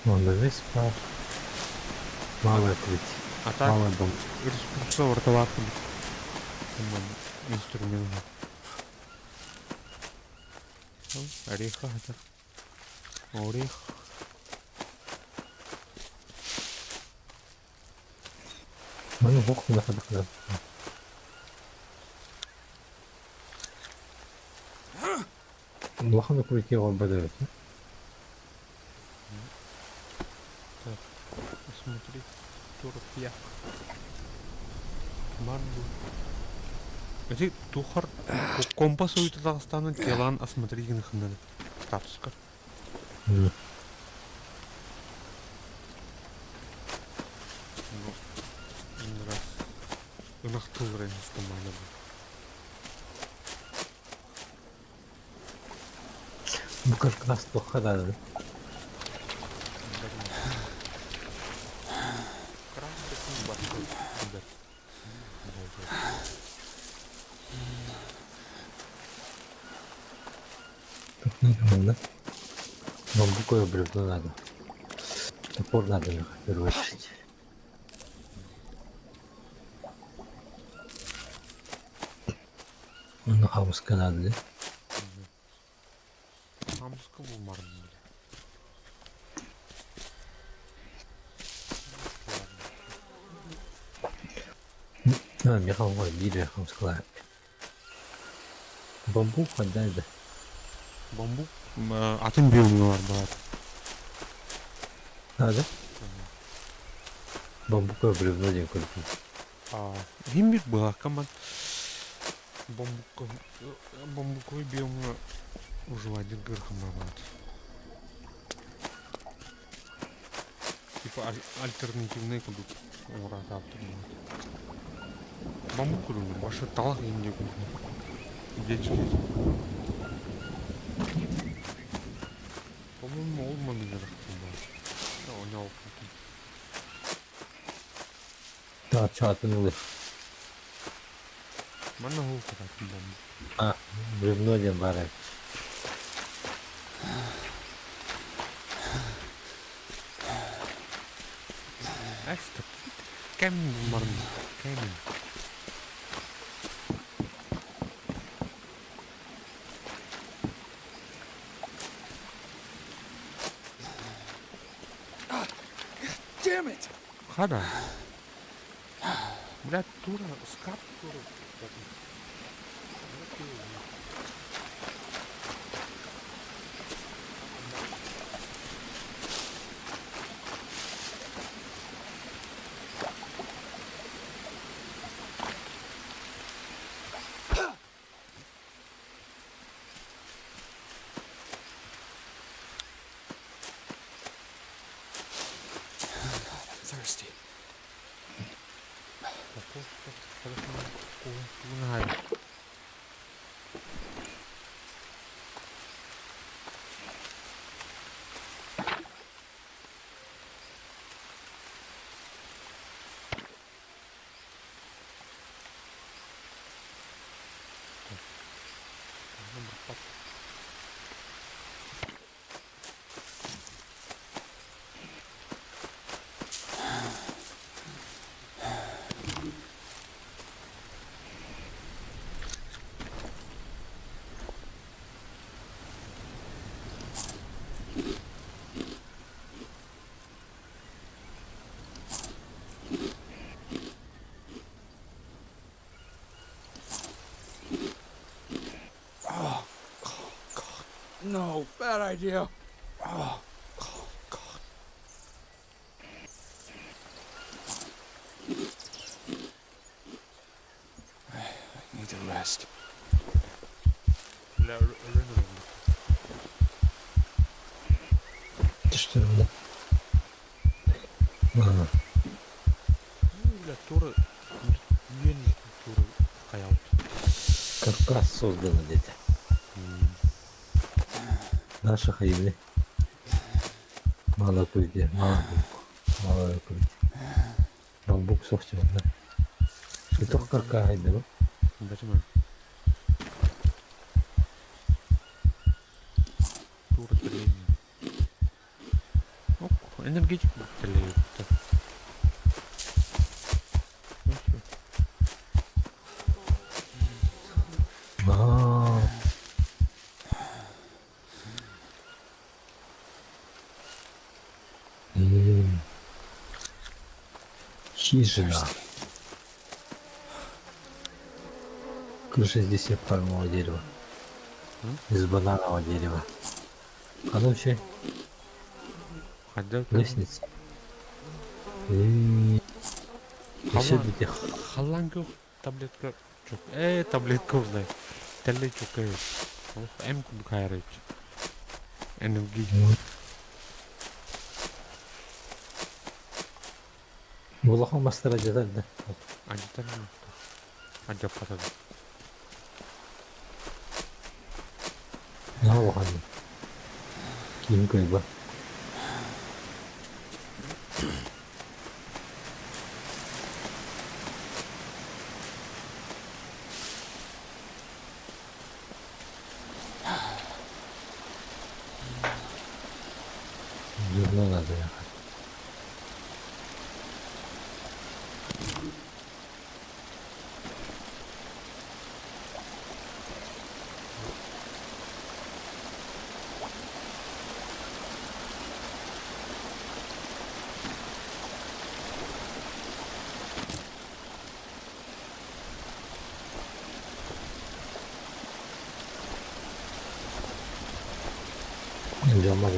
Онно эмис баар. Малая треть. А так Малая дом. ресурса орталаах инструмент. Ореха это. Орех. Маны суох гына Улахан укрытие оҥорбот эбит. Так, посмотри. Торпьяк. Марлу. Эти тухар компас уйта телан осмотри гынхыннады. Статуска. Раз. Ынах тылрын истамана бу. Бу кыркынас туохха даҕаны. Надо. Бамбуковое бревно надо. Топор надо в первую очередь. Ну, хамска надо, да? Хамска булмарым бile. А, миэхэ оҥор биир хамскалаах. Бамбук ханна да? Бамбук атын биомҥа бар баар. Надо? Бамбуковое бревно диэн көрдүм. Иһин биир быһаакка ман бамбукка бамбуковый биомҥа выживание гырхаммабаат. Типа альтернативный курдук оҥоро-саабытым Бамбук курдук башы талах иһин курдук. Детский. По-моему, ол Чаатын ылы. А, бревно диэн баар эбит. Damn it! Хада. Бля, тура, скап тура. I'm thirsty. No, bad idea. Oh, oh God. I need to rest. Бля, өлөн Что ли? А, Бля, тура, үөн тура хайаут. каркас создан где-то. Наша хайвли. Мало культи, мало бамбук. Мало культи. Бамбук собственно, да? Это каркас, да? Бачыма. Тура төлейін. Ок, энергетик төлейді. А. М. Хижина. Крыша здесь из пальмового дерева. Из бананового дерева. А ну вообще Хадда лестница. И Хала- где Халлан көх таблетка чок. Э, таблетка улай. Телле чок. Ох, эм куд хайрыч. Энергетик. Улахан мастера жатар да. Ажитар Ажаппатады. На улахан. Ким көйбө. Зерно надо ехать. Жаман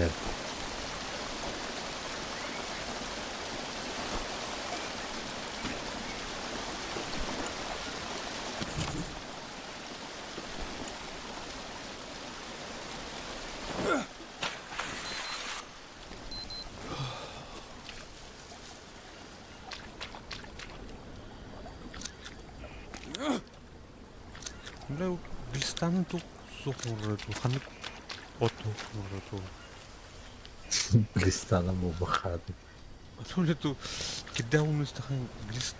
Бля, глистанын тук сухмурду, ханык оту мурду. Глистана буолбахаады. Суля ту кидда умыстахан глист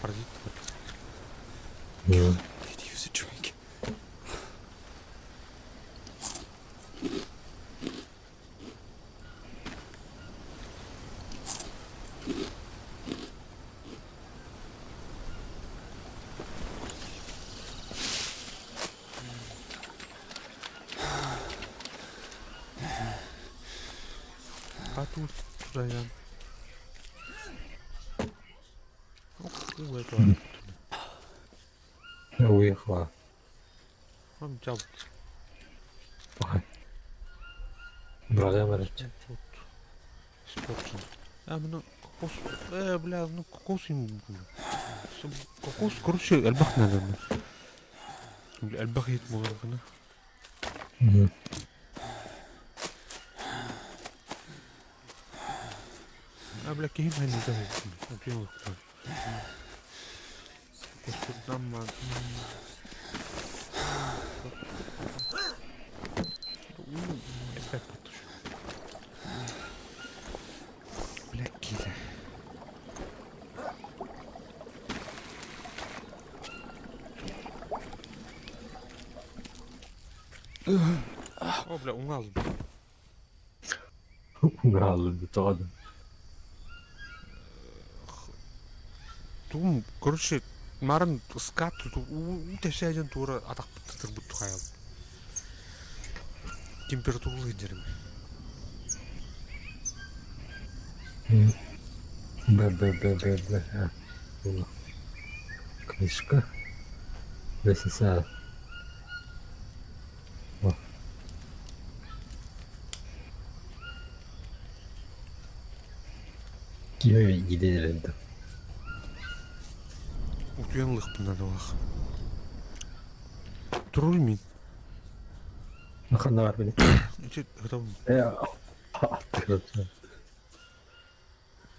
паразит. Could use a drink. А тут туда я. Уехала. Он взял. Брага марача. Испорчен. А, ну, кокос. Бля, ну кокос им. Кокос, короче, элбэх надо. Бля, элбэх ет буолар. А, бля, киһим ханныта. Бля, киһи. О, бля, уҥа албын. Уҥа тоҕо. Тугум, короче, марын скат уу тэсээден туора атахпыт тухайал. Температуралы дерим. Б, Б, Б, Б, Б. А. Книжка. Лестница. О. Кими gidelim. Утуян лыхпын надалах. Турur мин. Ханна бар били. Ити готов. Э,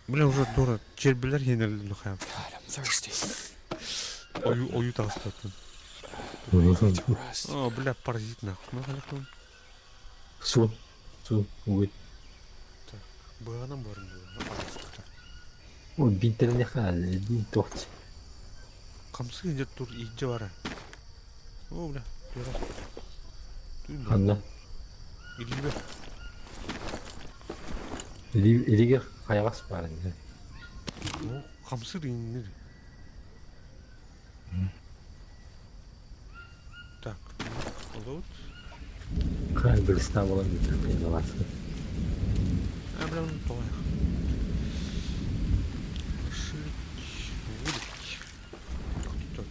Бля, уже тура чербилер хенел лухам. God, I'm thirsty. Ою ою тастатын. Need to rest. О, бля, паразит нахуй. Ну, халякун. Су. Су. Уй. Быганан барым бу. Ой, бинтерне хал, бин тохт. Камсы хенер тур иджи бара. О, бля, тура. Туйм. Ханна. Илибе. Илиге хаягас бар. О, камсы иннер. Так, вот. Хай билста болан бит. А, бля, ну, тоях. Шить, вылить. Тут.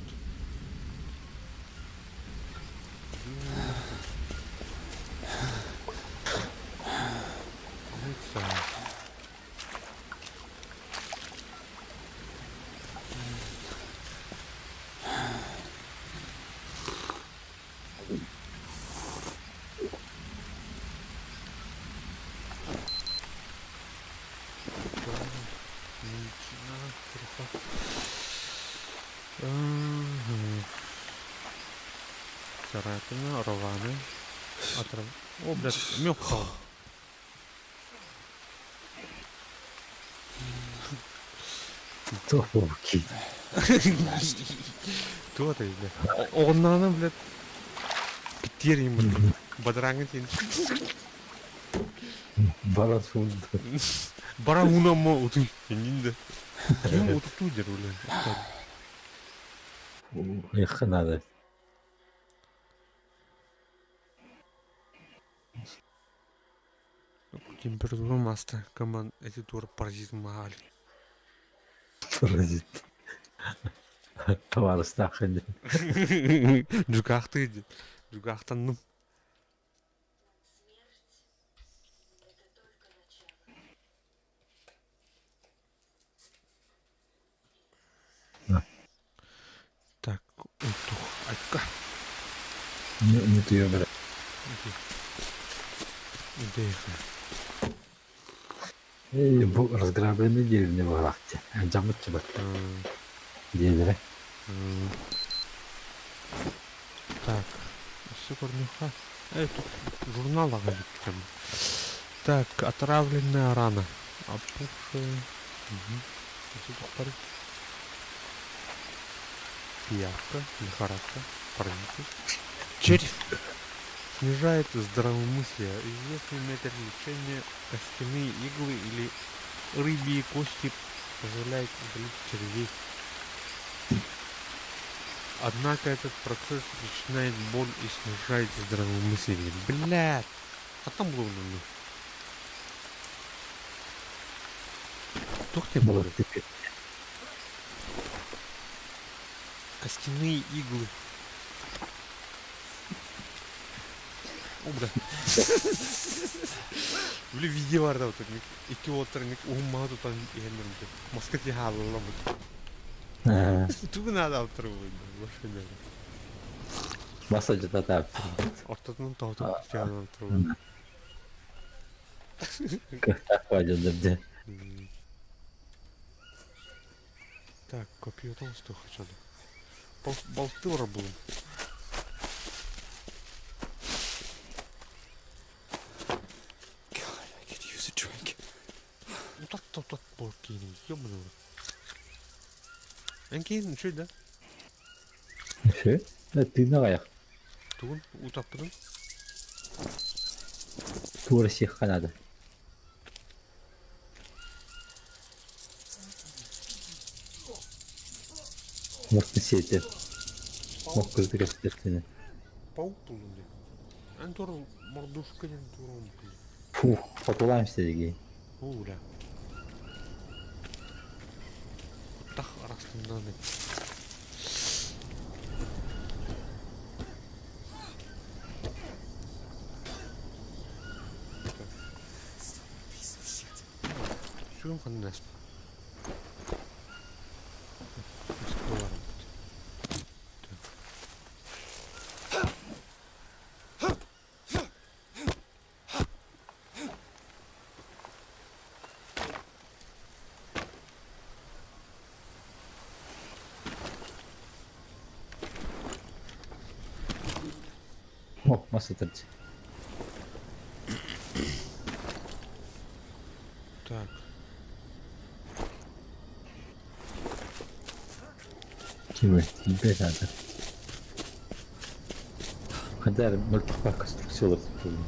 Царапина, рваная. Отрыв. О, блядь, мёг. Тофуки. Кто ты, блядь? Оннаны, блядь, киттер им, бадраңы сен. Баран сунду. Бара уна мо утун. Инде. Ким утукту дер, блядь. Эх, надо. Температура маста. Команд эти тур паразит махали. Паразит. Товарыстах. Жукахты. Жукахтанным. Так, утух. Айка. Не, не ты ее, брат. Иди. Эй, бу разграбленный деревня в Арахте. Жамыт чыбат. Деревня. Так, все корнюха. Эй, тут журнал ага. Так, отравленная рана. Опухшая. Угу. Пиявка, лихорадка, паразиты. Червь снижает здравомыслие. Известный метод лечения костяные иглы или рыбьи кости позволяет удалить червей. Однако этот процесс причиняет боль и снижает здравомыслие. Блядь! А там было ну. Тух ты Было был? теперь. Костяные иглы. О, бля. Били видео бар да вот икки уолаттар уһуммаха тутан иһэллэр маска тиһаалалла Тугу наада алтыры машина. Маса жата Ортотунан тоһутун тиһаалан алтыры. Кыахтаах баадьаннар Так, копьетон что хочу. Болты был. God, I could use a drink. Утат утат бол киини. Ёбаный в рот. Эн киин үчүй да? Үһү. Тыына аҕыйах. Тугун утаппытын? Туора сиэххэ наада. Морты сиэтэ. Моккурута кэпсэтэртини. Паук буллум дии. Эн туора мордушка диэн туора омуккун. Фух, хотулаан истэригий. Оо, бля. Куттах арастыннаан Сүгүн ханна О, мас ытырдь. Так. Кими, тиийбэт наада. Хайда эрэ мөлтөхпө конструкциялар туттуллар.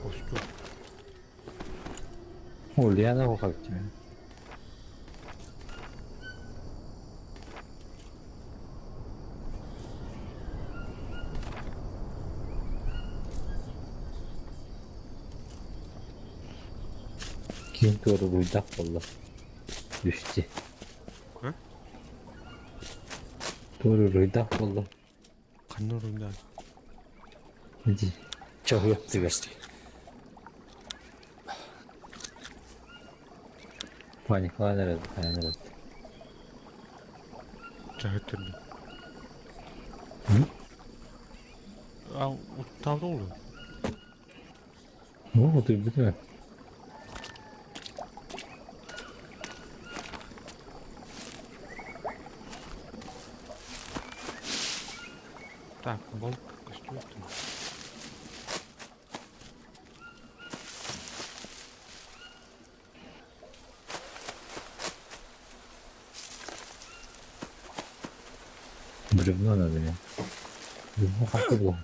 Костюм. Ульяна Уховтина. Киин туоругуйдах буолла. Үсти. А? Туоругуйдах буолла. Ханна уруйдаан? Ити чоһуйах түгэр. Паникалаан эрэр, хайан эрэр. Чаһы түрдү. А, уттаабыт ол Оо, утуйбут Так, балык көстүбэт Бревно надо мне. Бревно как было.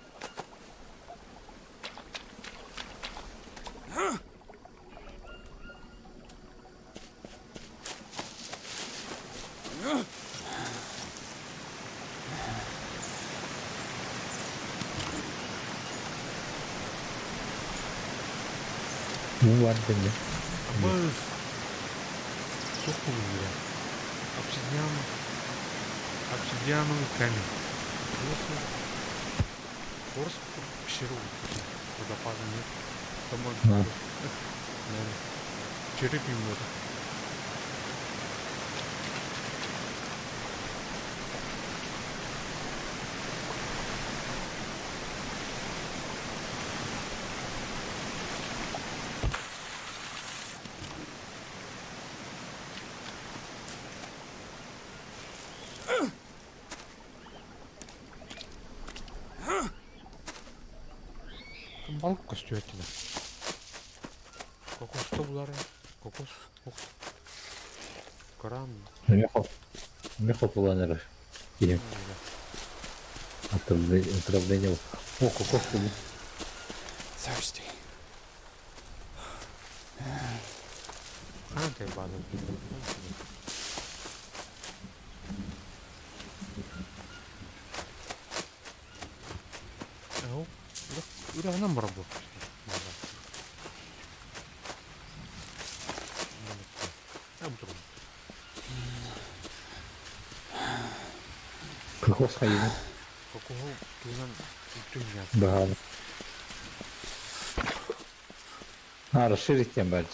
Уу баар дэннэ. Абыс! Туох буолуҥ Обсидиан... Обсидиановый камень. Хорс пещеру водопада нет. Там А. Наверное. Череп ему это. Көстүбэт дии. Кокос да булар Кокос. Ух. Кран. Эмиэ хотулан эрэр. Киһи. Отравление. О, кокос булдум. Thirsty. Хаан ты баадын. Үрэҕинэн барар буо. Кокос хайыны? Кокоһу туунан үттүн Баҕар. А, расширить тем бать.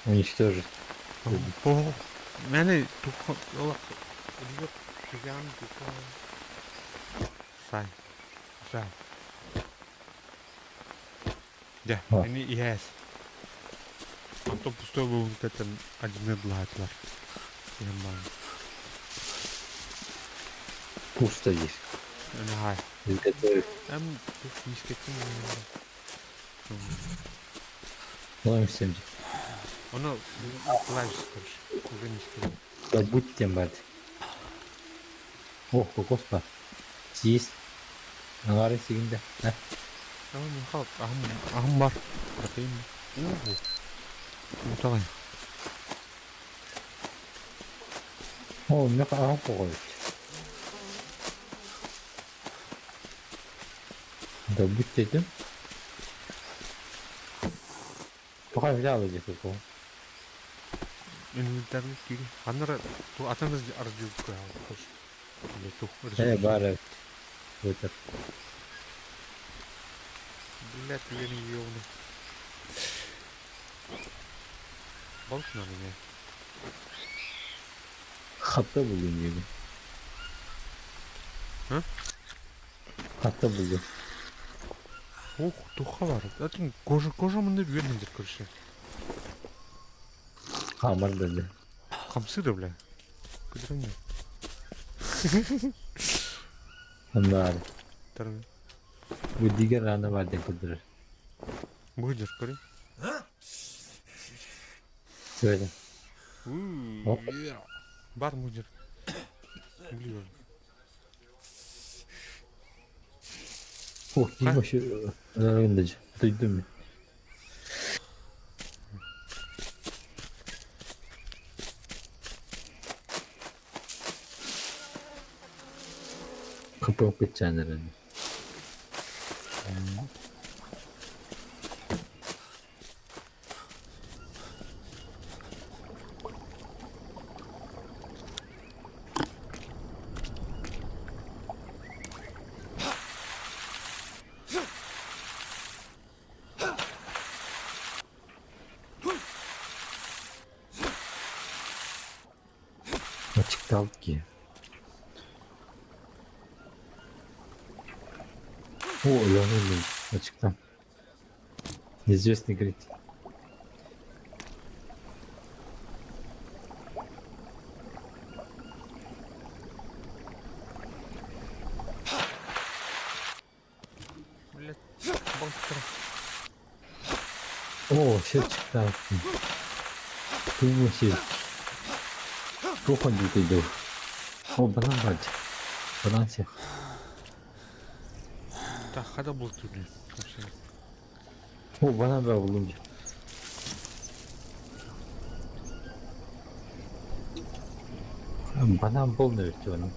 Уничтожить. О, Мэне туха олох түгэн туха Сай. Сай. Дьэ, ини иһээс. Онтон пустой буолбутаттан адьынырдылаачылар. Иһэн баҕан. Пусто здесь. Наһай. Изготовить. Эм тух мискеттин Ловим всем. Оно клавиш, короче. Уже мискеттин. Забудь тем бать. О, кокос бар. Съесть. Аҥаарын сигин да. Аһым, аһым бар. Протеин. Уталай. О, меха аһым коҕой. Добыть этим. Пока взял эти какого. Инвентарный кири. Ханнара ту атын разделка. Э, бары. Это. Блядь, я не ёбну. Балык надо мне. Хата булдум диибин. А? Хата булдум. Ух, туха бар. Это кожа, кожа мында үөрмендер, короче. Хаамар да Хамсыра, бля. Күдүрүҥ Оннаар. Тарын. Бу рана бар диэн көрдөрөр. Быдыр, көрү. Сөйле. Бар мудир. Блин. О, ким вообще ырындыж. Duydum мен. Капап кетчээн эрэн. Ачыкталык киһи. О, өлөҥүн ачыктан. Неизвестный говорит. Блядь, балыктар. О, сир чыктаах. Тугу сир. Туох диэтэй дуу? О, банан баар. Банан сиэх. Так, хада булту, блин. О, банан баа буллум дии. Банан полный ведь он.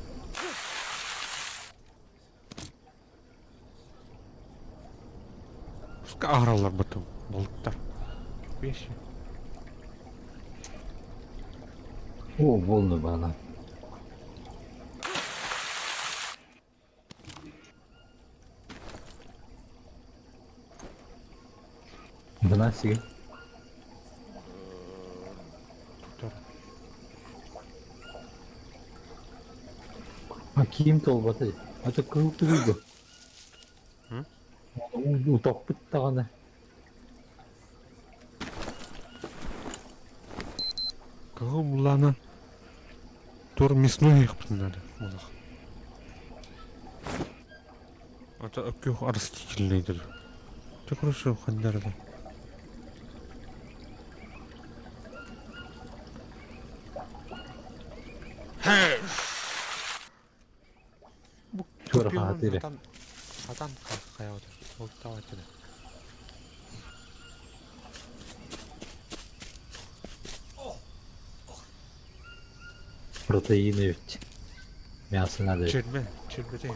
Пускай агралар потом, балыктар. Вещи. О, полный банан. Банан сиги. Тутар. А ким толбата? А то кыл тугу. Утоппут даҕаны. Кого булана? Тур мясной их надо. Булах. Это өккөх растительный дыр. Это крыша ханнарда. Бу Туора купюрун хаатыыры. хатан хатан хайаҕытыр. Ол таҕайтыда. Протеины ведь. Мясо надо. Чирбе, чирбете.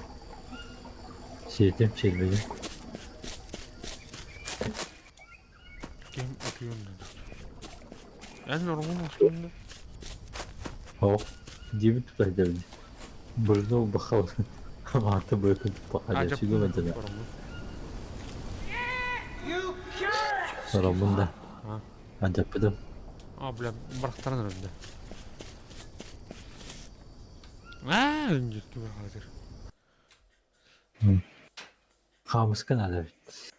Сиэтим, чирбедим. Ким утуйун Эн оргун устунда. О, дибит тутайдабын. Бурну бахал. Маата быыкын туппаха сүгүм этэ. Сороммун да. Антаппытым. А, бля, барахтаран өрөндө. Аа, үнжүттү барахатыр. Хаамыска надо эбит.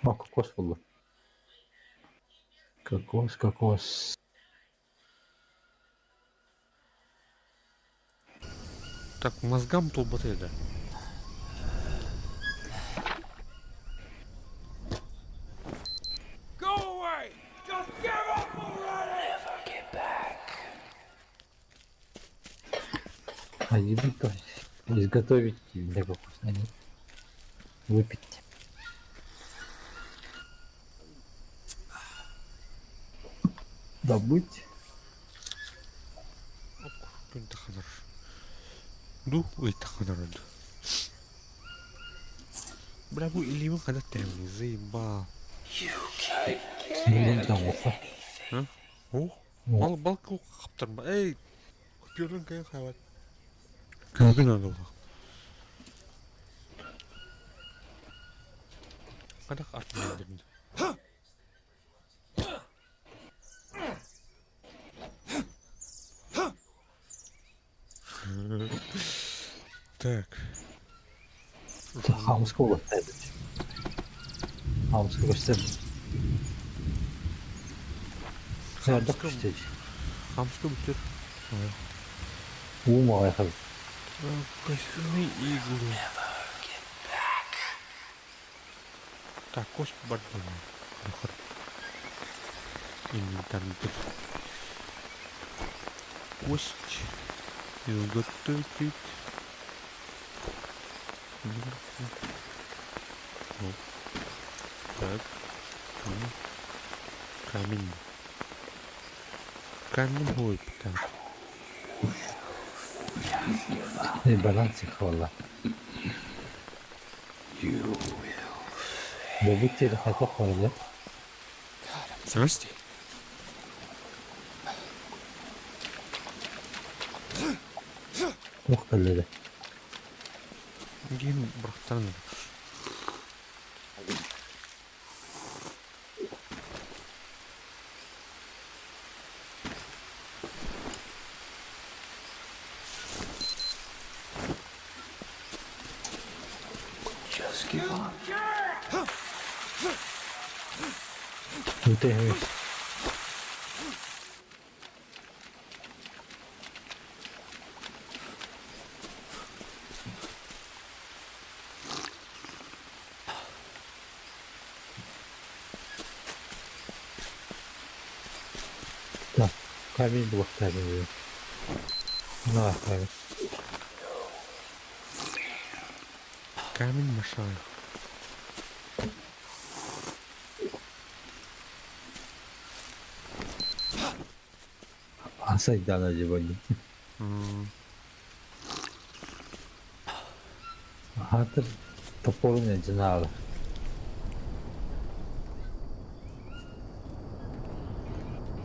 О, кокос буллум. Кокос, кокос. Так, мозгам толбата еді. Go away! Just give up already! А еды то изготовить для кокос, а не выпить. Добыть. Күн таханар. Ду ый таханар. Бля, бу илиибин ханат тээмни, заебал. Блин, там уха. Ох, мал балка хаптарма. Эй, купюрын кайын хават. Күгін аны олақ. Қадақ артынан дедім. Так. Хамска улаттайбыт. Хамска көстөр. Хайдах көстөр. Хамска бүтер. Уу маҕайхабыт. Костяные иглы. Так, кость бардым. Инвентарный Кость. Изготовить. Вот. Так. Камень. Камень будет. Так. Баланс хвала. Добыть хайдах барда. God, I'm thirsty. Ох кэллэ. Гин бырахтан. Just give up. Үтэ. Так, камень блоктами. На, камень. Камень мешает. Асайдана дебони. Хатыр топорун жиналы.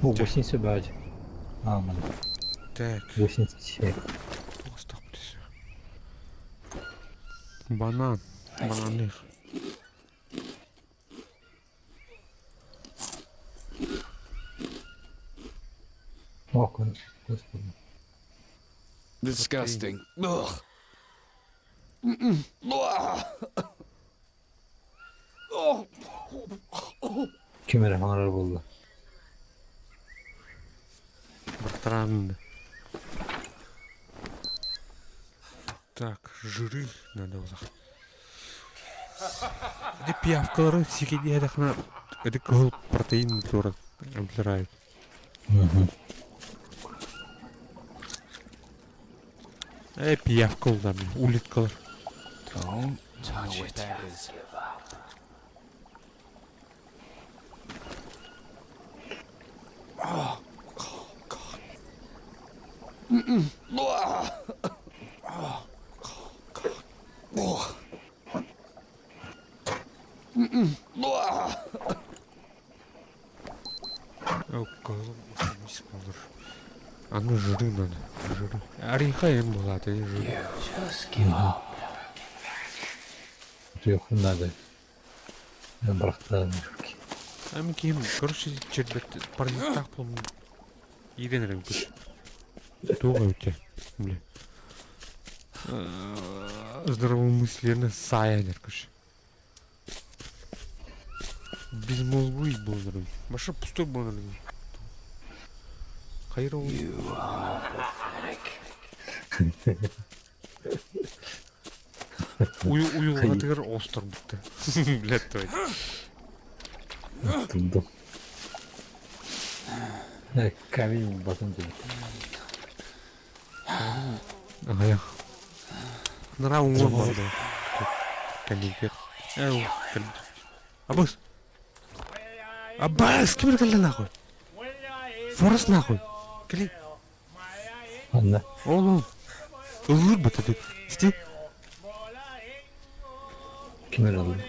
О, гусеница бач. А, ман. Так. Гусеница чек. Стоп, Банан. Бананы. О, господи. Disgusting. Ugh. Mm-mm. Blah. Oh. Oh. Ким эрэ хаҥарар буолла. Бартараан. Так, жиры надо было. Ити пиявкалары сикидиэдэхна ити кыһыл протеин туора обдирают. Э, пиявка улдам, улиткалар. Don't touch it. Oh, oh God. Mm-mm. Oh, oh, God. Oh. Mm-mm. О, кызыл Аны жиры надо, жиры. Ореха им была, ты жиры. Утуйуохпун наада. Бырахтаан Ами киһим, короче, чербэт парниктаах буолмун иирэн эрэ бүт. Туох эбитэ, бля. Здравомысленно саайан короче. Безмозглый буолар. Баша пустой буолар. Хайыр ол. Уйулҕатыгар оҕустарбыттар. Блядь, твой. Турдум. Камень булбатым диэн. Аҕыйах. Нара уҥуор барда. Кэлиигэр. Абыс! Аббас! Ким кэллэ нахуй? Форес нахуй! Кэли. Анна. Ол ол. Ыллыр бата Сти. Ким эрэ ыллыр?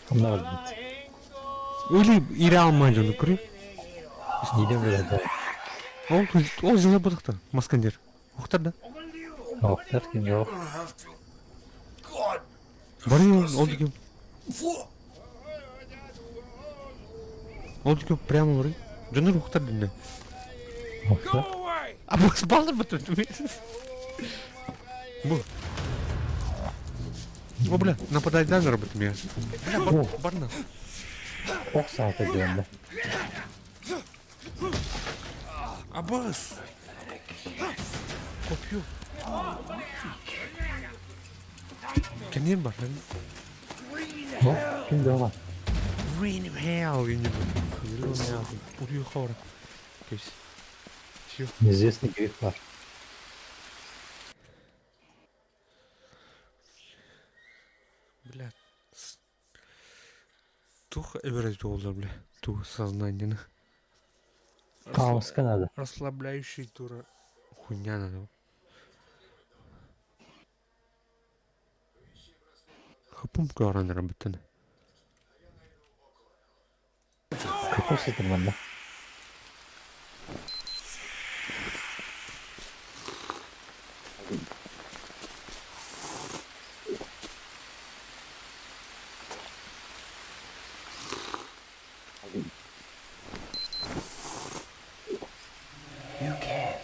Ханна барбыт? Или ире алмаан дьону көрүй. Иде билэ Ол ол жылы бұдықтар, маскандер. Охтар да? Охтар ким жоқ. Бары ол деген. Ол деген прямо бары. Дьоннор охтар динне. Охтар? А бұл балдар бітті. Бу. О, бля, нападает да, работа меня. Бля, барна. Ох саата диэн Абас! Копью. Кэнниэн бар lan. О, ким да бар. Rain of hell in Урю хора. Все. Неизвестный гриф бар. Бля. Тух эберет олар, бля. Тух сознание. Хаоска надо. Расслабляющий тура. Хуйня надо. Хапум коран работан. Какой сытыр манна? You can't.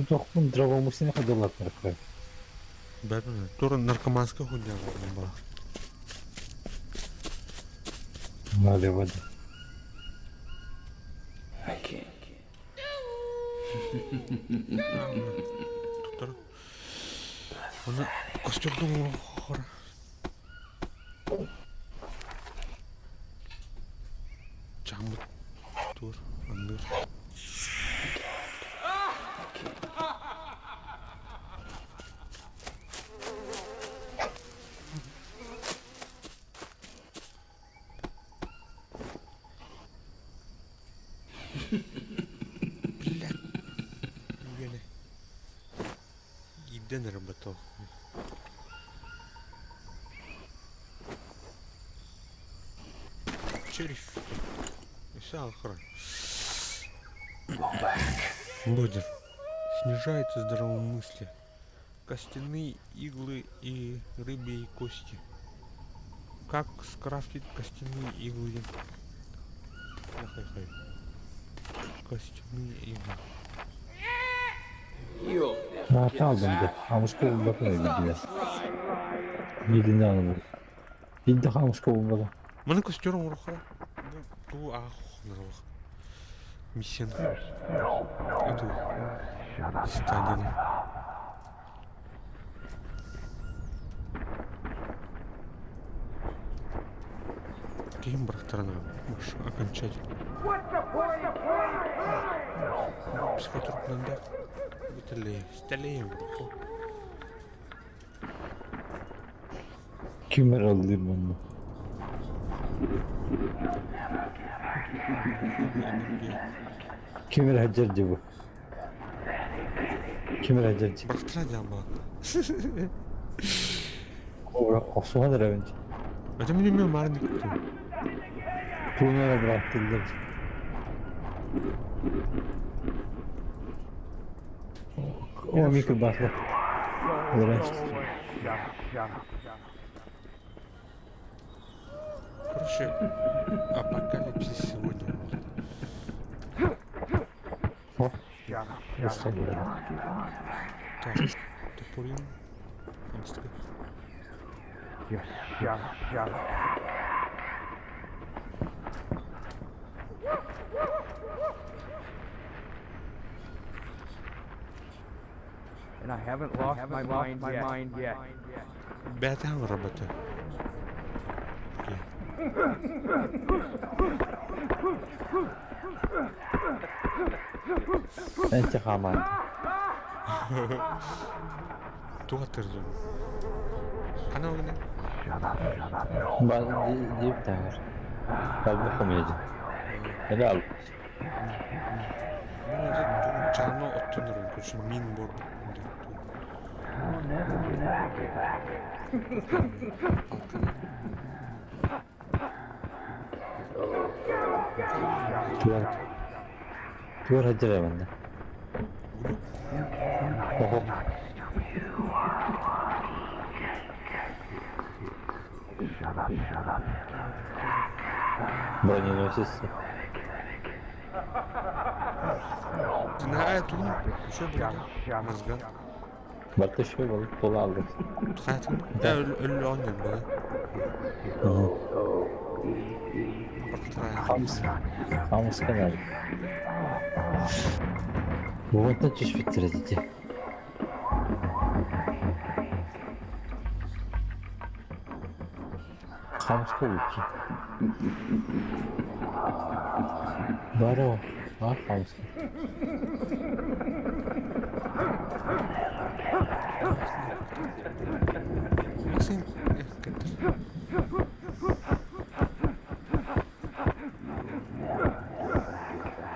Тохпун дровомусини ходуллар. Тура наркоманская хуйня была. Налево. I can't. Доктор. Оны костюмдун хора. Чамыт тур андыр. Блядь. Үгәне. Иден работал. Шериф. Все, охрана. Будет. Снижается здравомыслие. Костяные иглы и рыбьи кости. Как скрафтить костяные иглы? Хай-хай. Костяные иглы. You'll never. Наата албын дьэ, хаамыска булбатын өйдүүлэр. Бииринэ аны Биирдэ хаамыска булбата. Маны костер оҥороххо туу аах хонорох. Миссияны. Эту стадияны. Киһим бырахтаран окончательно. Психотропнан да Бүтэлэйим Ким эрэ ыллыыр манна. Ким эрэ сылдьар дии бу. Ким эрэ сылдьар дии. Бырахтара диэн буолан. Охсуһан эрэбин. Это мне мен марын күттүм. Тугун эрэ бырахтыллар. О, Мика Батлер. Короче, апокалипсис сегодня. О, Так, топорин. And I haven't lost my mind yet. mind yet. Бэтэн работа. Энче хаамаан. Туох аттырдым? Хана огне? Ба дип тагыр. Kalbi хомуйду. Эбе ал. Чаано оттонорун көрсө мин бор. Туар. Туар хаджара манна. Охо. Броненосец. Знаю, тут еще будет мозга. Барта еще был пола алдым. Хатын. Да, өллөөн бала. Хамс. Хамс канал. Бугунтан түспүттэр дии. Хамска лучше. Баро, а хамска. Максим,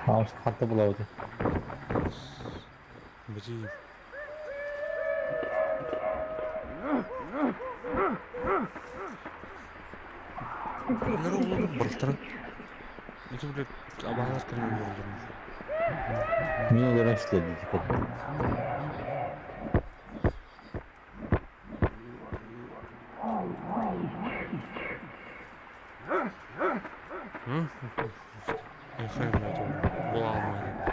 Хамска хатта булабыт. Бiji. Нere oldu бырахтаран. Это, блядь, абаалар кэлэн олордум. Мин олорон истэрдии Була алмайды.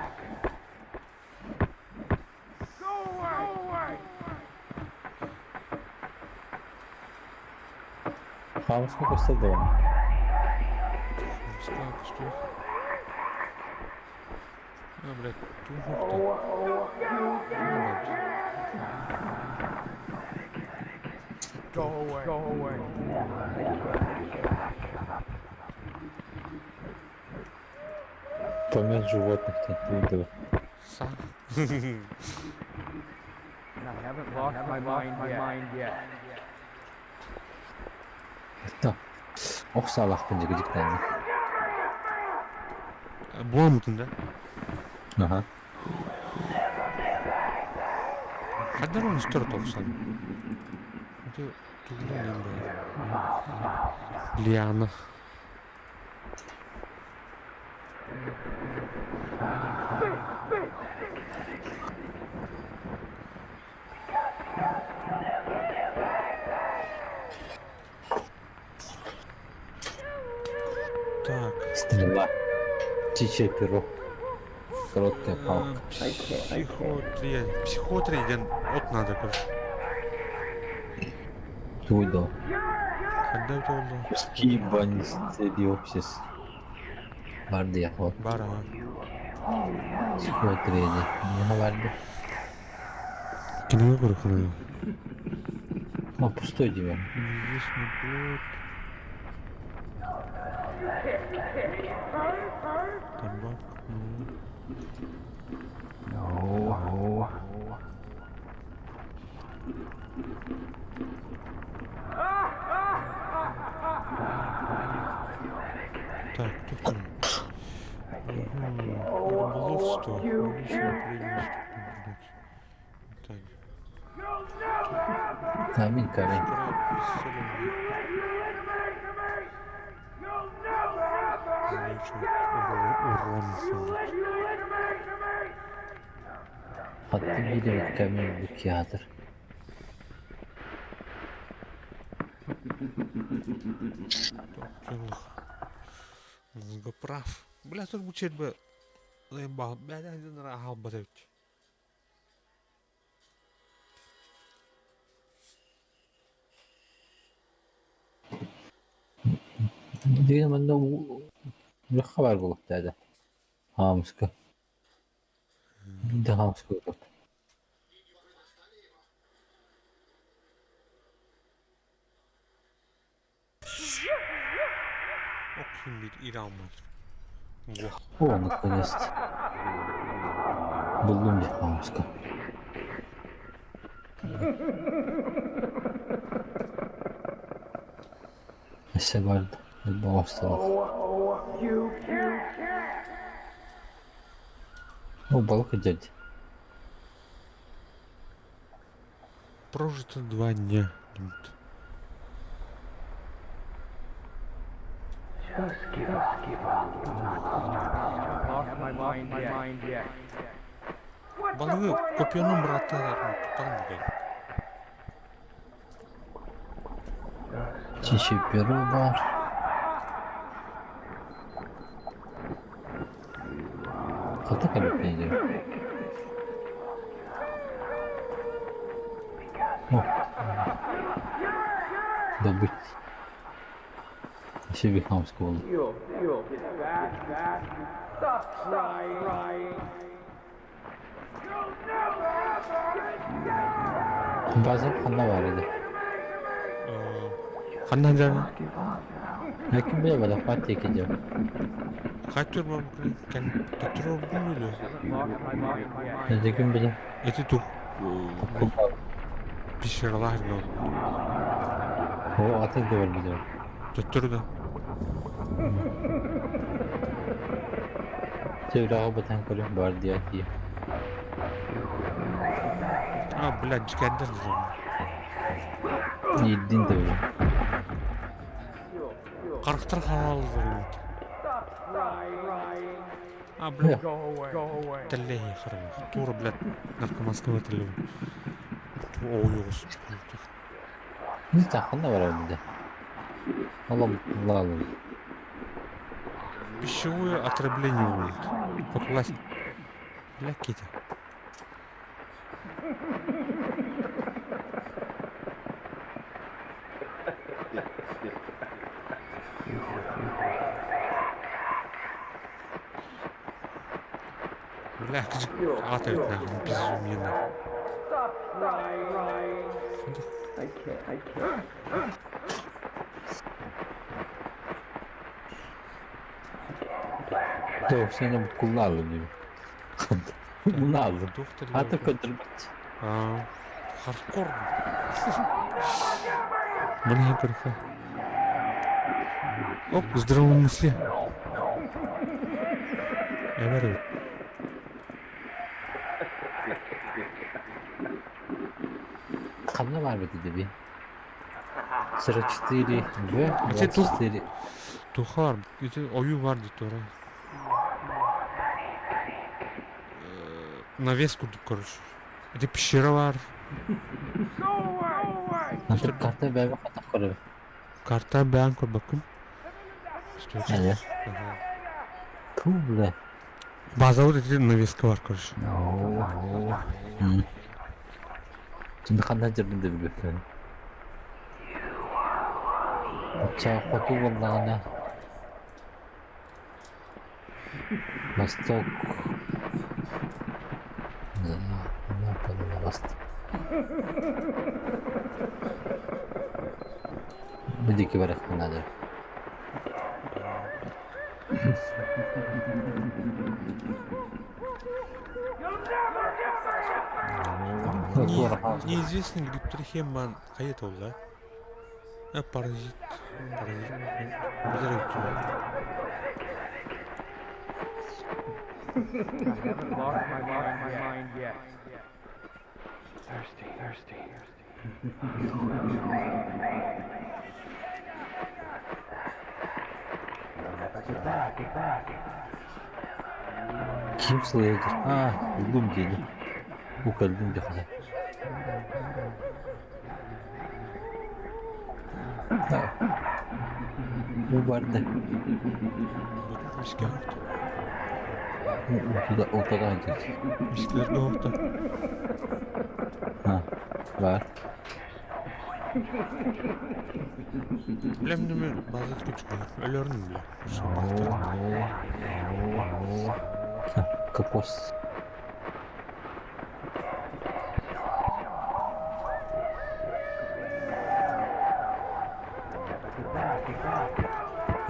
Хамска көстөр даҕаны. Хамска көстүөх. А, блядь, туох Go away. Go away. Помет животных диэн Са. And I haven't lost my mind yet. mind yet. Да. Ох саалаахпын дьэ дьиктээни. Буламмытын да? Аха. Ханнар оҥостор тохсон. Это тугунан диэн буолар. Лиана. Так. Стрела. Птичье перо. Короткая палка. Психотрия. Психотрия диэн от надо, короче. Тугуй доо? Ханна эбитэ буолла? Куски банистериопсис. Бар диэх вот. Бар аҕа. Психотрия диэн. Миэхэ бар дии. Кинигэ көрөххүнэ. Ну, пустой диэн. Неизвестный плод. Табак. Ну. Так, кто там? Ага, рыболовство. Личное преимущество, блядь. Так. Камень, камень. Исцеление. Увеличивает урон. Блядь. Хатты биир камень букиатор. Мозгоправ. Бля, тут бу бы заебал. Бля, один раз эбит. Дигэн манна улахан баар буолуохтаах Хаамыска. Биирдэ хаамыска буолбут. Оксун биир Ираммын. О, наконец-то. Буллум дии хаамыска. Өссө барда, оҥостолох. О, балык дядь. Прожито 2 дня. Балыгы копьенун быраттар туттаҕын дии. Птичье перо баар. Хата кэлбит диэн. О, добыть. Себе хамского буолла. Базар ханна баар этэ? Ханна сылдьаҕын? Ким билэр водопад диэки диэн. Хаччыр кэн төттөрү үлэ. Дьэ ким билэр? Эти тух пещералаах гын. О, атын көрбүтүм. Төттөрү да. Чэ, батан көрүм бар диэ А, блядь, дьикэрдэр Иирдин да билим. Харахтар хаалаллар А, блядь. Тэллэһи харах. Тура, блядь, наркоманского тэллэһи. Ой, Не ханна барабын да. Алам лалым. Пищевое отравление будет. Хоть Бля, Китя. Бля, аҕата эбит нахуй, безумие нахуй. Туох сене буккуллаалым диибин. Мунаалым. Туох Аты көрдөрбөт. Аа, хардкор. Маны көрөхө. Оп, здравомыслие. Эбэр эбит. Ханна баар эбит диби. 44 В Ити тух 24. туха бар. Ити ойуу бар дии тура. Навес курдук короче. Ити пещера бар. Натыр карта бэйбэ хатах көрөбүн. Карта бэйэн көрбөккүн. Стой. Эйэ. Ага. Туу бля. Базабыт ити навеска бар, короче. Şimdi ханна дьарбын да билбэппин. Оччоҕо хоту буоллаҕына Восток Бу диэки барыахпын наада. Неизвестный гриптрихемман хайа толла? Паразит. Паразит. Билэр өттүгэр. Ким сылайар? Аа, буллум диэни. Бу кэллим дьахара. Бу барда. Мискэ оһохто. Утуда утада сылдьар. Мискэлэргэ оһохто. А, баар. Билэм базат күчкү. Өлөрүн билэ. Кокос.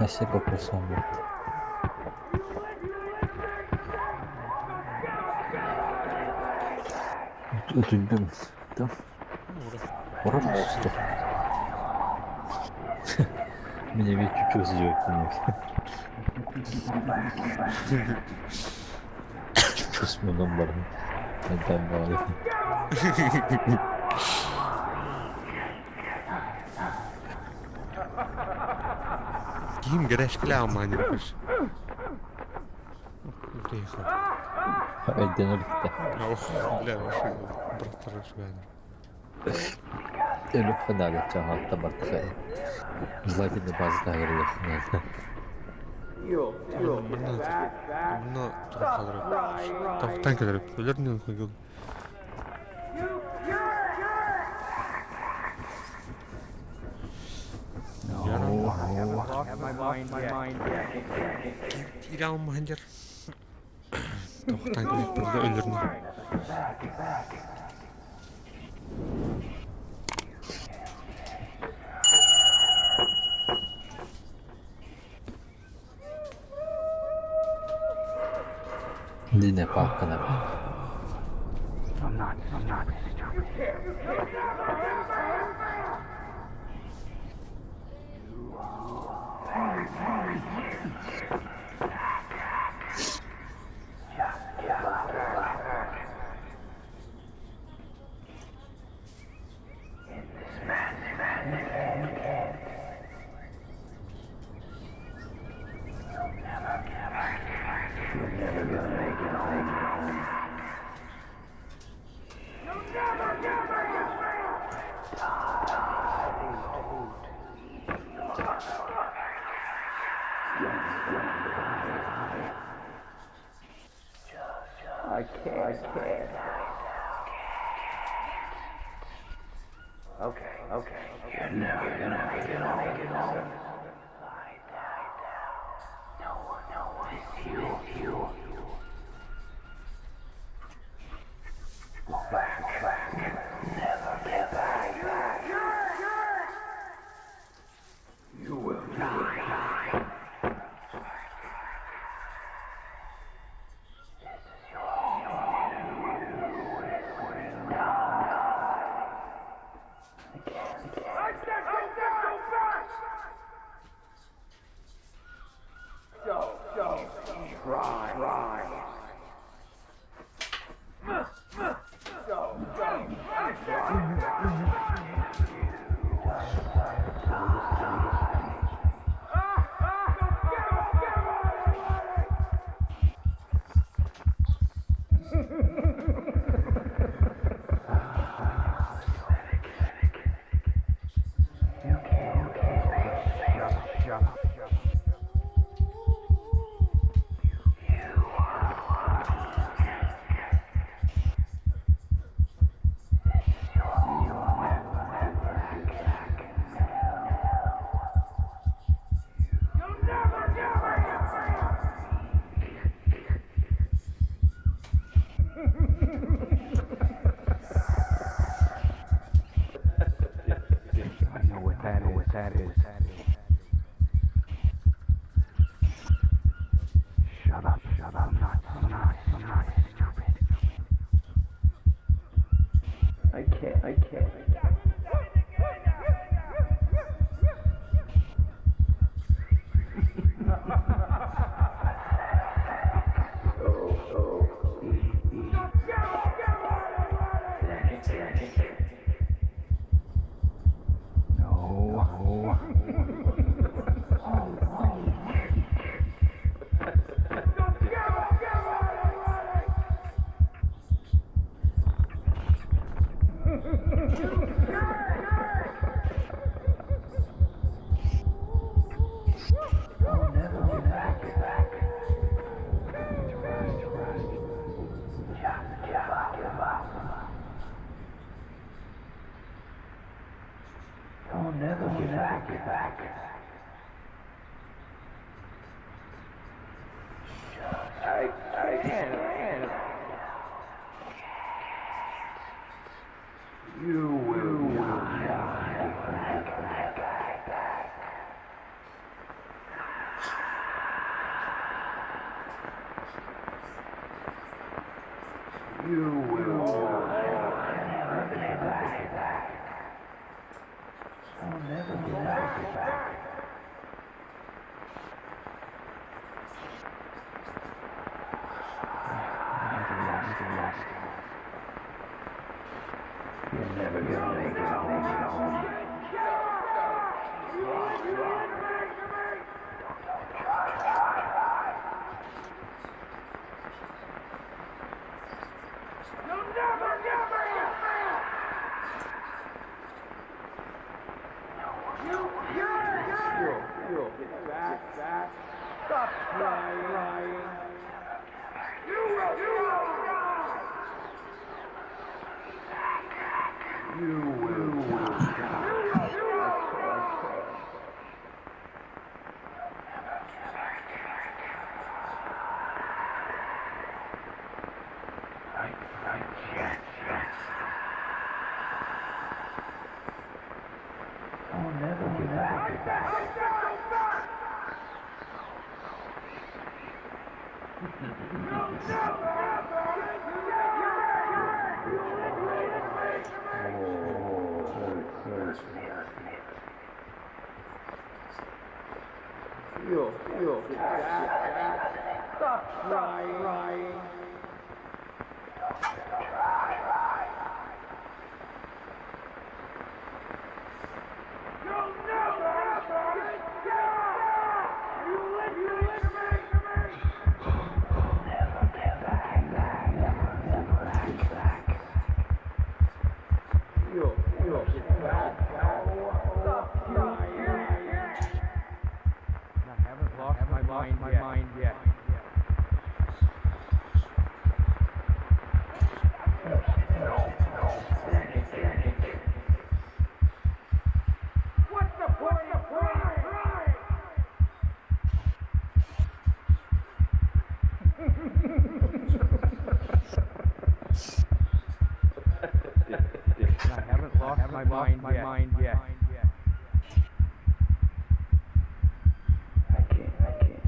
Өссө кокос буолбут. Утуйдум. Урут оҕусту. Мин эмиэ чучук сидьиэппин. Чучус мунан баран. Айдаан баҕайы. Ким грешкилэ амманирбыш. Приехал. Өйдөнөр бүттэ. Ох, бля, вообще, браттар швайнер. Өлүөххэ наада чаҕаатта бардах желательно база таһыгар наада. Мына мына туран хаалар Тохтан кэлэр өлөр хуйгул. Киирэ алмаһын Тохтан кэлэр өлөрнө. Динэ пааккана. I can't. No. I'll never get back. Just give up. Give up. You'll never get back. Get back. I can't. You will not get back. Get back. You will never get back. I'll never get back. Back. You're never gonna make it home. Make it home. You will die. Right, right, yes, yes. I'll never get back. Get back. Oh, hurt, hurt me. Never get back. Never, never get back. I haven't lost my mind yet. I haven't lost my mind yet. I can't, I can't.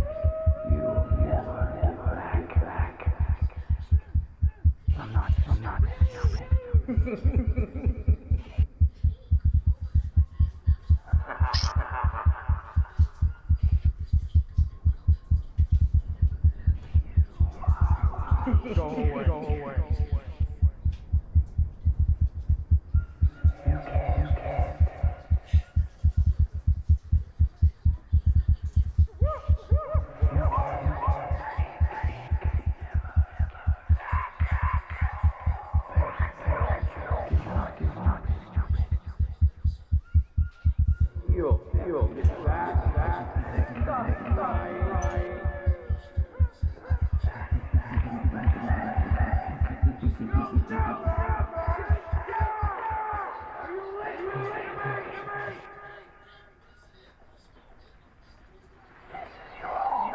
You will never, never get back. I'm not, I'm not. Go away. Go away. You can't, you can't. You can't, you can't. Give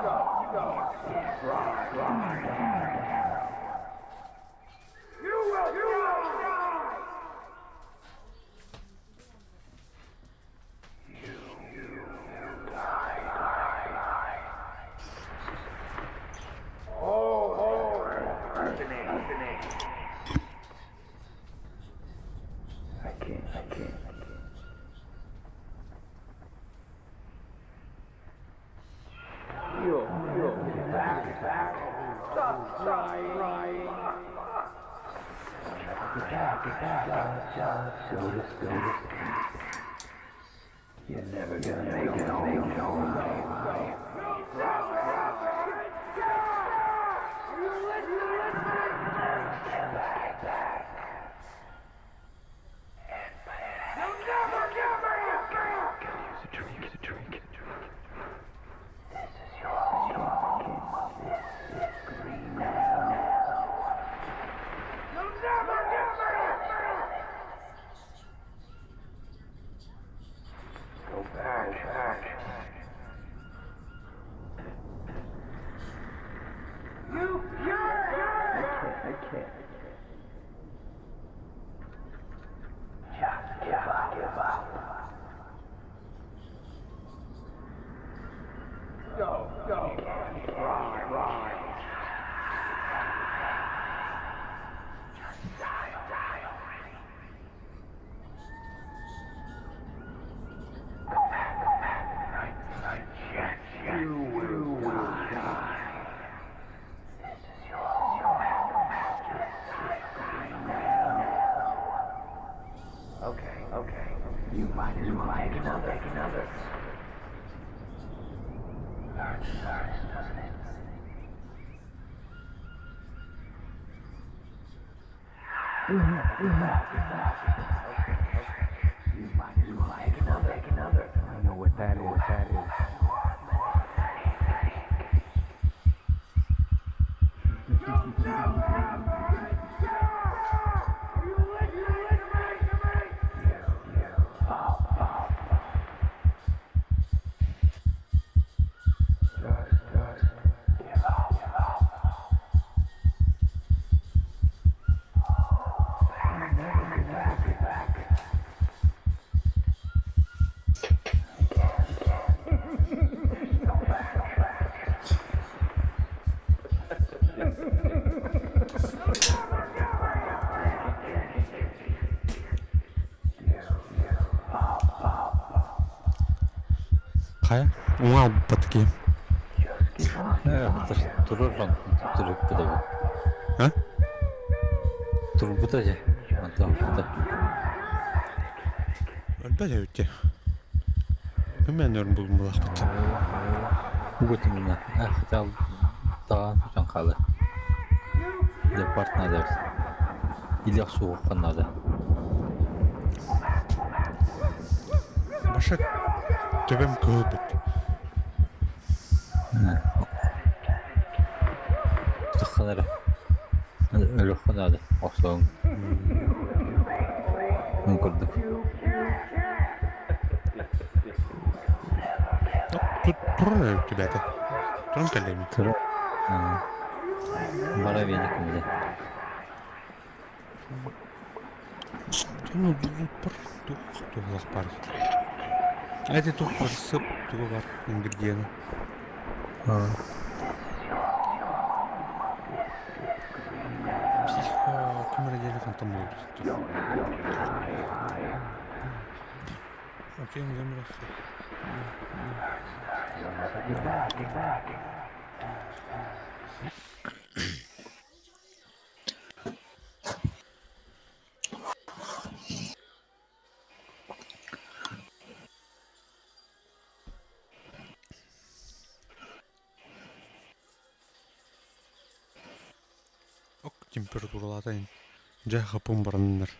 up, give up. Хайа, уҥа албат киһи. Турар турукпута бу. А? Турбута дьэ. Онтон охпута. Өлбөт эбит дии. Ким эн өрүн булмалаахпыт. Угутумна. Хотя таҕан сутан хаалар. Леопард надо. Или охсуһуохха надо. Баша төбөм кыһылбыт. Таххан эрэ. Өлүөххэ наада. Охсуоҥ. Мин курдук. Турар эбит бэйэтэ. Туран кэллэ ини. Турар. Бара биэдик кимде. Ну, туох туох бар. Эти туох бар сып тугу бар ингредиены. Психо ким эрэ диэри хантан буолбут. Окей, Ок температуралаатайын. Дьэ хапым бараннар.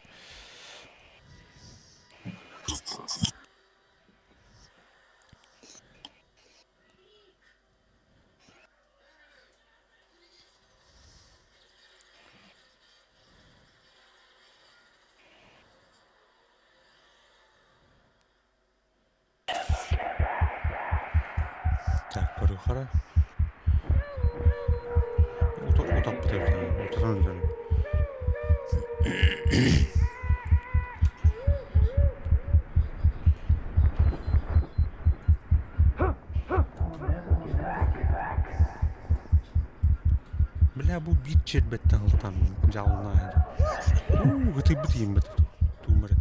Так, көрүөххэ Утаппыт эбит утатан өлөрөн. Бля, бу биир чиэрбэттэн ылтан дьаалынааһын. Уу, ытыйбыт ииммит. Туумары.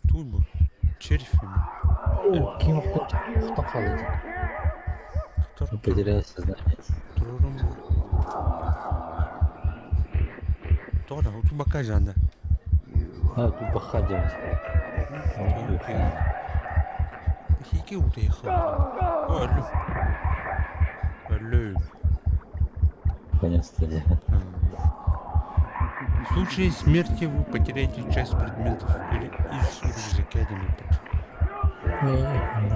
Туй бу. Червь Ким охтон хаалыт? Потерял сознание. Турурум. Тоҕо да утубакка жанда. А, тут баха делать. Хики утыйха. Өллүм. Өллүм. Наконец-то. В случае смерти вы потеряете часть предметов или из рюкзака деп.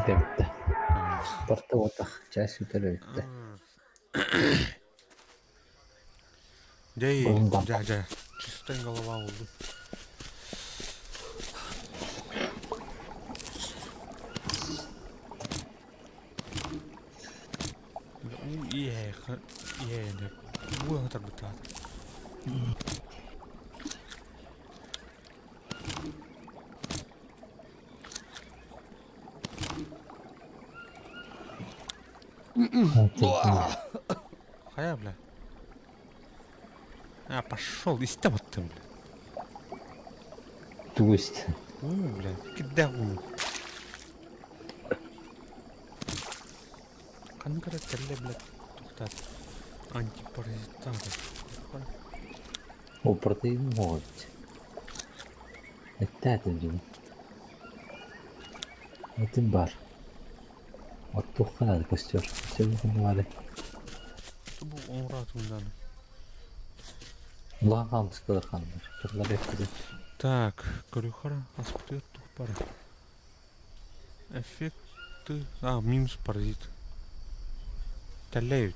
Кэбитте. Барта отах, часть үтөрөйүттэ. Дэй, дьэ, дьэ, чистая голова буолду. Уу иэһэ иэһэ уу хатарбыттаат. Хайа, бля. А, пошел, истэ баттым, бля. Тугу истэ? Уу, бля, кирдээх уу. Ханнык эрэ кэллэ, блядь, тохтоот. Антипаразитар. О, протеин может. Эттээтим дьиҥ. Этим бар. Оттуохха наада костер. Костер баары. Бу оҥораатыҥ Улахан хаамыскалар хааллар. Турлар эппитин. Так, көрүөххэ аспытыгар туох баар? Эффекты... А, минус паразит. Тэллэй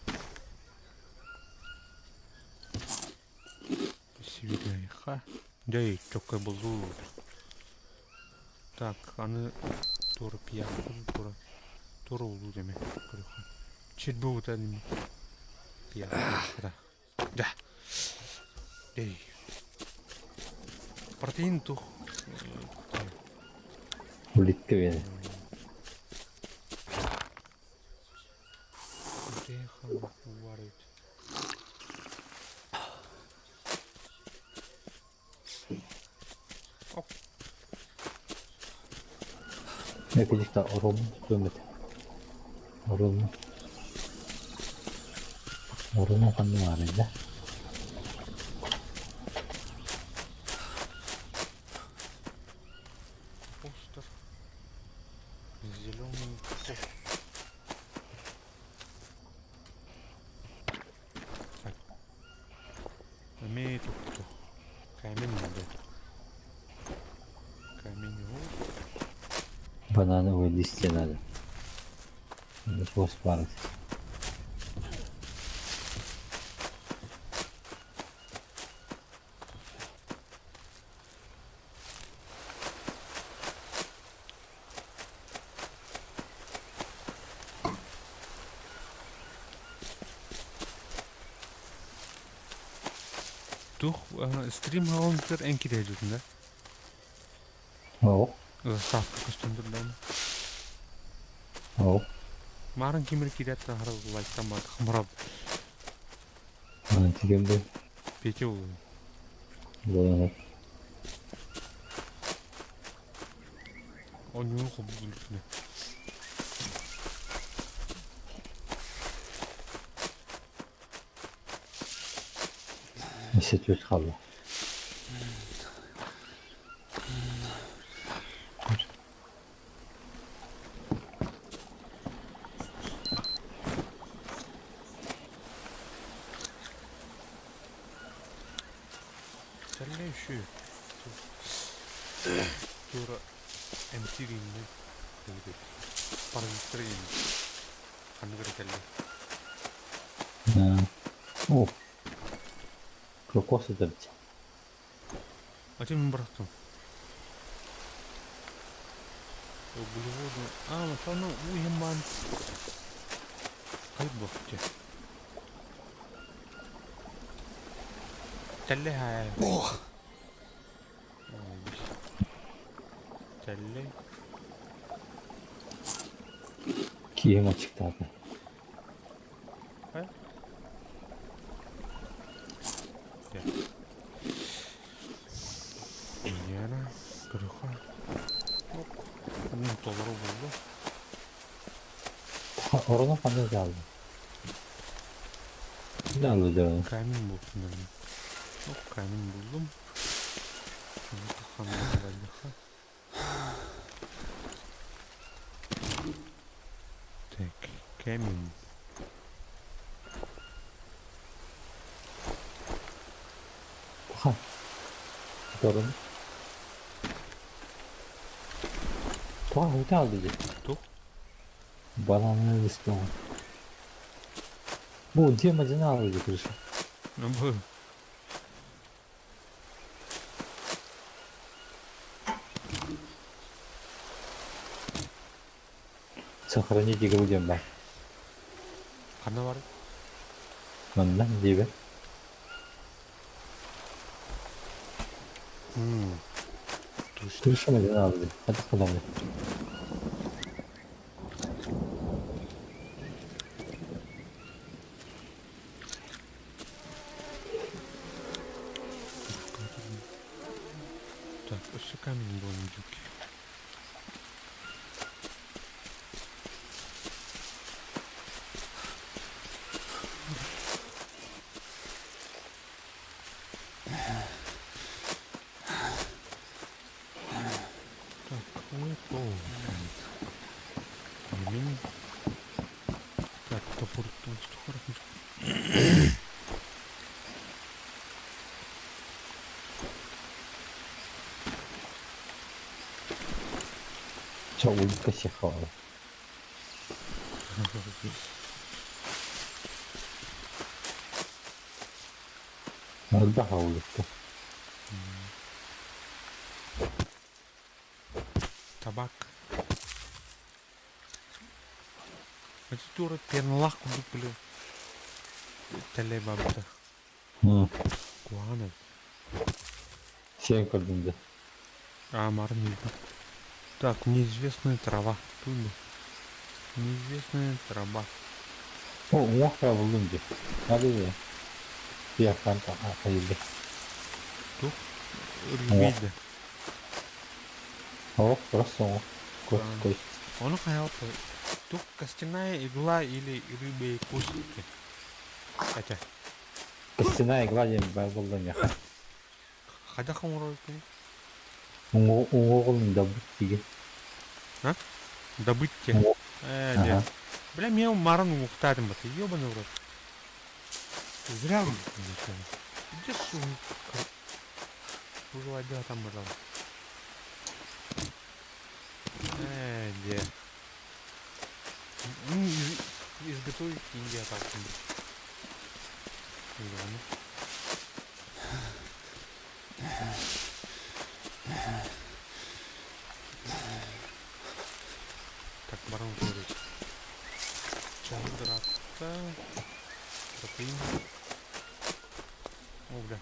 Сибиряйха. Дьэй, чоккай буллуу. Так, аны туора пиявка туора туора улуу деме көрүөххэ. Чирбэ ута ними пиявка. Да. Дэй. Протеин тух. Улитка биэрэ. Эпидикта оруолун тутуом этэ. Оруолун. Оруолун ханна баарый да? Постер. Зеленый кокос. Так. Эмиэ тутту. Камень надо. Камень вот. Банановые листья надо. Суос баар Тух стрим хаалымтыр эн кирэдьитин да? Оо. Заставка көстөндүр Оо. Марын кимир кирет хара лайктан бар хмырап. Тигем бу. Петя ол. Буолан Онньуун хоббулүтүнэ. Өссө түөрт хаалла. Сэллэ үсү. Тура эмтиир иннэ паразиттар иннэ ханнык эрэ кэллэ. О, кокос этэбит. А чем бырахтым? Углеводы. А, ну, уйман. Хай бохте. Тэллэ хай. Тэллэ. Киһим аччыктаата. Хай. Яна, көрүөххэ. Оп. Толору булду. Орону ханна хаалла? Да, да. Камень бултум. Ну, камень буллум. Так, камень. Ха. Torun. Туох утаал дии. Туох? Бананы листом. Бу дьиэ мадьынаал дии крыша. Ну, бу. Сохранить игру диэн баар. Ханна бар? Манна диэбэ. Точно. Крыша мадьынаал дии. Хата хадамы. Так, өссө камень буолан дьүкки. Так, ой, Камень. Так, топор топор. Чё, улитка сехала. Элбэх улитка. Табак. Эти тура перналах курдук били. Тэлэй бабыта. Куһаҕан Сиэн көрдүм да. А, марын видно. Так, неизвестная трава. Тут бы. Неизвестная трава. О, уҥуох буллум дии. Надо дии. Пиахан хайылды. Тух? Рыбейді. О, просто уҥуох. Кость, кость. Ону хайалты. Тух костяная игла или рыбьи кости. Хотя. Костяная игла диэн баар буолла миэхэ. Хайдах оҥорор кини? Уҥуоҕун добыть тиги. А? Добыть те. Э, Ага. Бля, мен марын уҥуохтаатым бата. Ёбаный в рот. Зря вы. Где сумка? Уже там брал. Э, где? Ну, изготовить Индия так. Ладно. Так, барон говорит. Чандрата. Протеин. О, бля.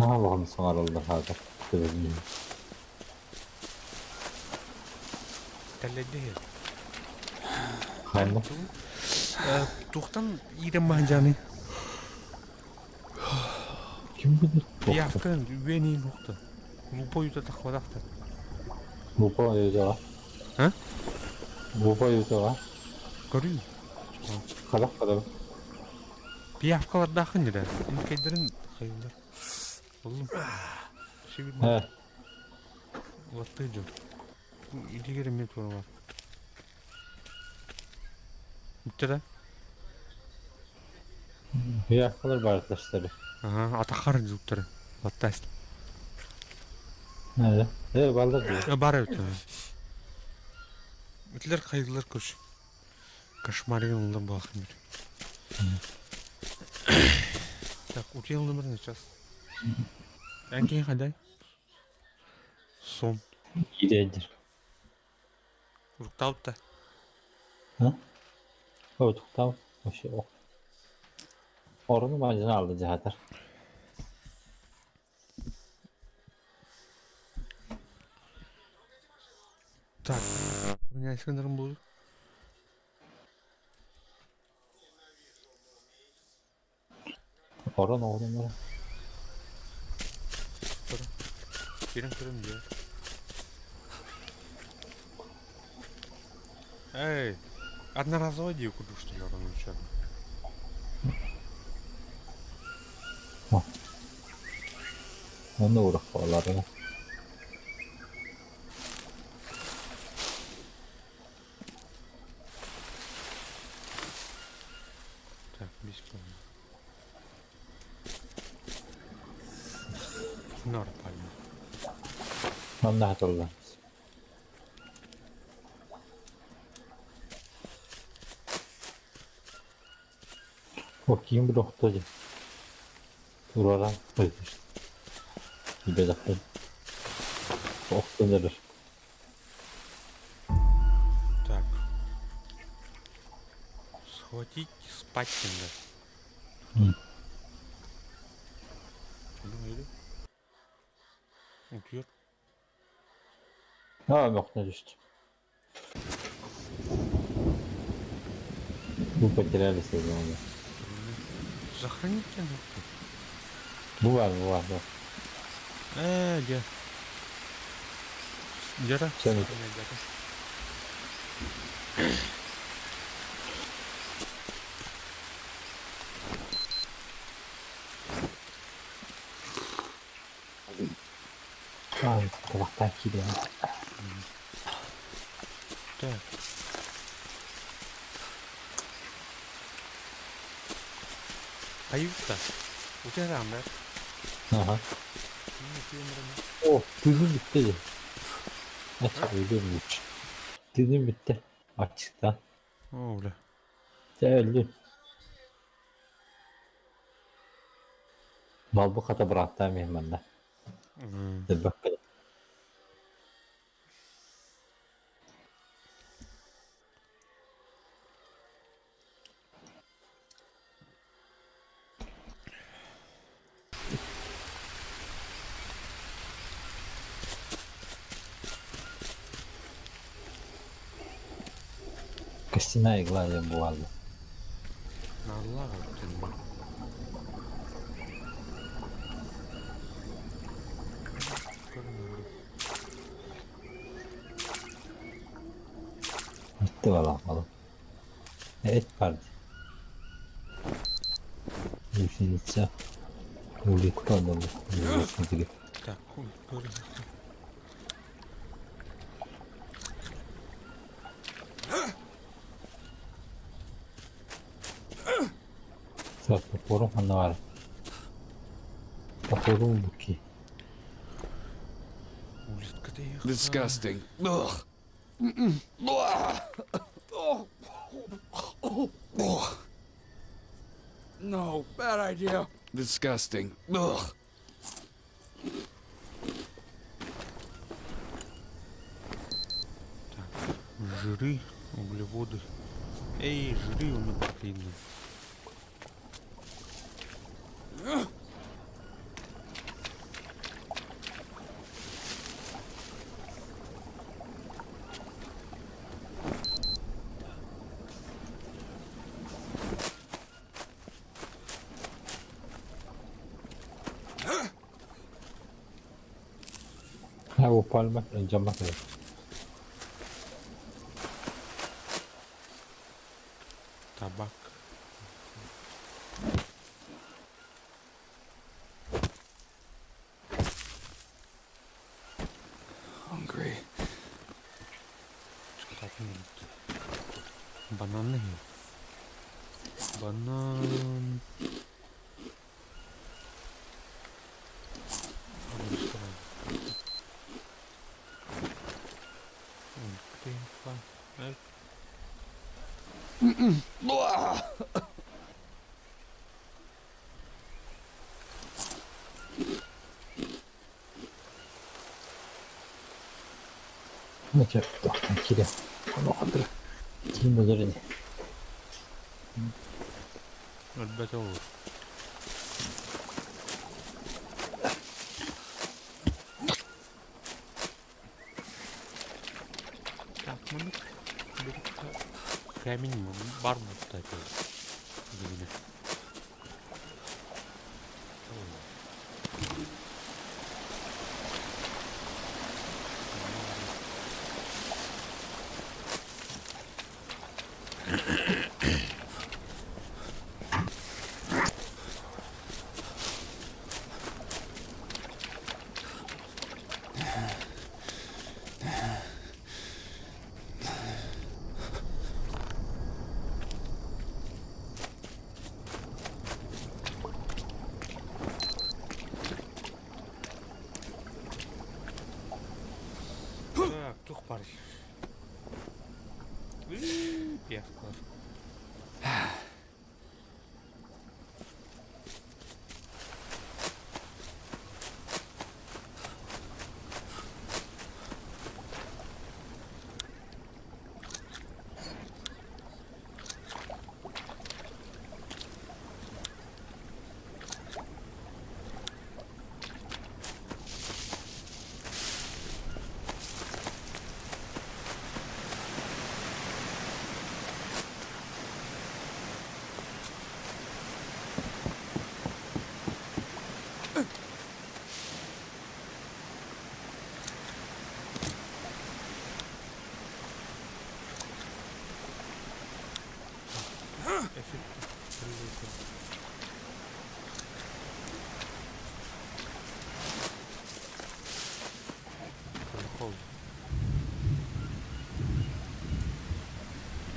Так, надо Наһаа саҥараллар хаата. Төбөбүн. Тэллэйдэ. Ханна? Туохтан иирэн баһанжаны? Ким билэр? Пиявкан үөнин ухта. Лупа юта тахвадахта. Лупа юзаҕа. А? Лупа юзаҕа. Көрүү. Хадах хадах. Пиявкалардаахын дирэ. Инкейдерин хайылдар. Оллум. Сибир Э, Латты жор. Илигер эме тура бар. Бүтте да? пиявкалар баарташтары. Ага, атахар жуктары. Латтаст. Э, э, балдар дии. Бар эбит. Итилер хайылдар көрш. Кошмарин олар балахын бир. Так, утел номер на час. Әнкей қандай? Сон. Идэдир. Урукталып та. О, туктау. Вообще, о. Орону мадьына алды дьаһатар. Так, сохраняйсың буолу. Орон орон орон. Кирин кирин дьэ. Эй, одноразовый дии курдук что ли орон учеб. Онно урах буолар. Так, бесполезно. Нормально. Манна хатылла. О, ким бу тохто дии. Тураран Бедахтан. Охтон эрэр. Так. Схватить, спать надо. Или? Утуйар. Аа, мөхтөн түстэ. Мы потеряли сознание. Сохраните нахуй. Бывает, бывает, да. Где? Где-то? Всё, не- Где-то. Аа, табахтан киирэн. Так. Каюта. У тебя там, да? Ага. О, тыыным бүттэ дии. Ача өлүөм лучше. Тыыным бүттэ. Аччыктаан. О, бля. Чэ өллүм. Малбы хата бырааттаам иһин манна. Өлбөккө. Костяная игла диэн буолла. Наллаах өттүн. Бүттэ балаҕан. Эт бар дии. Гусеница. Улитка онно смотри. Так, хуй, көрүн. Так, топорум ханна баар. Топорум буки. Улитка ты Disgusting. Ugh. Ugh. No, bad idea. Disgusting. Ugh. Так, жиры, углеводы. Эй, жиры у меня протеины. Ha bu palma cama kadar. Табак. Hungry. Так, Бананы. Банан. Улитка. Значит, киирэ. Ону хатыр. Ким булар ини. Өлбөтө olur. Камень бар буолта этэ дьиҥинэ. Так, туох баарый? Пиахтар.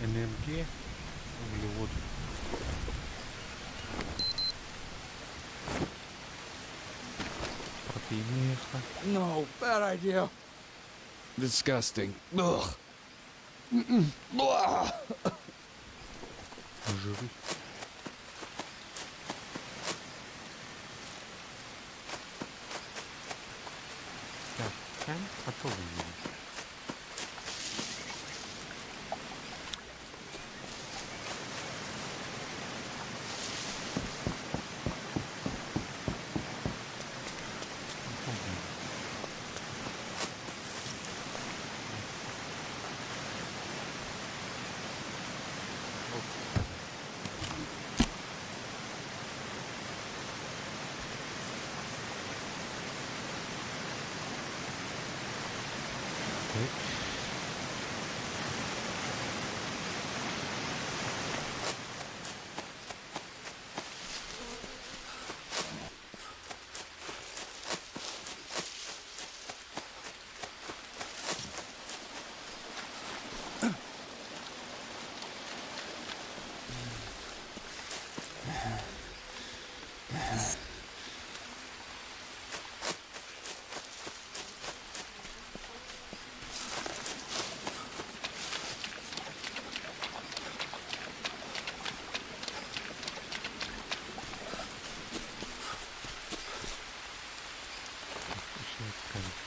Энергия, углевод. Протеины No, bad idea. Disgusting. Ugh. Mm-mm. Blah. Жиры. Так, кем? А то вы Так. Еще камень.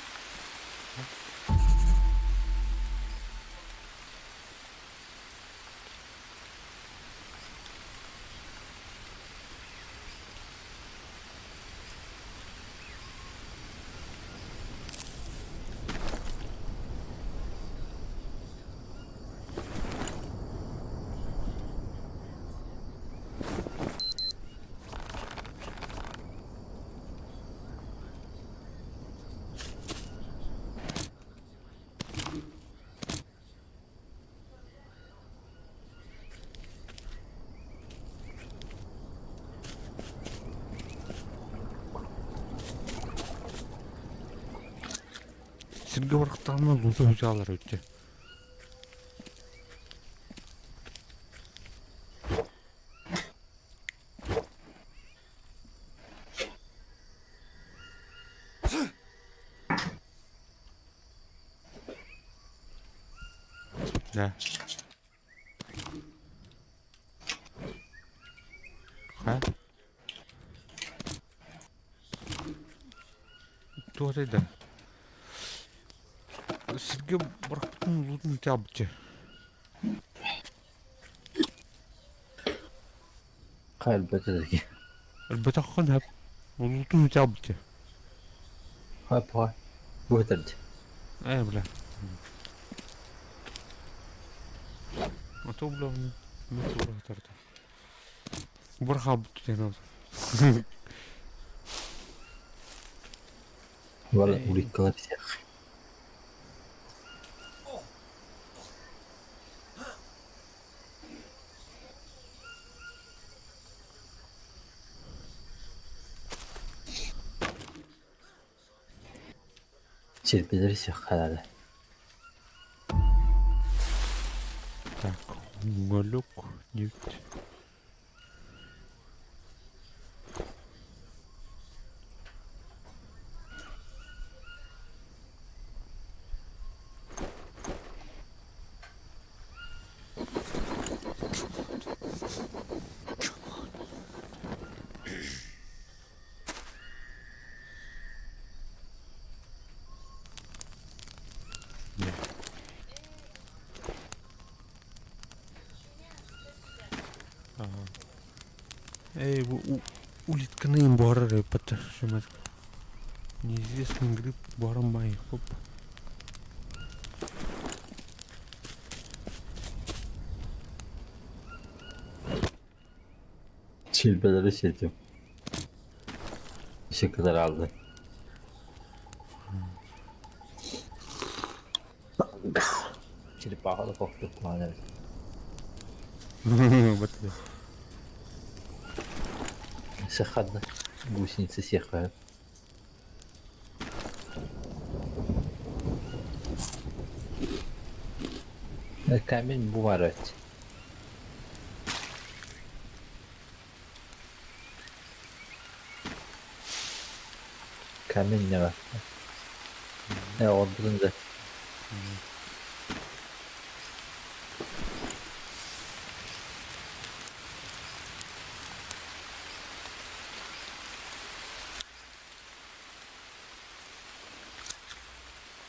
Сиргэ барахтаҕына лута үтэ өттө. Да. Ха? Туох да? Сиргэ барахпытын лутун үтэ Хайбатыги. Өлбөтөххүн сөп. Улуутун үтэ Хапа. Бу этэрди. Ээ бля. А то бля, мы тура Бархаб диэн Вала улиткалар всех. Сирбилэри всех халалы. Так, уголек, нефть. Эй, бу улитканы им буһарар эбиппэт Неизвестный гриб буһаран баайыахпыт. Çilbeleri sildim. İşe kadar aldı. Черепаха хохтук Бат Сахадна. Гусеницы сехают. Камень бумарать. Камень не бар. Ордун да.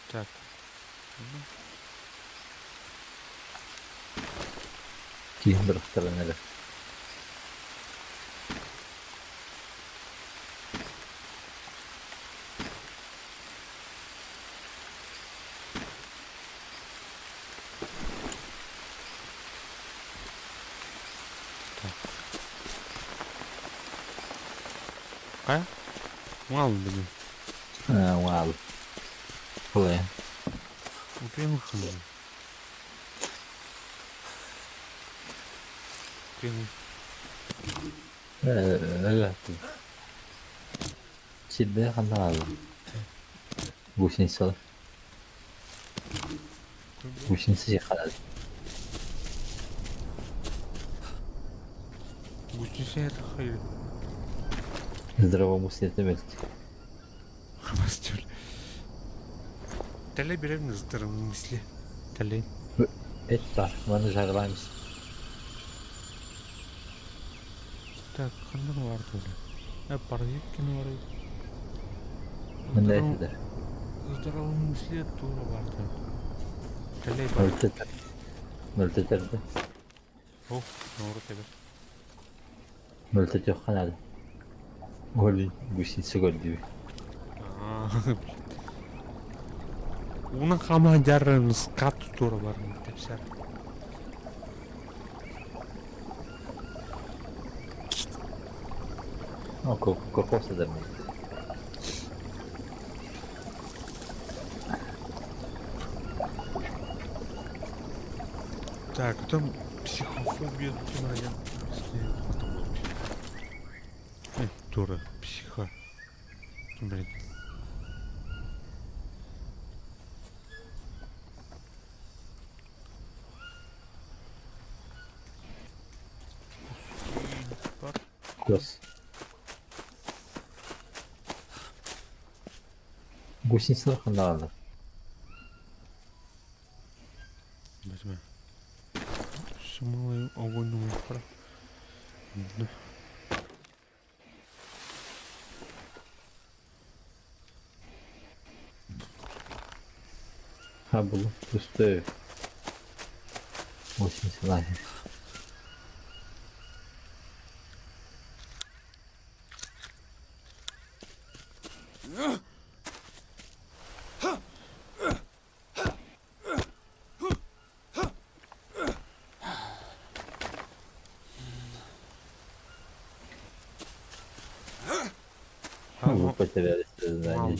Так. Киин бырахтаран эрэ. Хайа? Мал блин. Вау. Плэ. Утуйан ханна. Утуйан. Сирбэ ханна аалла. Гусеницалар. Гусеница сиэхэ Гусеница это хайы. Здравомыслие мөлт. Хамастюл. Тэлэ бирэбин здравомыслие. Тэлэ. Эт бар, маны жарылаймыз. Так, ханна бар тула. Э, паразиткин бар. Мында этилер. Здравомыслие тура бар. Тэлэ бар. Мөлтетер. Мөлтетерді. О, нору тебе. Мөлтет ханады. Олин гусеница көрдүбү. А, блин. Уна хама жарын скат тура бар тепсер. О, кокос эдерми. Так, там психофобия тема Тура, психо. Блин. Кос. Гусеницалар ханна аалар. Возьми. Самый огонь мухра. Ha булу пустой. Гусеницалар. Вы потеряли сознание.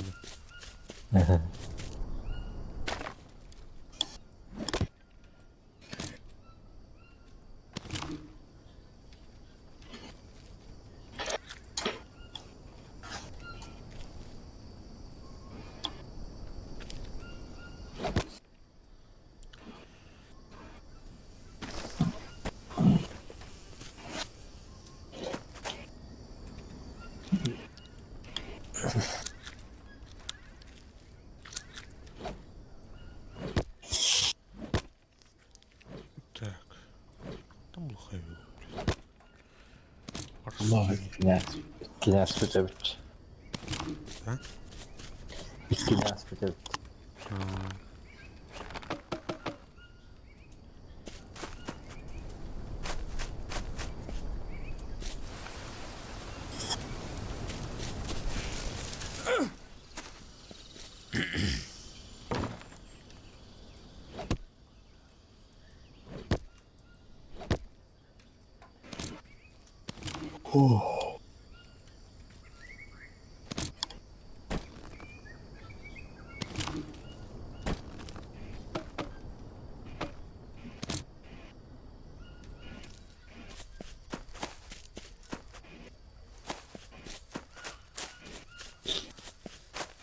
Так. Там глухая Кинээс бүтэбит. А? Иккинээс бүтэбит.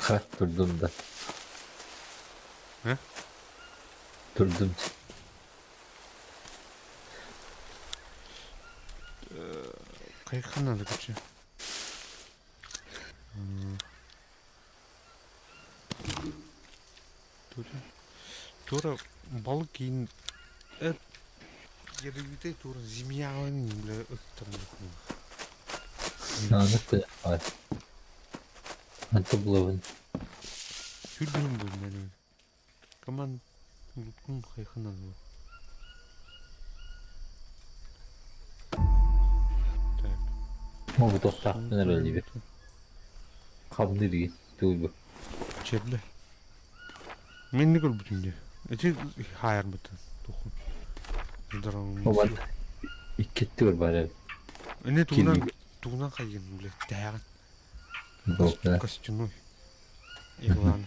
Ха, турдум да. Э? Турдум. Хайхан надо короче. Тура балык киин эт ядовитый тура змеялын бля ыттар Аны ты. Ай. Антон булабын. Сүрдүм бу мен. Команд луткун хайхан надо. Так. Мо бу тохтаахпын эрэ диибит. Хамныр туйбу. Чебле. Мен не көрбүтүм дии. Эти хаайарбытын тухун. Обан иккиттигэр бар эбит. Эне тугунан тугунан хайын бля тээҕин. Бу Костяной. Иглан.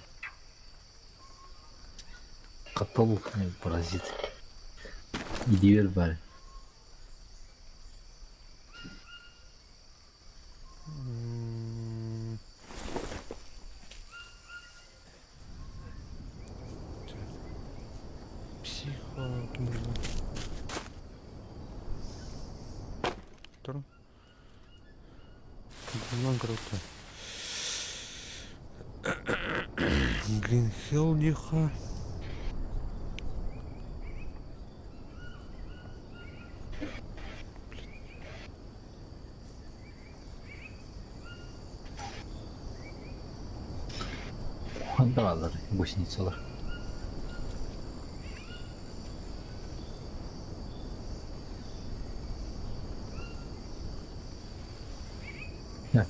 Катол паразит. Идиер бар. Психо... Второй. Круто. Green Hill лихо. Хандалар, гусеницалар.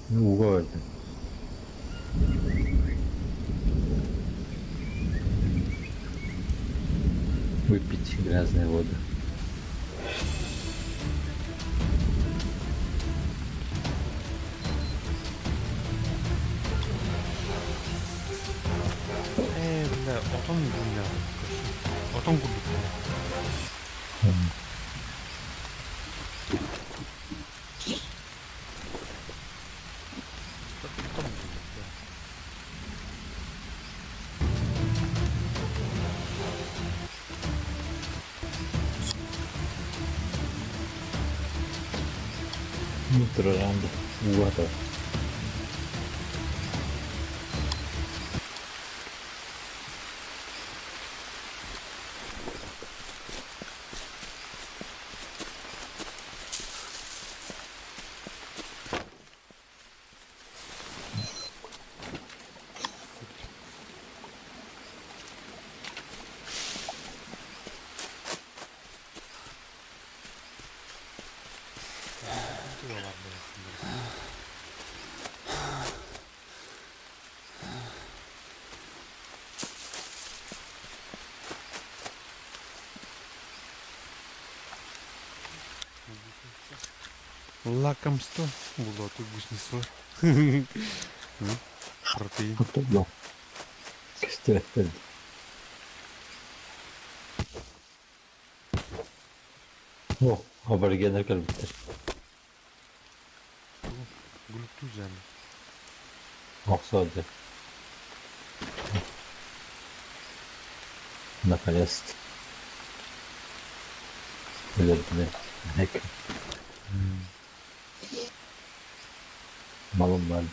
Ууга өлдүм. Выпить грязную воду. Ээ, бля, отон бля. Отон курдук. Тураранда. Ууга Лакомство. Було тут гусеницалар. Протеин. Хотон Көстүбэттэр. О, аборигеннар кэлбиттэр. Gülüktü üzerine. Охсуодэ. Наконец-то. Өлөрдүлэр. Малым бар.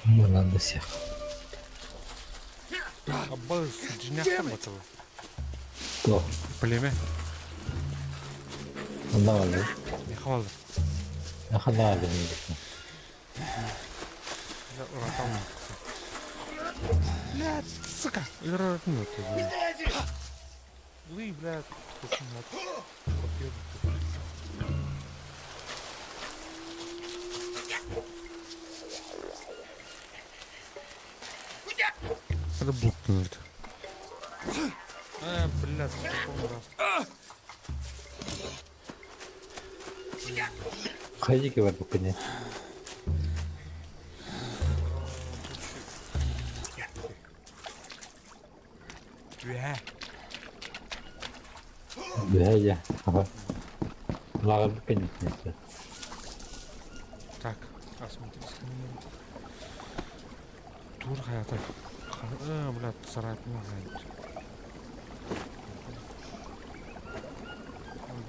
Манан да сиэх. Абба дьиҥнээх батыл. Туох? Племя. Онно бааллар. Миэхэ бааллар. Миэхэ наада Блядь, сука! Ыаратын Лый, блядь, Это букнуть. А, блядь, раз. Хайдики бар буккуне. Үһэ. Үһэ дьэ. Лаҕыр буккуне. Так, осмотрись. Тур хайата. А, блядь, царапина хайт.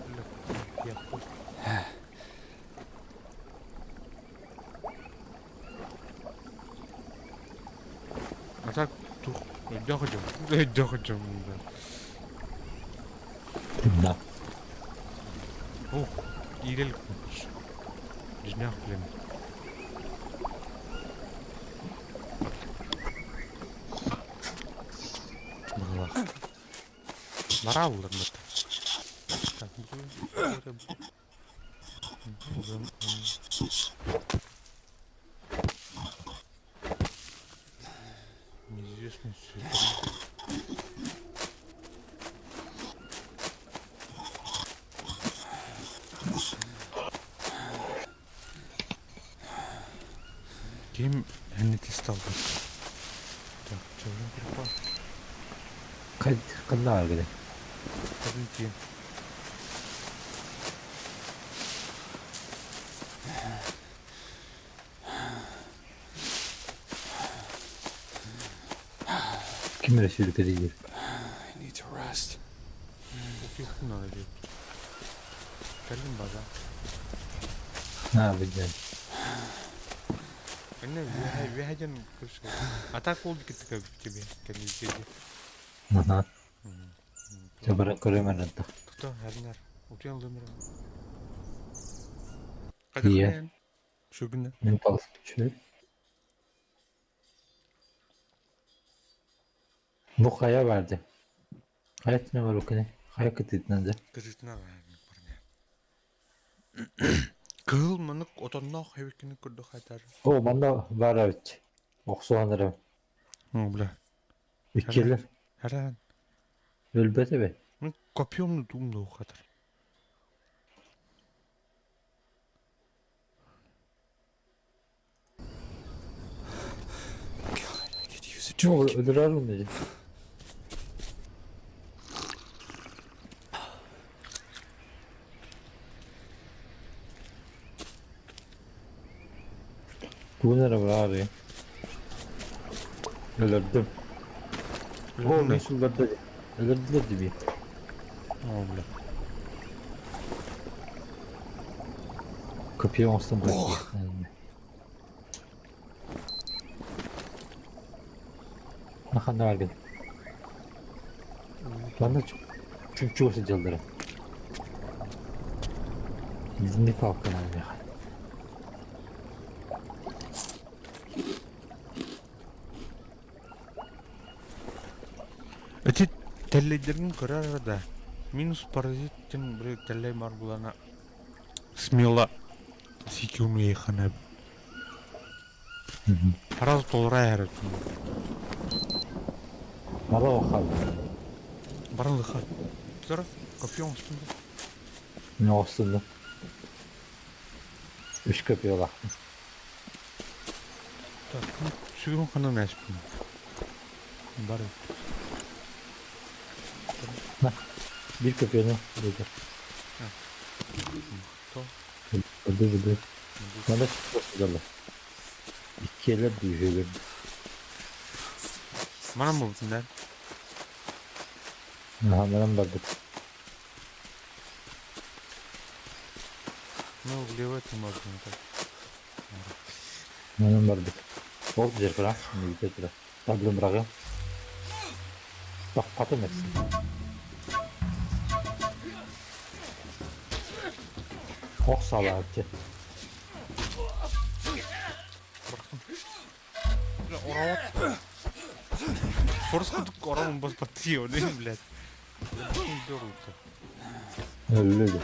Блядь, я пусть. А так, тух, өйдөөх дьон, өйдөөх дьон, Да. О, иирэл дьиҥнээх племя. Быһылаах. Нарааллар быт. Так, Неизвестный цвет. Ким стал? Так, что же прикол? Ханна баар Подойди. Ким эрэ сүүрүкэлиир. I need to rest. Утуйуохпун наада диэбит. Кэллим база. Аа билбэт. Иннэ үөһэ үөһэ диэн көрсө. А так ол кытта тебе кэллиги. Аха. Чабара көрөмөр антах. Тута хэрнэр. Утуйан лымыр. Ийэ. Шүгүнэ. Мин пал чү. Бу хайа барды. Хайа түнэ бар уккуне. Хайа кытыытынан да. Кытыытынан парня. Кыыл манык отонноох эбиккини курдук хайтар. О, манна баар эбит. Охсуһан эрэ. О, бля. Иккилэр. Хэрэн. Өлбөт эбит. Мин копьем думну хатар. God, I could use a О, drink. өлөрөр dedi. Тугун эрэ баарый? Өлөрдүм. О, Өлөрдүҥ мин да? сылларда өлөрдүлэр дии. О, бля. Копье оҥостон бырахтым. Ханна баргын? Манна чугас сылдьаллара. Итинник палканан миэхэ. Ити тэллэйдэрин көрөр да минус паразит диэн били тэллэй баар буолана смело сикиумейхана Араас толоро эһэр Мала хаалла. Баран лыха. Тура, копье оҥостун. Не оҥостуннум. Үс копьелаахпын. Так, ну, сүгүн ханан ээспин. Бары. На, биир копьену ыытар. То. Ыды ыды. Надо сылдьаллар. Иккиэлэр дүүһүөлэр. Манан буолбутун да. Наһааннаран барбыт. Ну, влево это можно так. Манан барбыт. Ол дьэрбэра, нэгитэ тура. Таблым быраҕыам. Тохтотум эссе. Ох салааччы. Бля, орауат. Форс курдук оромун баспаттыы, олин, блядь. Дөрүтэ. Өллө дии.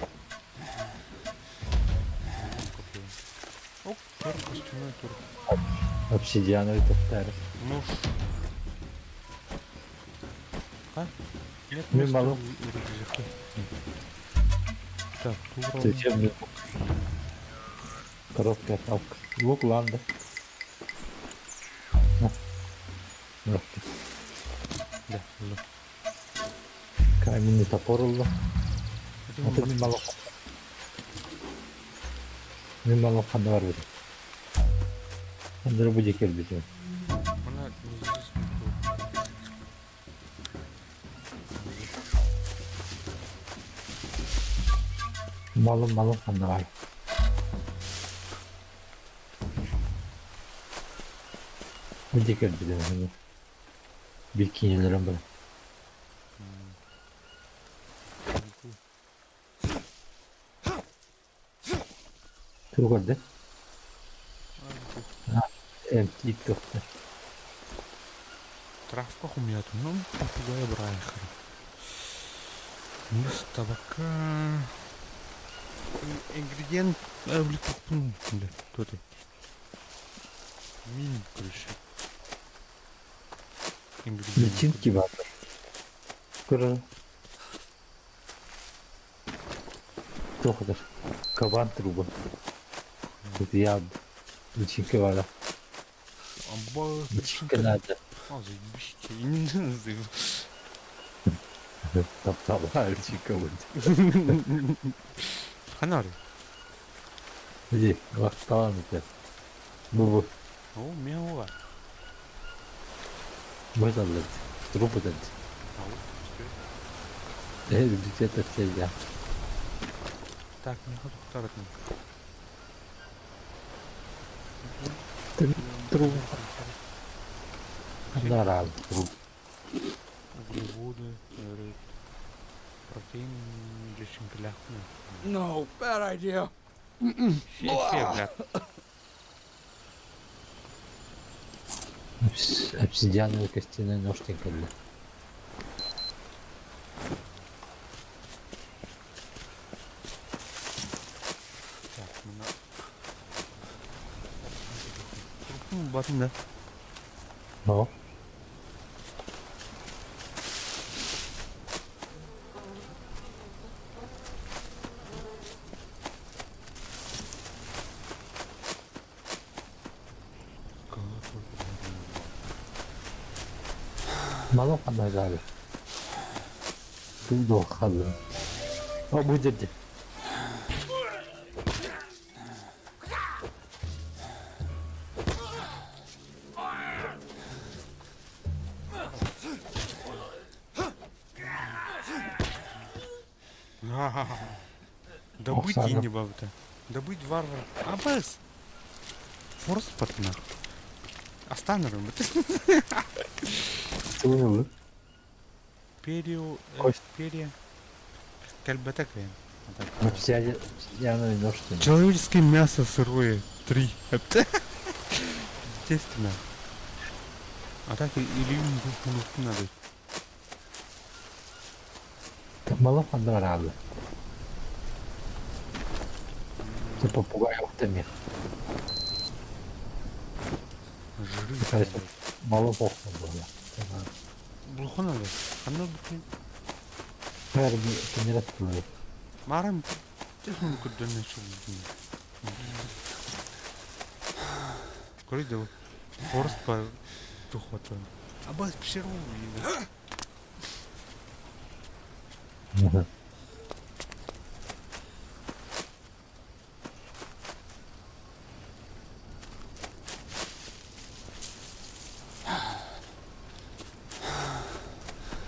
Оп, көр костюмы тур. Обсидиановый топтары. Нож. А? Нет Мин места малым. в рюкзаке. Так, тура. Зачем мне лук? Короткая палка. Лук ланда. На. Бырахтым. Да, да. Каменный топор ылла. Это Аты мин малым. Мин малым ханна барбытым. Ханна бу диэки кэлбитим. Она неизвестно кто. Малым малым ханна бар. Бу диэки кэлбитим. Биир киинэлэрим бар. Тугу көрдө? Эмтиир көхтөр. Травка хумьяту, ну, попугая брайхер. Мисс табака. Ингредиент бля, кто ты? Мин, короче. Ингредиент. Личинки баар. Көрөр. Туох этэр? Кабан труба. Кутуйаан. Личинка баара. Амба, Личинка наада. А, заебись, не знаю. Таптала личинка будет. Ханари. Иди, лахталан этэ. Бу бу. О, меуа. Быталлар. Трупы дэнт. Э, где-то все я. Так, не хочу второй. Труп. Нарал труп. Углеводы, протеин, личинка No, bad idea. Все, блядь. Обсидиановый костяной нож никогда. Так, мына. Батын да. Но. Мало ханажары. Тулду халым. О, бу жерде. Добыть Оксана. не бабыта. Добыть варвар. Абас! Форс патна. Астанырым. Тугун Перио... Кость. Перья. Кэлбэтэ кэйэн. Обсидиановый нож что ли? Человеческое мясо сырое. Три. Естественно. А так или надо. Мало фандарады. Ты попугай охтами. Жиры. Мало похуй было. Булхон надо. Ханна букин. Кенерет было. Марам. Технон күрдөнө шул. Көрөйдө. Форест по тухватан. Абас пешеру.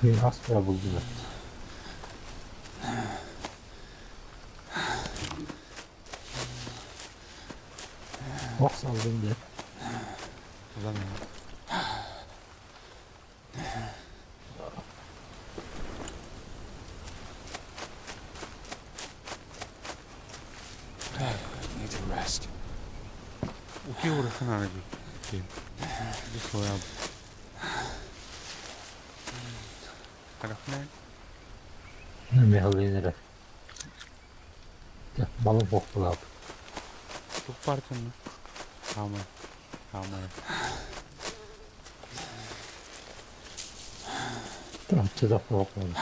Bir astra buldular. Ох салдым деп. Ulan. I need to rest. Утие урахана ди. Дислоя. Харахна. Михалинere. Малым похуй Тух партияны. Хамай. Хамай. Там что-то похуй.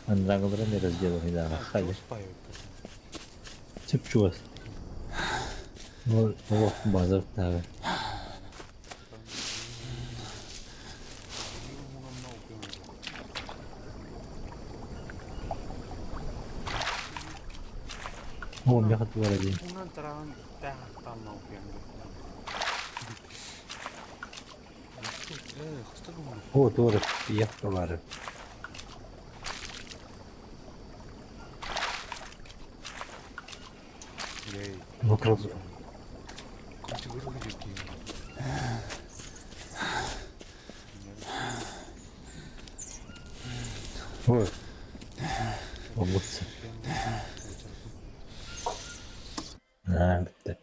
Андрангыларын разделы да хали. Чып чуас. Ол базар тағы. О, меха туар один. О, туар, яхталары. Вокруг. Ой. Облыцы. Аа, бітті.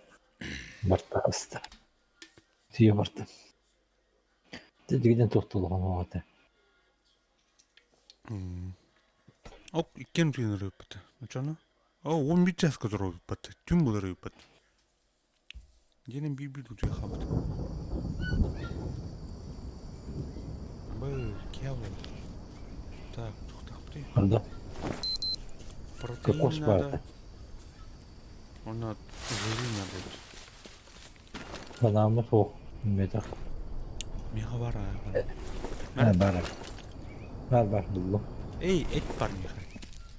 Барта аста. Түйе барта. Дегенен тоқтолған оғаты. Ок, иккен түйін рыппыт. Учана? О, он бит час который рыппыт. Түн бұл рыппыт. Денем би-би тут я хабыт. Бэ, кявы. Так, тухтахты. Анда. Протеин Кокос надо. барды. Она жиры надо. Банамы тоқ. Метақ. Меха бар Ә, бар. Бар, бар, бұллы. Эй, эт бар меха.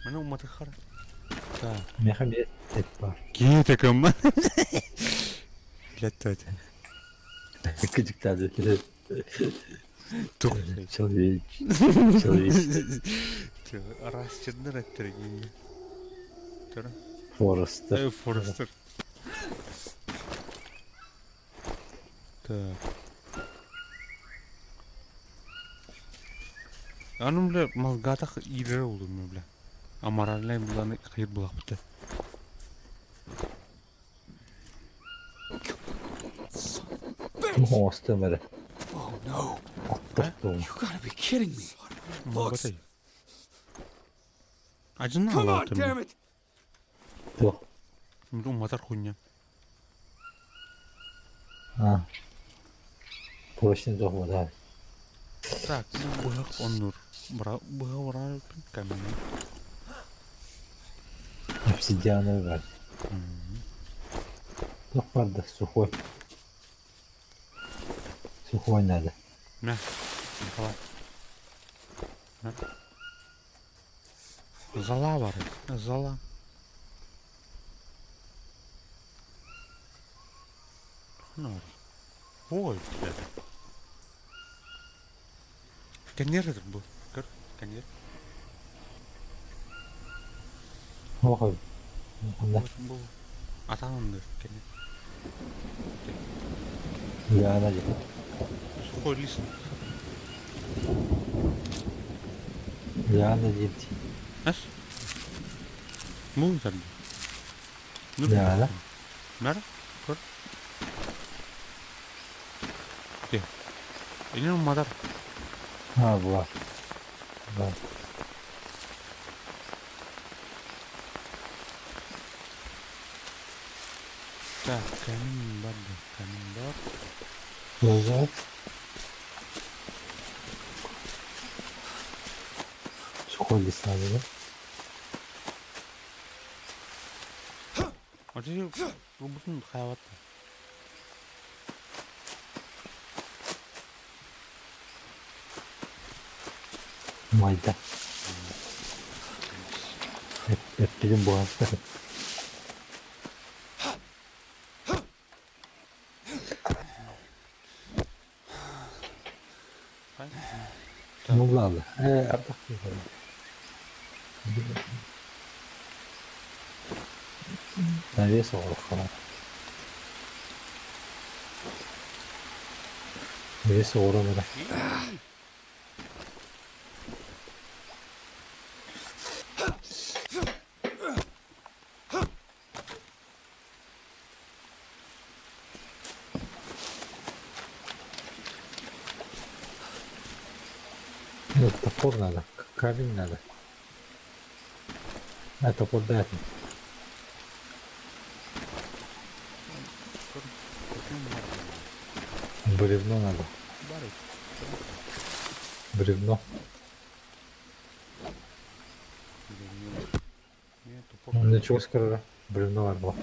Мына уматыхар. Так. Меха бет эт бар. Кие такам. Леттать. Кыжықтады. Тух. Человек. Человек. Раз чеднер эттерги. Тура. Форестер. Э, Форестер. Так. Аны бля мозгатах ире oldu mu бля. Амаралай буланы кайыр булак бите. Осты мәрі. Oh no. Аттық You gotta be kidding me. Looks. Ажына Come on, damn it! Тоқ. Уматар хуйня. А. Прочный тоқ бода. Так, быһак оннур. Бра быһа бара камень. Обсидиановый бар. Тоқ барды, сухой. Сухой надо. Мэ, Николай. Мэ. Зала бар. Зала. Ханна Ой, блядь. Кэннер этот был. Көр, кэннер. Ох, да. Бу атаанныр кэннер. Лиана диэн. Сухой лист. Лиана диэн. Ас? Муу тарды. Лиана. Мэр? Көр. Де. Инен мадар. А, була. Да. Так, камин бар да, камин бар. Лежат. Сухой лист надо, да? Ати бутун хайват. Майда. Эппитин буолан. Ну ладно. Ардах Навес оҕороххо. Навес оҕорон эрэ. Ну, топор надо, камень надо. А, топор дай. Бревно надо. Бревно. Ну, ничего скажу. Бревно надо.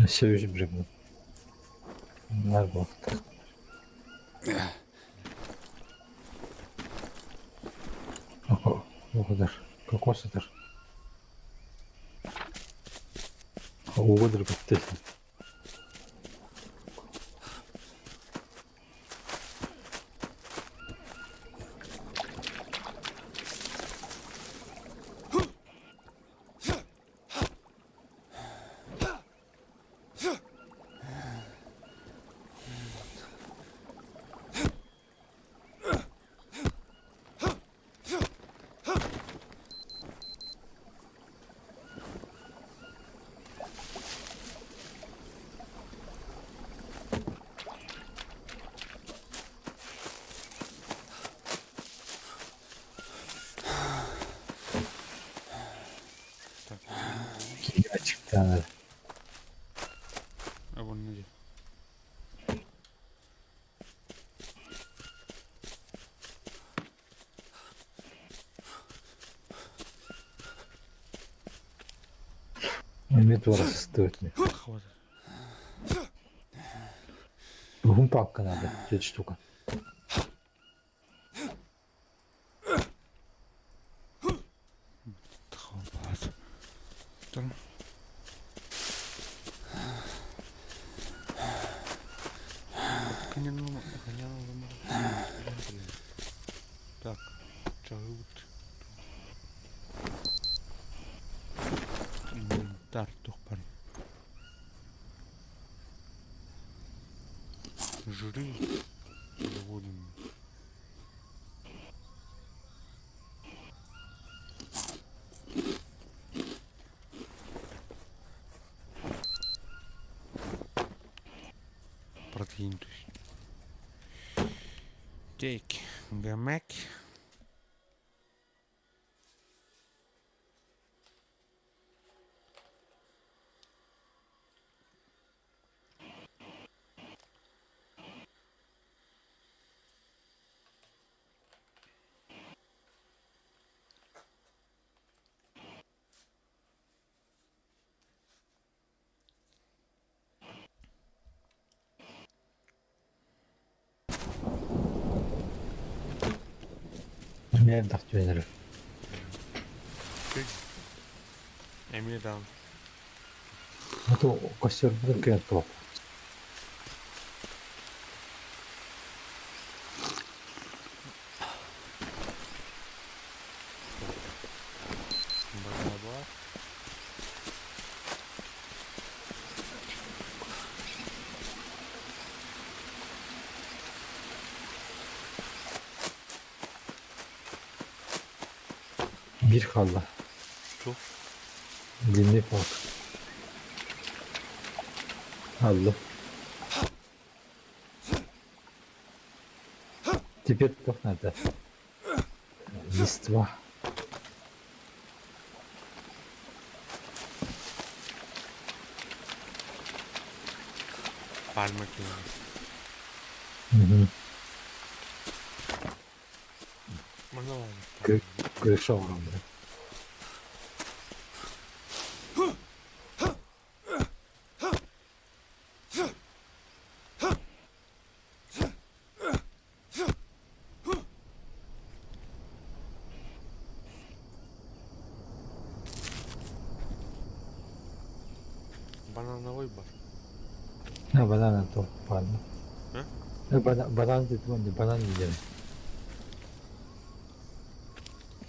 Все еще бревно. Надо. О, Кокос это. Угодр подтесен. Надо. А вон иди. Мне тоже стоит. Хватит. Гумпапка надо, эта штука. Хватит. Там. Так, чаут. Инвентарь тухпар. Жры. Заводим. Протеин, то есть. Take гамак. Эмиэ элбэх түһэнэр. Эмиэ даҕаны. Ото костербутун кыайан туох. Баба. Биир хаалла. Туох? Длинный палк. Алло. Теперь туох надо? Листва. Пальма киһи. Мгм. Манна Крыша оҥорон Банановый бар. А, банан то ладно. А? Банан, банан dedim банан yiyeceğim.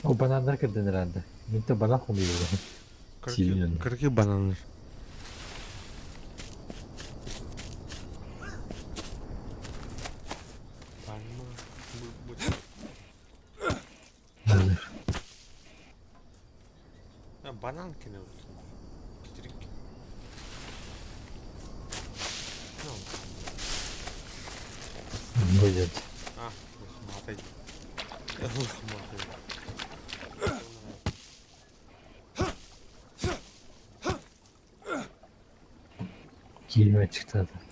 O bananlar kırdın herhalde. Mitte banan oluyor. Сильно. Какие бананы? Пальма. А, банан кинул. Китрик. Ну. Будет. А, лохматый. Лохматый. Giyime çıktı adam.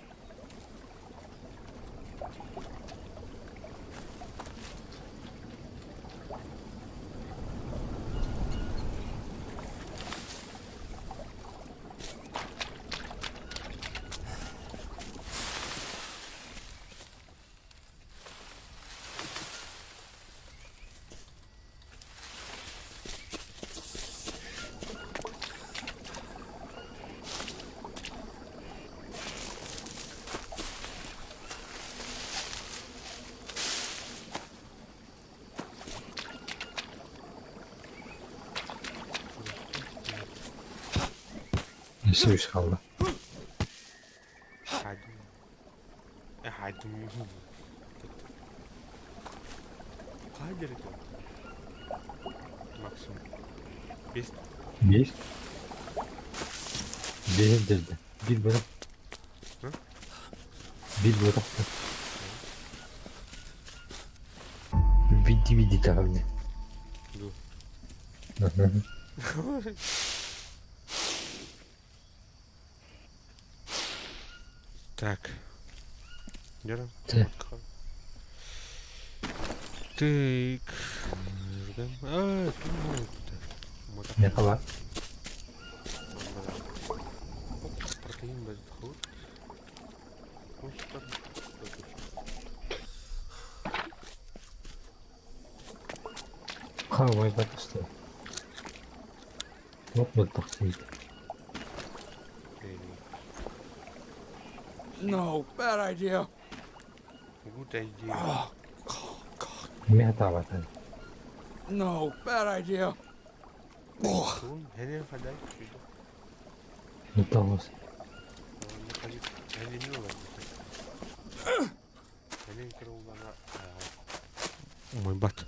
Neyse üç kaldı. Hadi. Hadi. Хайдер это? Максимум. Без Bir. Bir indirdi. Bir bırak. Hı? Bir bıraktı. Bitti bitti tabii. Ду. Так. Где Ты. Так. Ждем. А, тут Ne kadar? Протеин будет худ. Ha vay bak işte. Yok mu taksi? No, bad idea. Good idea. Oh, God. Ne hata var tabii. No, bad idea. Oh. Henry kadar şuydu. Tamam. Мой бат.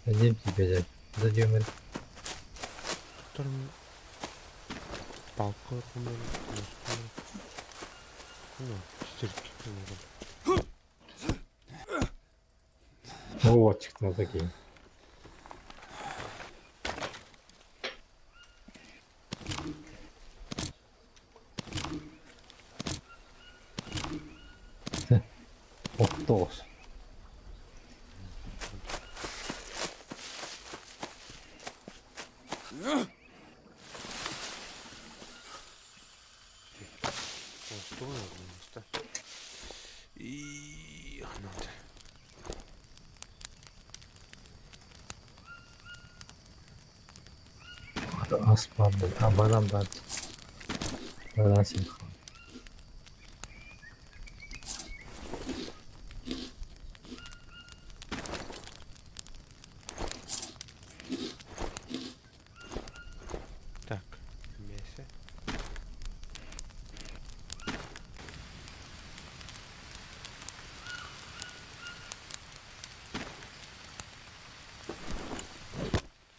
Зачем тебе? Зачем? Палка Ну, стирки. О, такие. Охтоос. И надо. Ас баар а банан баар. Банан син. Так, мясо.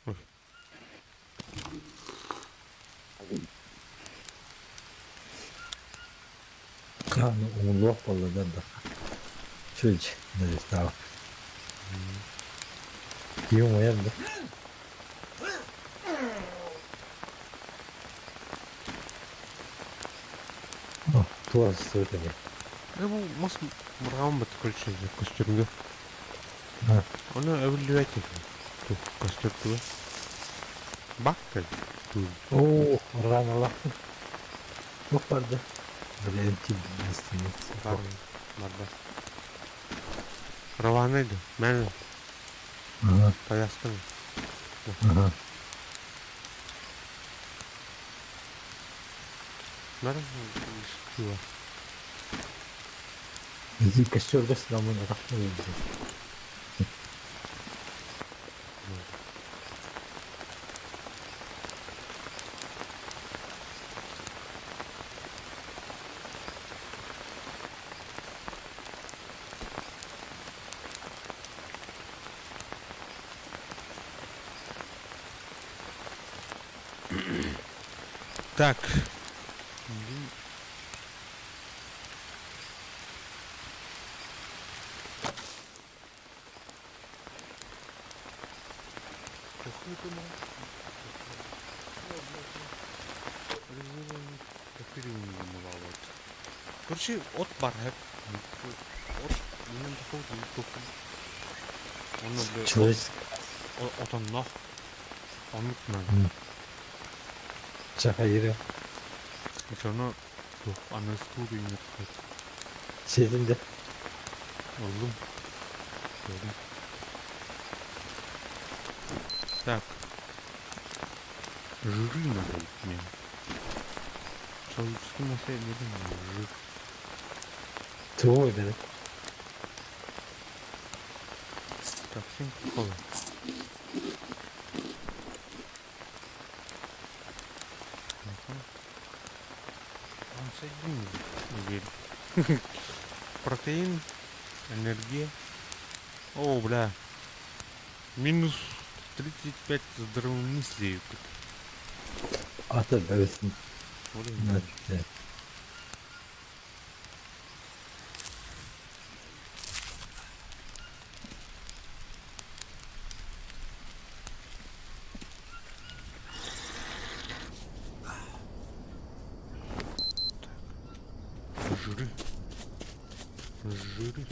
Ой. А, ну умуллуох буолла да да. Чүлч, нарестав. Киһи умайар да. О, туора сыстыбыт эмиэ. Э, бу мас мырҕаан бат короче костюмга. А, Ону эбиллибэт ту костюрдуга. Бак кэл. Туу. Оо, рано Туох барда? Бля, эмти Бар, барда. Рваный да. Мен Ага, повязканы. ага. Надо чего? Иди костер сыламын атахтан өлдү. Так. Короче, от бар хэп. От Оны бля Человеческий. отоннох. Оннук надо. Чахайры. Ону тух аны студию не Сиэтин Oğlum. Gördüm. Так. Жиры надо мне. Человеческий мясо не жир. Тугу эбэри. Так, всем кола. Он соединил. Протеин, энергия. О, бля. Минус 35 здравомыслия. Ата бэбэсин. Блин. Жиры. Жиры.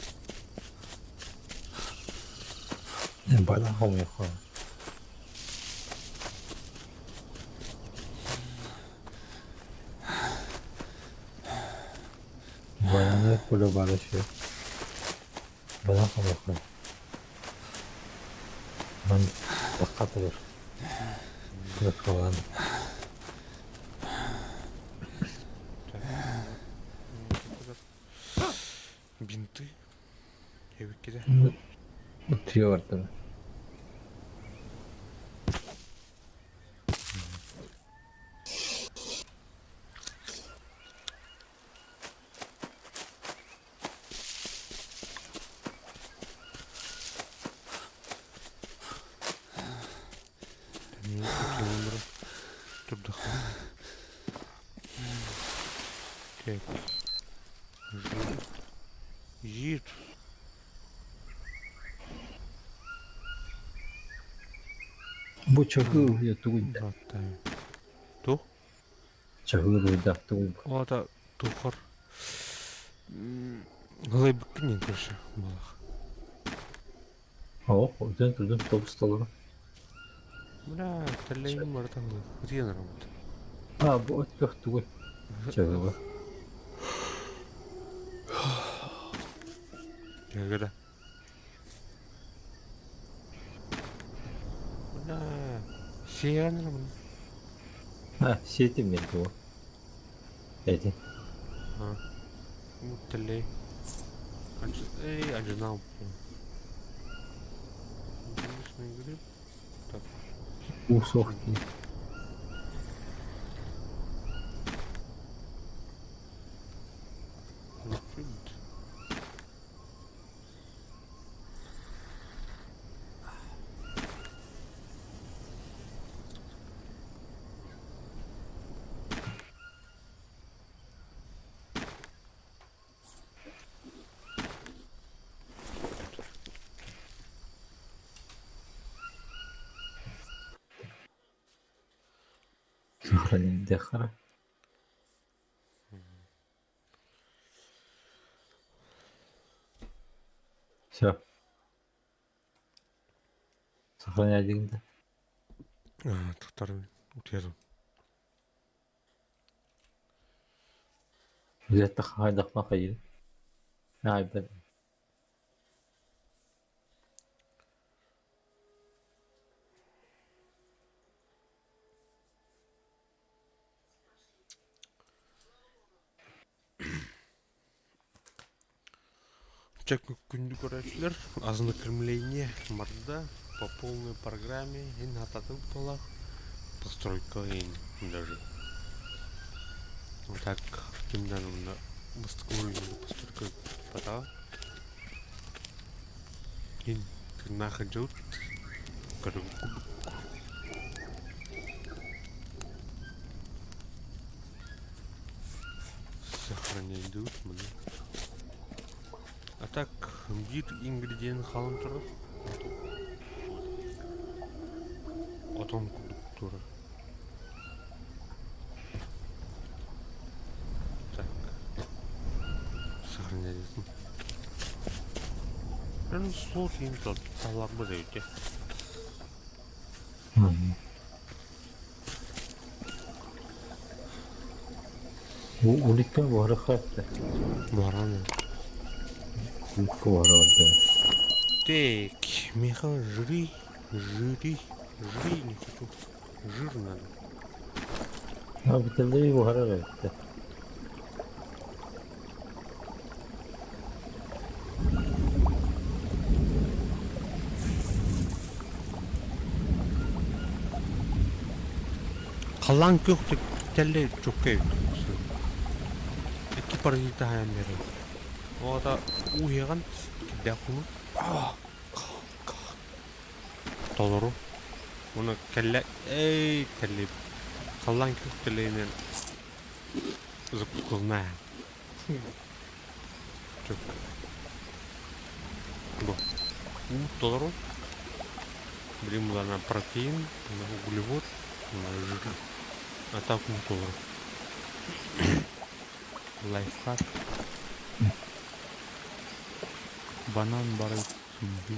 Банан хомуйха. Бананы кулю бары ши. Банан хомуйха. Ман бакка турur. Кылан. Так. Бинты. Эбиккеде. Утуйа бардым. Так. Жир. Жир. Бу чаһыы тугуй да? Туох? Чаһыы буйдаах тугуй? Ол ата тухар Ылайбыккын диэн көрсө буолах. Оо, үтэн түрдүн тобус-толору. Бля, тэллэйим барыта ытыйан араммыт. А, бу от көх тугуй? Чаһыыба. Чаһыыга Бля, сиэн арамын. А, сиэтим мен тугу. Эти. А, тэллэй. Эй, ажинал. Гриб. Так. Уу суох дии. Сохранить Все. Сохранять да. Туттар утуйарым. Взять хайдахма хайыр. Ай, бен. Чэ күндү көрөөччүлэр, ознакомление барда по полной программе ин хататын буолар постройка ин даже. Вот так кимден онно бастакы уровеньга постройка патаҕа. Ин тыыннаах дьылт көрүҥ курдук. Сохраняйдыбыт маны. А так биир ингредиент хаалан турар. Отон курдук турар. Так. Сохраняйдым. Ну, слушай, таларбыт эбит Улитка буһарыахха Баран. Улитка буһара барда. Так, меха жри, жри, жри не хочу. Жир надо. А бүтэллэри буһарар эбит. Халлаан күөх тэллэй чуккай Икки паразиты хаайан биэрэр. Ол аата уу иһэҕин, кирдээх ууну. Толору. Уонна кэллэ эй тэллэй халлаан күөх тэллэйинэн закупкалнаа. Чөк. Бу. Уу толору. Билим булана протеин, углевод, жир. А так уу толору. Лайфхак. Банан бары смузи.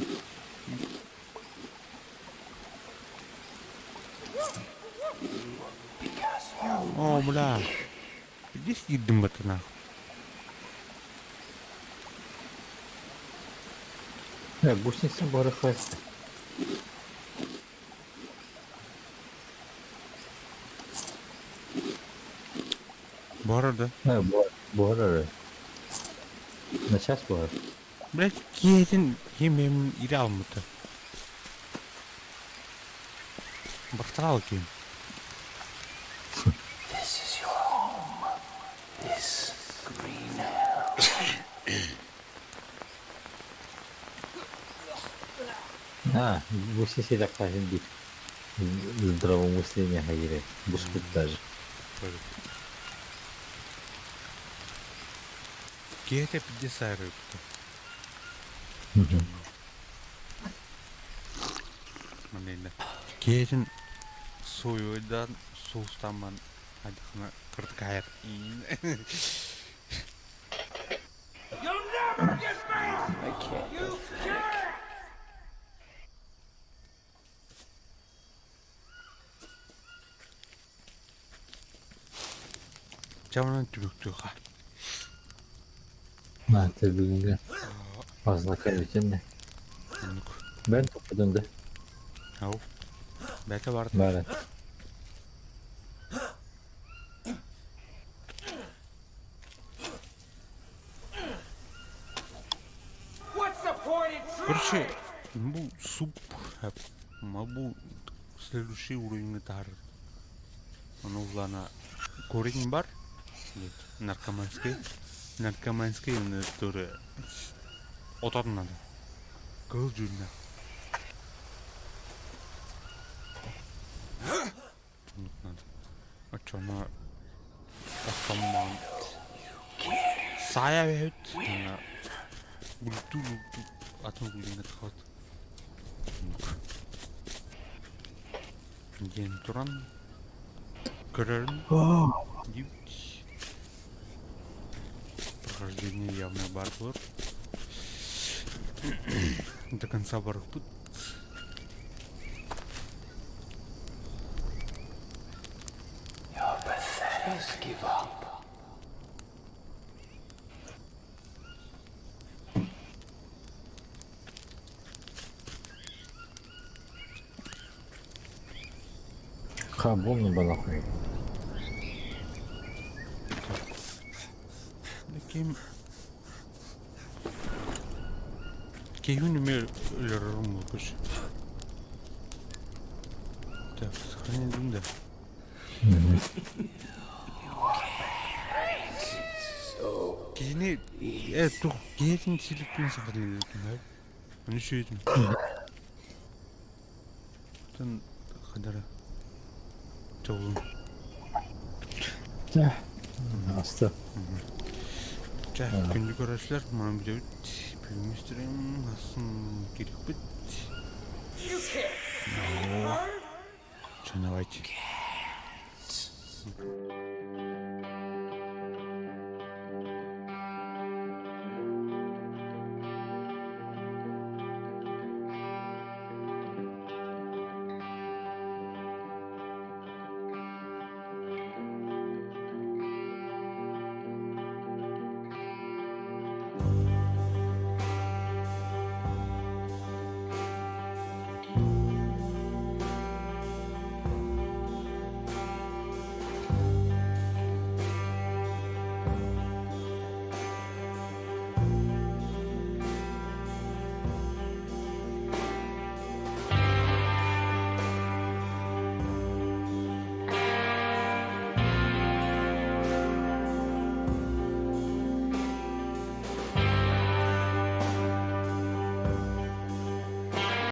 О, бля. Иди съедим это нахуй. Э, гусеница буһарыахха Бар да. Э, буһарар. Начаас буһар. Блядь, киһитин ким ире алмыты. Бахтарал ким. This is your home. This green hell. А, гусеница такая бит. Здравомысление хайре. Буспут даже. Киһитэ пиздец айрыпты. Манна. Киһитин суйуйдаан суустаан хайдахына кырдыкаайар. You'll never get me! I can't. You can't! Чамынан түбүктүөххэ. На, ты бүгүҥҥү ознакомительный. Оннук. Бэн туппутун да. Ау. Бэкэ барды. Бары. What's the point in Короче, trying? бу суп бу следующий уровень тар. Ону улана корень бар. Нет, наркоманский. Наркоманский тоже отон надо. Кыл дьүннэ. Оннук надо. Оччоно охтоммоон саайа эбит. Бултуу бултуу атын гулинга тахат. Оннук. Диэн туран көрөрүм диэбит. Прохождение явно баар буолар. До конца барыппыт. You're pathetic. Give up. Хабон балахай. Ким Киһин эмиэ өлөрөрүм буолбут. Так, сохраним да. Киһини э тух киһитин силикпин сохранилетим Оны сүйдүм. Тын хадара чолун. Чэ, аста. Чэ, күндү көрөөччүлэр, манан бүтэбит. Бүгүҥҥү стрим асын киирикпит. You can't. Чэ, давайте.